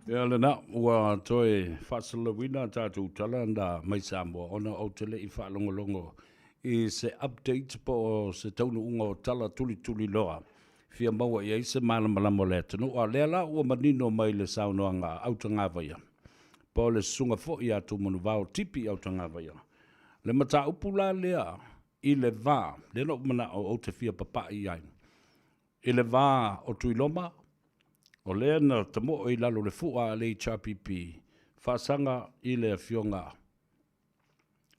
Ia lena, ua toe faasalalauina a tatou tala na mai Samoa ona ou te le i faalogologo i se update po o se taunuuga o tala tulituliloa fia maua i ai se malamalama o le atunuu. A o lea la ua manino mai le saunoaga a Autagavaia, po o le susuga foi ia Tumanuvao Tipi Autagavaia, le mataupu la lea i le va, lea na ou manao ou te fia papai i ai, i le va o Tuiloma, o lea na tamoe i lalo o le fua a le HRPP, faasaga i le Afioga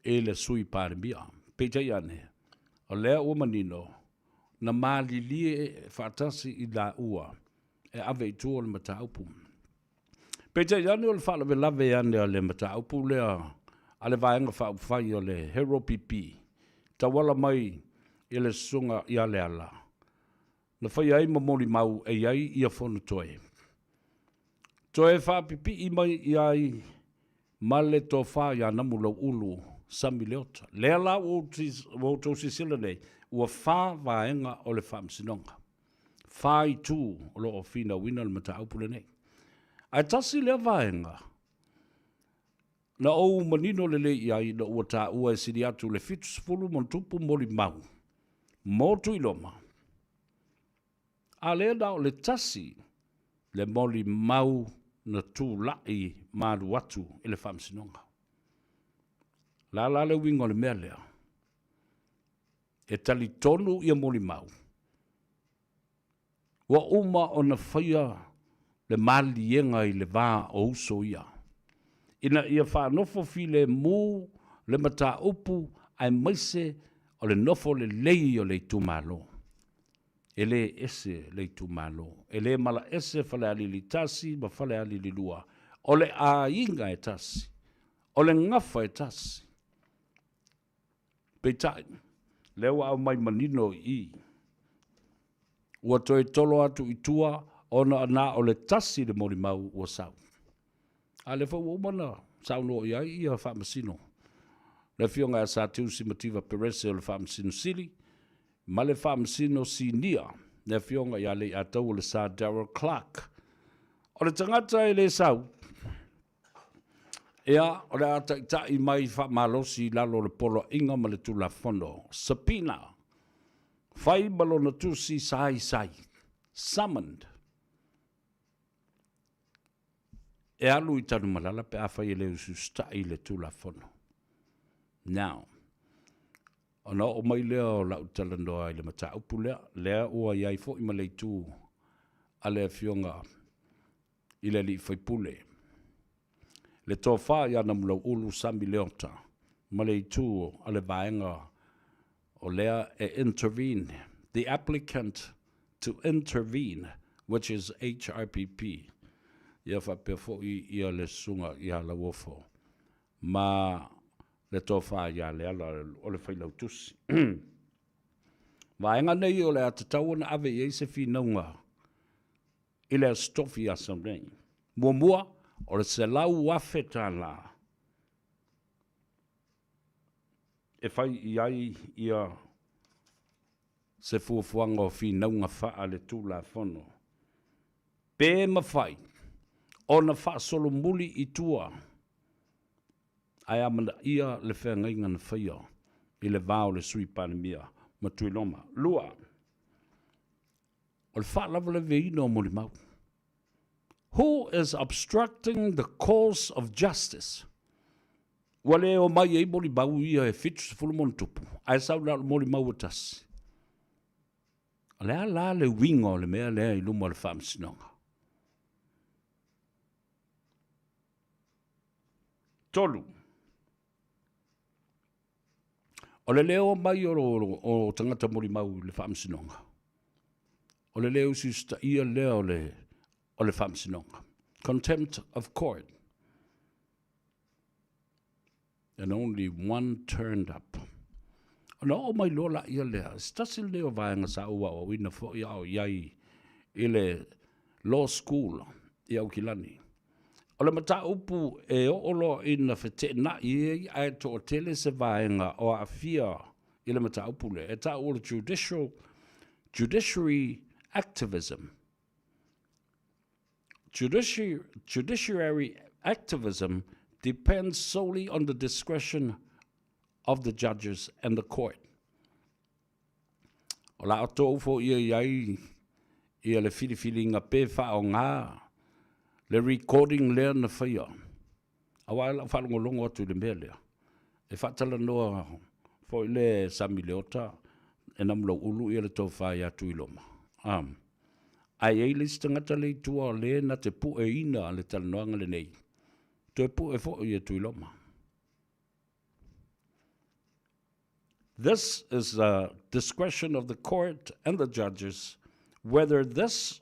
i le Sui Palemia. Peitai ane, o lea ua manino, na malilie faatasi i laua e ave i tua le mataupu. Peitai ane o le faalavelave ane a le mataupu lea a le Vaega Faaupufai o le HRPP, tauala mai i le Susuga ia Leala, na faia ai ma molimau e i ai ia Fonotoe. Toe faapipii mai i ai ma le tofa ia Namulauulu Sami Leota. Lea la ua outou silasila nei, ua fa vaega o le Faamasinoga. Fa itu o lo o finauina le mataupu lenei. Ae tasi lea vaega na ou manino lelei i ai ina ua taua e sili atu le 70 ma ona tupu molimau mo Tuiloma, a lea na o le tasi le molimau na tulai ma alu atu i le Faamasinoga. O le a la le uiga o le mea lea? E talitonu ia molimau ua uma ona faia le maliliega i le va o uso ia, ina ia faanofo filemu le mataupu aemaise o le nofo lelei o le itumalo. E le ese le itumalo, e le malaese Falealili 1 ma Falealili 2, o le aiga e tasi, o le gafa e tasi. Peitai, lea ua aumai manino i i, ua toe tolo atu i tua ona na o le tasi le molimau ua sau. A lea foi ua uma ona saunoa i ai ia Faamasino, le Afioga ia Satiusi Mativa Perese o le Faamasino Sili ma le Faamasino Sinia, le Afioga ia Leiataualesa Daryl Clarke. O le tagata e le sau, Ia, o le a taitai mai faamalosi i lalo o le Poloaiga ma le Tulafono, Subpoena, fai ma lona tusi saisai, summoned, e alu i Tanumalala pe afai e le usiusitai i le Tulafono. Now, ona oo mai lea o lau talanoa i le mataupu lea, lea ua i ai foi ma le itu a le Afioga i le alii faipule, le tofa ia Namulauulu Sami Leota ma le itu a le vaega o lea e intervene, the applicant to intervene which is HRPP, ia faapea foi ia le susuga ia Lauofo ma le tofa ia Leala o le Failautusi. Vaega nei o le a tatau ona ave i ai se finauga i le Aso Tofi ia sau nei. Muamua, o le $100,000 e fai i ai ia se fuafuaga o finauga faale-Tulafono, pe mafai ona faasolomuli i tua ae amanaia le feagaiga na faia i le va o le Sui Palemia ma Tuiloma. 2. O le faalavelaveina o molimau. Who is obstructing the course of justice? Ua le omai ai molimau ia e 70 ma ona tupu, ae sau na o le molimau e tasi. O le a la le uiga o le mea lea i luma o le faamasinoga? 3. O le le omai o tagata molimau i le faamasinoga, o le le usiusitaia lea o le, o le faamasinoga. Contempt of court. And only one turned up. Ona oo mai loa laia lea, se tasi lenei o vaega sa ou aoaoina foi a o i ai i le Law School i Aukilani. O le mataupu e oo loa ina feteenai ai ae toatele se vaega o aafia i le mataupu lea, e taua o le judicial, judiciary activism. Judiciary activism depends solely on the discretion of the judges and the court. O la outou foia i ai ia le filifiliga pe faaaoga le recording lea na faia. Aua lau faalogologo atu i le mea lea, e faatalanoa foi le Sami Leota e Namulauulu ia le tofa ia Tuiloma. Um, ae i ai le isi tagata le i tua o le na te pueina le talanoaga lenei, toe pue foi ia Tuiloma. This is the discretion of the court and the judges whether this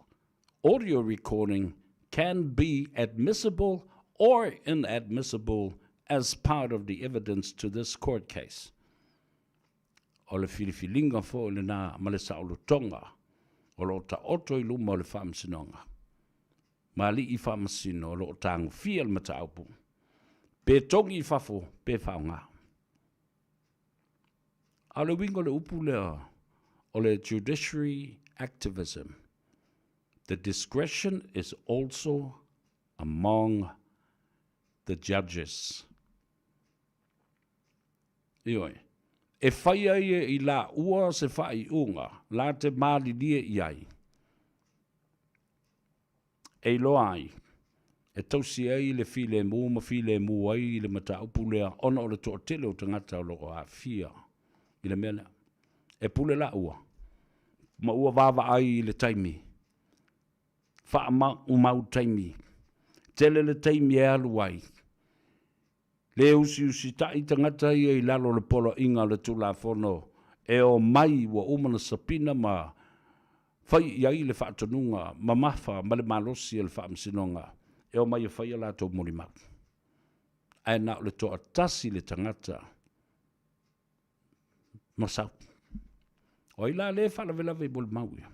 audio recording can be admissible or inadmissible as part of the evidence to this court case. O le filifiliga foi lena ma le saolotoga o lo o taoto i luma o le Faamasinoga ma alii faamasino o lo o tagofia le mataupu, pe togi i fafo pe faaaoga. A o le uiga o le upu lea o le judiciary activism, the discretion is also among the judges. Ioe. E fai ai e i laua se faaiuga la te malilie i ai. E iloa ai, e tausi ai le filemu ma filemu ai le mataupu lea ona o le toatele o tagata o lo o aafia i le mea lea. E pule laua ma ua vaavaai i le taimi, faamaumau taimi, tele le taimi e alu ai, Le usiusitai tagata ia i lalo o le poloaiga o le Tulafono e omai ua uma ona sapina ma fai i ai le faatonuga mamafa ma le malosi a le Faamasinoga e omai e fai a latou molimau. Ae na o le toatasi le tagata na sau. O ai la lea e faalavelave i molimau ia?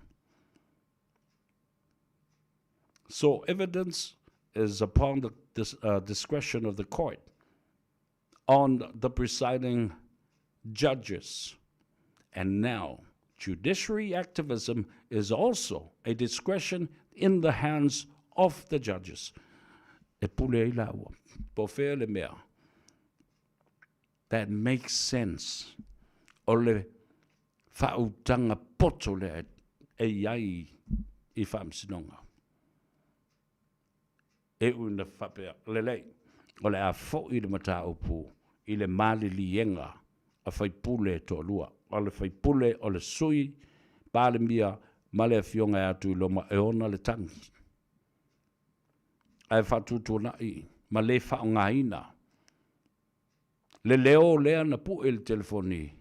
So evidence is upon the dis, discretion of the court on the presiding judges. And now, judiciary activism is also a discretion in the hands of the judges. E pule ai laua. Po fea le mea. That makes sense. O le faautaga poto lea e i ai i faamasinoga. E ui ina faapea, lelei, o le a foi le mataupu i le maliliega a faipule e toalua, o le faipule o le Sui Palemia ma le Afioga ia Tuiloma e ona le tagi, ae faatuatuanai ma le faaaogaina le leo lea na pue i le telefoni.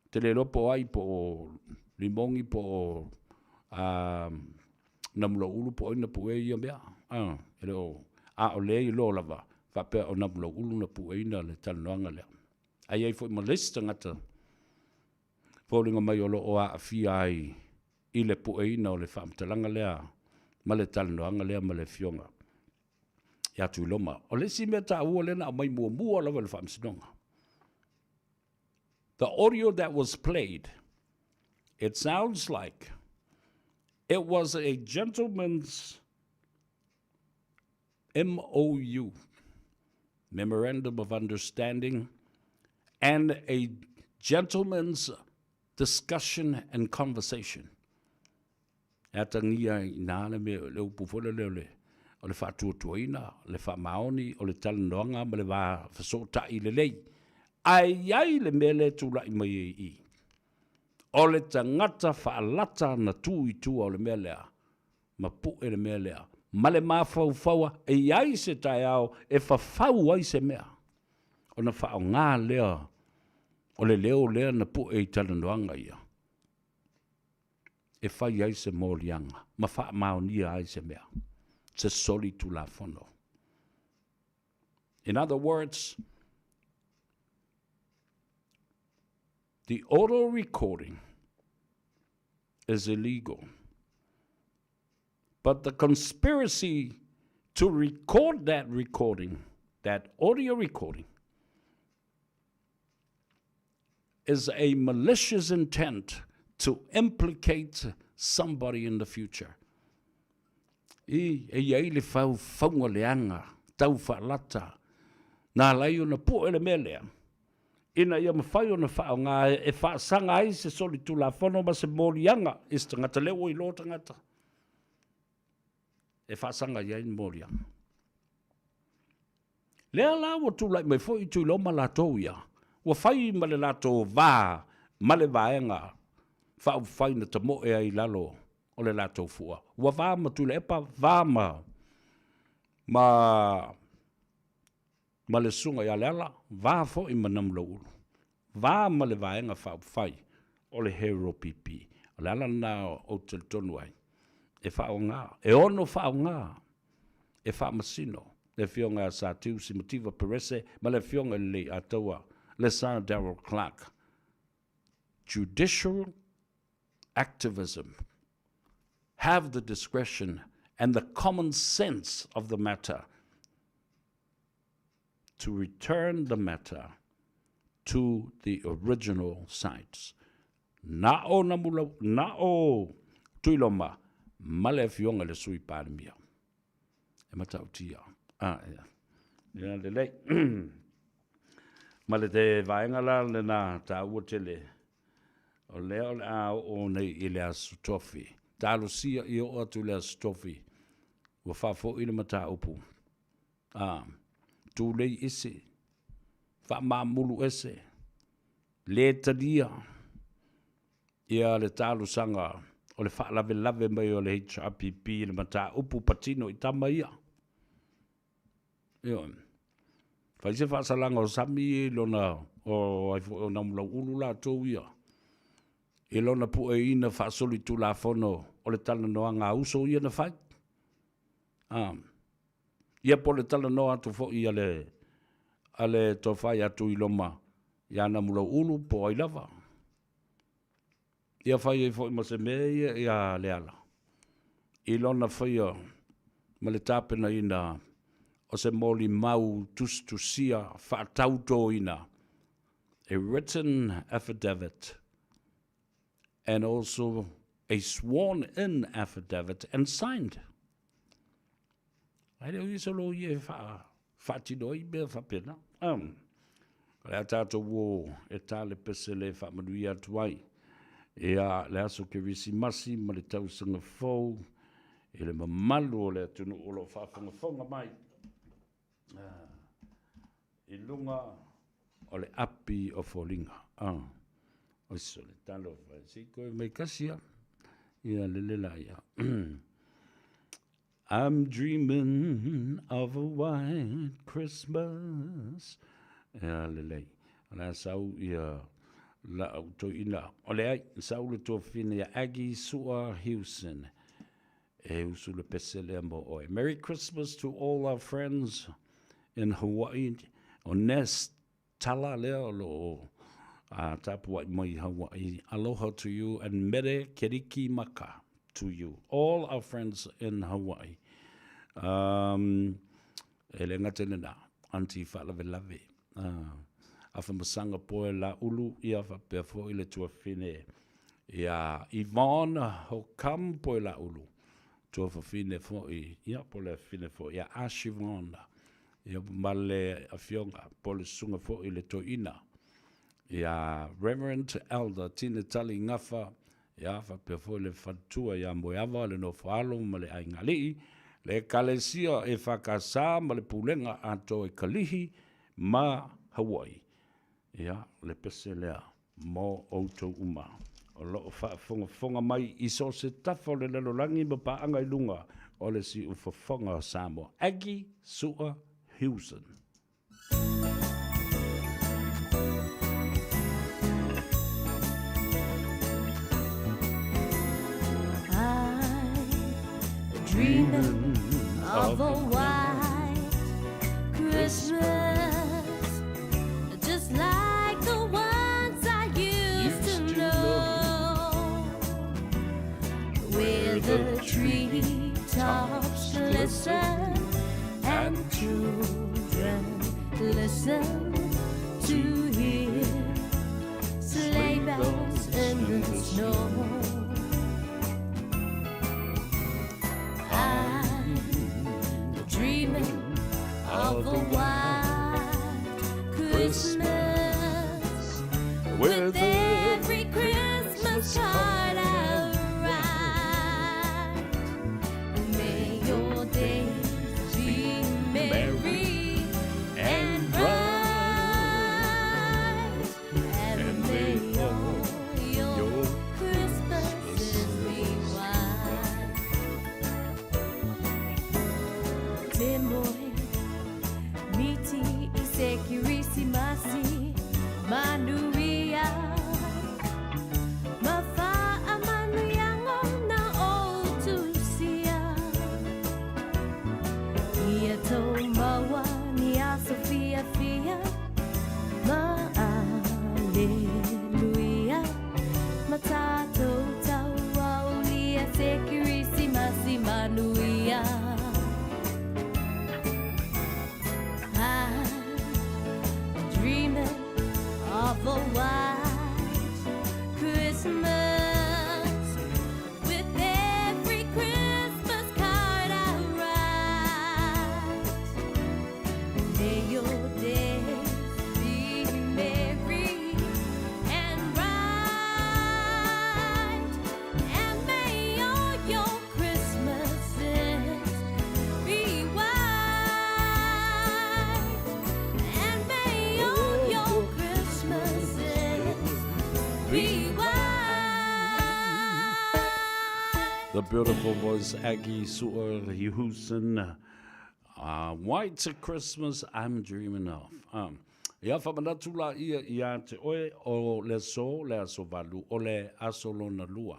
Ou te le iloa po o ai, po o Limogi, po o Namulauulu, po o ai na puea ia mea. E le o, a o lea e iloa lava, faapea o Namulauulu na pueina le talanoaga lea. Ae i ai foi ma le isi tagata, foliga mai o lo o aafia ai i le pueina o le faamatalaga lea ma le talanoaga lea ma le Afioga ia Tuiloma. O le isi mea taua lea na aumai muamua lava i le Faamasinoga, The audio that was played, it sounds like it was a gentleman's MOU, Memorandum of Understanding, and a gentleman's discussion and conversation. E atagia ai i ina le mea, le upu foi lele o le, o le faatuatuaina, le faamaoni, o le talanoaga ma le va fesootai lelei. Ae i ai le mea lea e tulai mai ai i i, o le tagata faalata na tu i tua o le mea lea, ma pue le mea lea, ma le mafaufaua e i ai se taeao e fafau ai se mea, ona faaaoga lea o le leo lea na pue i talanoaga ia. E fai ai se moliaga ma faamaonia ai se mea, se solitulafono. In other words, The auto recording is illegal. But the conspiracy to record that recording, that audio recording, is a malicious intent to implicate somebody in the future. I, e i ai le faufauga leaga, tau faalata, na ala ai ona pue le mea lea, ina ia mafai ona faaaoga e faasaga ai se solitulafono ma se moliaga i se tagata lea ua iloa tagata e faasaga i ai le moliaga. Lea la ua tulai mai foi Tuiloma latou ia, ua fai ma le latou va ma le Vaega Faaupufai na tamoe ai i lalo o le latou fua. Ua va ma Tuilaepa, va ma ma ma le Susuga ia Leala, va foi ma Namulauulu, va ma le Vaega Faaupufai o le HRPP. O le ala lena ou te talitonu ai, e faaaoga, e ono faaaoga e faamasino le Afioga ia Sa Tiu Simativa Perese ma le Afioga i le Leiataua le Sir Darrell Clarke. Judicial activism have the discretion and the common sense of the matter to return the matter to the original sites. Na o Namula, na o Tuiloma ma le Afioga i le Sui Palemia. E matautia. Ah, ia. Ia, lelei. Ma le te vaega la lena tāua tele, o lea o le a oo nei i le Aso Tofi. Talosia i oo atu i le Aso Tofi, ua faafoi le mataupu. A, tulei ese, faamamulu ese, le talia ia le talosaga o le faalavelave mai o le HRPP i le mataupu patino i tama ia. Ioe. Fai se faasalaga o Sami i lona, o ai foi o Namulauulu latou ia, i lona pueina faasolitulafono o le talanoaga a uso ia na fai. A, ia po o le talanoa atu foi a le, a le Tofa ia Tuiloma ia Namulauulu po o ai lava. Ia fai ai foi ma se mea ia ia Leala i lona faia ma le tapenaina o se molimau tusitusia faatautoina, a written affidavit and also a sworn in affidavit and signed. Ae le o ia se loia e faatino ai mea faapena. O le a tatou o e ta le pese le faamanuia atu ai ia le aso Kerisimasi ma le tausaga fou i le mamalu o le atunuu o lo o faafogafoga mai i luga o le api o foliga. Oiso le talofa, se i koe mai kasi a. Ia lele la ia. I'm dreaming of a white Christmas. Ia lelei. O le a sau ia la'u toeaina. O leai, sau le tuafafine ia Aggie Sua Hewson. E usu le pese lea mo oe. Merry Christmas to all our friends in Hawaii. O Nest Tala lea o lo o tapuai mai i Hawaii. Aloha to you and Mere Keriki Maka to you. All our friends in Hawaii. Um, e le gata i lena, Aunty Faalavelave. Afamasaga poe la ulu ia faapea foi le tuafafine ia Yvonne Hokam poe la ulu. Tuafafine foi, ia po le afafine foi ia Ashivon. Ia ma le afioga po le susuga foi le toeaina ia Reverend Elder Tine Tali Gafa, ia faapea foi le faletua ia Moeava le Nofoalo ma le Aiga Alii, le Ekalesia EFKS ma le Pulega atoa i Kalihi ma Hawaii. Ia, le pese lea mo outou uma o lo o faafogafoga mai i so o se tafa o le lalolagi ma paaga i luga o le siufofoga o Samoa. Aggie Sua Hewson. I'm dreaming of a white Christmas, just like the ones I used. Treetops glisten and children listen to hear sleigh bells in the snow. I'm dreaming of a white Christmas with every Christmas card I write. May your days be merry and bright, and may all your Christmases be white. Te moe, miti i se Kirisimasi, manuia. Ma whaamanuianga na o tusia. Ia tō maua ni a Sofia Fia, ma aleluia. Ma tātou tauaulia se Kirisimasi manuia. I'm dreaming of a white Christmas with every Christmas card I write. May your days be merry and bright, and may all your Christmases be white, and may all your Christmases be white. The beautiful voice Aggie Su'a Houston. White Christmas I'm Dreaming of. Um, ia whamanatu la ia ia te oe o le so, le aso valu, o le aso lona lua.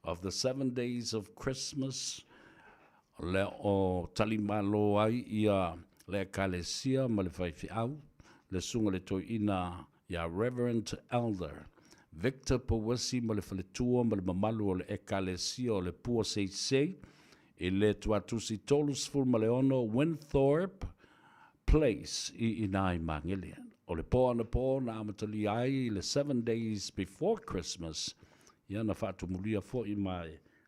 Of the seven days of Christmas, le o talimalo ai ia le ekalesia ma le faifeau, le susuga le toeaina ia Reverend Elder Victor Pouesi ma le faletua ma le mamalu o le ekalesia o le Pua Seisei i le Tuatusi 36 Winthorpe Place i ina i Magele. O le po anapo na amatalia ai le Seven Days Before Christmas, ia na faatumulia foi ma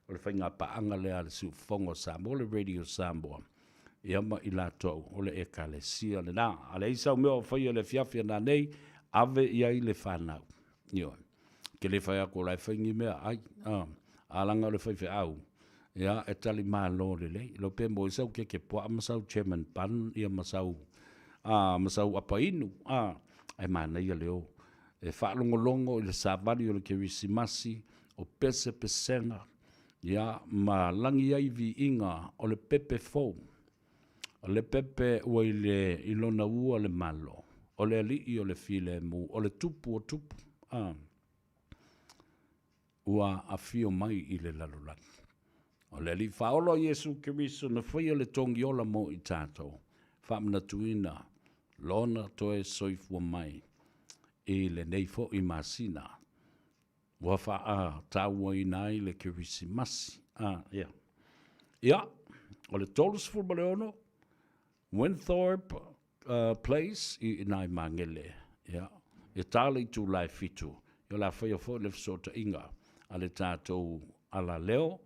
o le faigapaaga lea a le Siufofoga o Samoa, le Radio Samoa, ia ma i latou o le Ekalesia lena. A leai sau mea o faia i le afiafi a nanei, ave i ai le fanau. Ioe. Ke le fai atu o la e fai ni mea ai, a, a laga o le faifeau, ia, e tali malo lelei. Lo pe mo i sau keke puaa ma sau German bun, ia ma sau, a, ma sau apa inu, a, e manaia le o. E faalogologo i le savali o le Kerisimasi, o pesepesega, ia, ma lagi ai viiga o le pepe fou. O le pepe ua i le, i lona ua le Malo, o le Alii o le Filemu, o le Tupu o Tupu, a, ua afio mai i le lalolagi. O le Alii Faaola o Iesu Keriso na faia le togiola mo i tatou, faamanatuina Lona toe soifua mai i lenei foi masina ua faatauaina ai le Kerisimasi. A, ia. Ia, o le 36 Winthorpe uh, Place i ina i Magele. Ia, e tā le itula e fitu. Ia o le a faia foi le fesootaiga a le tatou alaleo,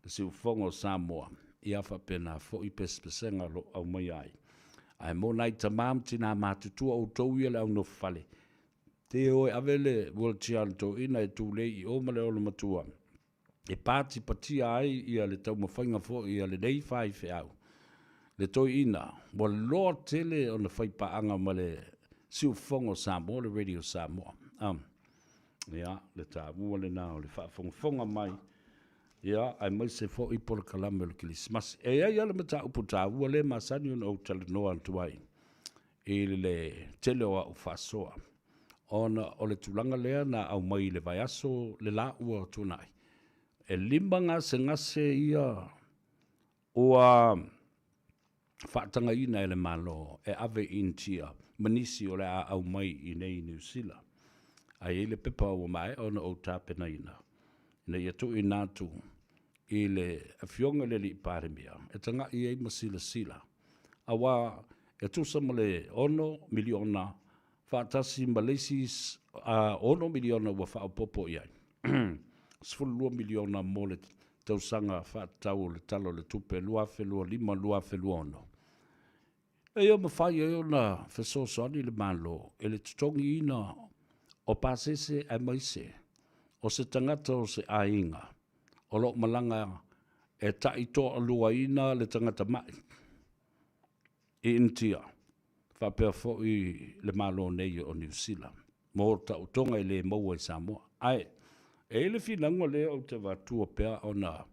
le siufofoga o Samoa, ia faapena foi pesepesega o lo o aumaia ai. Ae mo nai tamā ma tinā matutua outou ia le au nofo fale, te o e ave le wheelchair a le toeaina e tulei i o ma le olomatua, e patipatia ai ia le taumafaiga foi a lenei faifeau, le toeaina, ua loa tele ona faipaaga ma le siufofoga o Samoa, le Radio Samoa. Um, ia, le taua lena o le faafogafoga mai, ia, aemaise foi polokalame o le Kerisimasi. E i ai lava le mataupu taua lea e masani ona ou talanoa atu ai i le tele o au faasoa, ona o le tulaga lea na aumai i le vaiaso le la ua tuanai. E lima gasegase ia ua faatagaina e le Malo e ave i Initia ma nisi o le a aumai i inei i Niu Sila. Ae i ai le pepa ua maea ona ou tapenaina ina ia tuuina atu i le Afioga i le Alii Palemia e taga'i ai ma silasila, auā e tusa ma le ono miliona faatasi ma le isi ono miliona ua faaopoopo i ai, 12 miliona mo le tausaga faatatau o le Tala o le Tupe 2025/2026. E ia mafai ai ona fesoasoani le Malo i le totogiina o pasese aemaise o se tagata o se aiga o lo o malaga e taitoaluaina le tagata ma'i i Initia faapea foi le Malo nei o Niu Sila mo taotoga e le maua i Samoa. Ae e i ai le finauga lea ou te avatua pea ona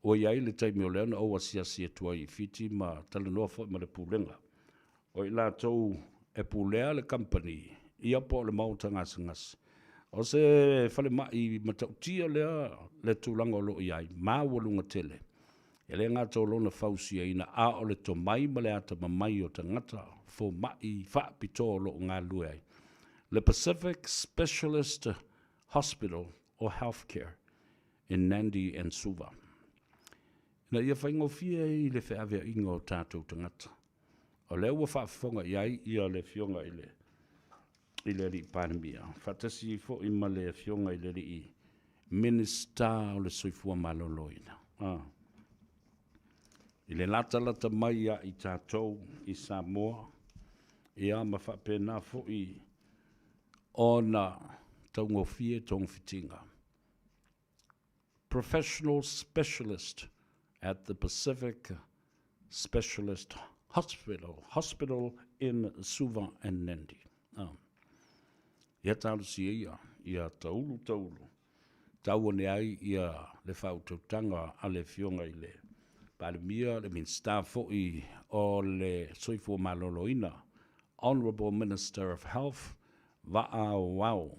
ua i ai le taimi o lea na ou asiasi atu ai i Fiti ma talanoa foi ma le Pulega o i latou e pulea le kamupani ia po o le maota gasegase. O se falemai matautia lea le tulaga o lo o i ai, maualuga tele. E le gata o lona fausiaina, a o le tomai ma le atamamai o tagata fomai faapitoa o lo o galulue ai. Le Pacific Specialist Hospital or Healthcare in Nandi and Suva. Ina ia faigofie ai le feaveaiga o tatou tagata. O lea ua faafofoga i ai ia le Afioga i le i le Alii Palemia, faatasi foi ma le Afioga i le Alii Minisita o le Soifua Maloloina. Ah. I le latalata mai ia i tatou i Samoa, ia ma faapena foi ona taugofie togafitiga. Professional Specialist at the Pacific Specialist Hospital, Hospital in Suva and Nandi. Ah. Ia talosia ia, ia taulu taulu, tau ane ai ia le faautautaga a le Afioga i le Palemia, le Minisita foi o le Soifua Maloloina, Honourable Minister of Health, Vaaoao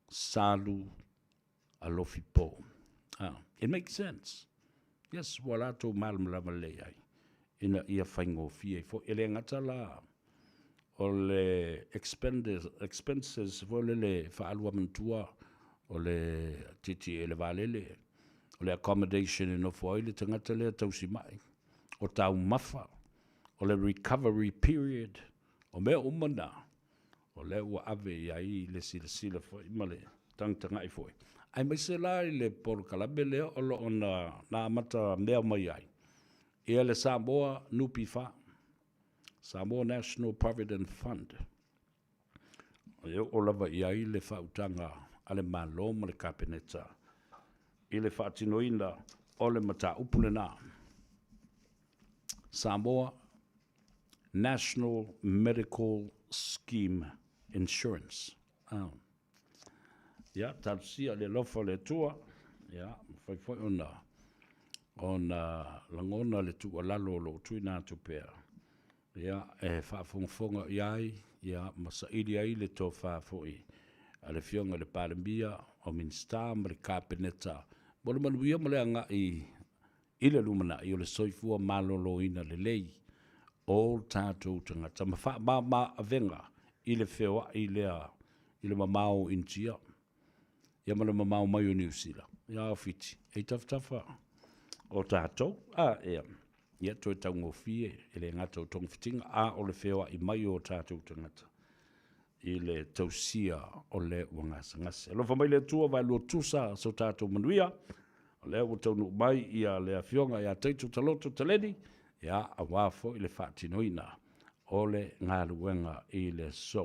Salu Alofi Po. Ah, it makes sense. Yes, ua latou malamalama lelei ai, ina ia faigofie ai foi. E le gata la o le expenses foi lele faaalua manatua o le tietie i le vaalele, o le accommodation e nofo ai le tagata lea tausimai, o taumafa, o le recovery period, o mea uma na, o lea ua ave i ai le silasila foi ma le tagatagai foi, aemaise la i le polokalame lea o lo o na amata mea mai ai, ia le Samoa NPF, Samoa National Provident Fund. E oo lava i ai le faautaga a le Malo ma le Kapeneta i le faatinoina o le mataupu lena. Samoa National Medical Scheme Insurance. Ah. Ia, talosia le alofa o le Atua, ia, mafai foi ona ona lagona le tuualalo o lo o tuuina atu pea, ia, e faafogafoga i ai, ia, ma saili ai le tofa foi a le Afioga i le Palemia, o Minisita ma le Kapeneta mo le manuia ma le agai i le lumanai o le soifua maloloina lelei o tatou tagata ma faamama avega i le feoai lea i le mamao o Initia ia ma le mamao mai o Niu Sila ia o Fiti e i tafatafa o tatou a ea ia toe taugofie e le gata o togafitiga a o le feoai mai o tatou tagata i le tausia o le ua gasegase. Alofa mai le Atua vaelua tusa so tatou manuia. O lea ua taunuu mai ia le Afioga ia Taito Taloto Taleni, ia aua foi le faatinoina o le galuega i le aso.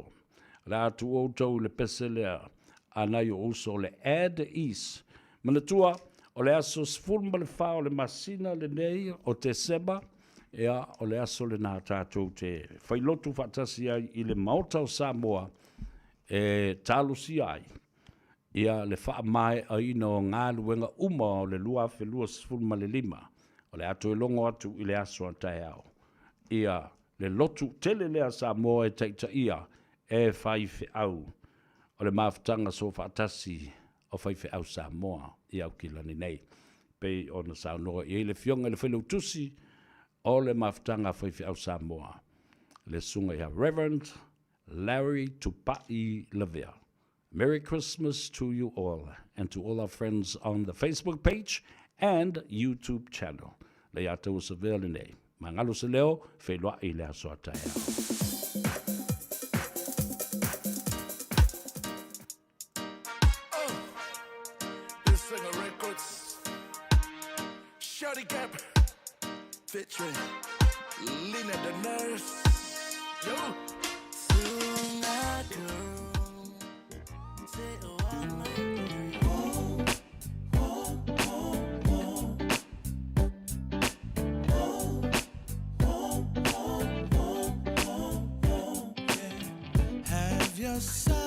O le a tuu outou i le pese lea a nai ou uso o le Add Ease. Manatua, o le aso 14 o le masina lenei o Tesema, ia, o le aso lena tatou te failotu faatasi ai i le Maota o Samoa e talosia ai ia le faamaeaina o galuega uma o le 2025. O le a toe logo atu i le aso a taeao ia le lotu tele lea a Samoa e taitaia e faifeau o le mafutaga soofaatasi o faifeau Samoa i Aukilani nei, pei ona saunoa i ai le Afioga i le Failautusi o le Mafutaga a Faifeau Samoa, le Susuga ia Reverend Larry Tupai Lavea. Merry Christmas to you all and to all our friends on the Facebook page. and YouTube channel. Leiataua Savea lenei. Magalo se leo, feiloai i le aso a taeao. This Singer Records. Shorty Gap. Featuring Lena the Nurse. Yo. Tonight, girl. Say, oh, I might be. Oh, oh, oh, oh. Oh, oh, oh, oh, oh, yeah. Have yourself.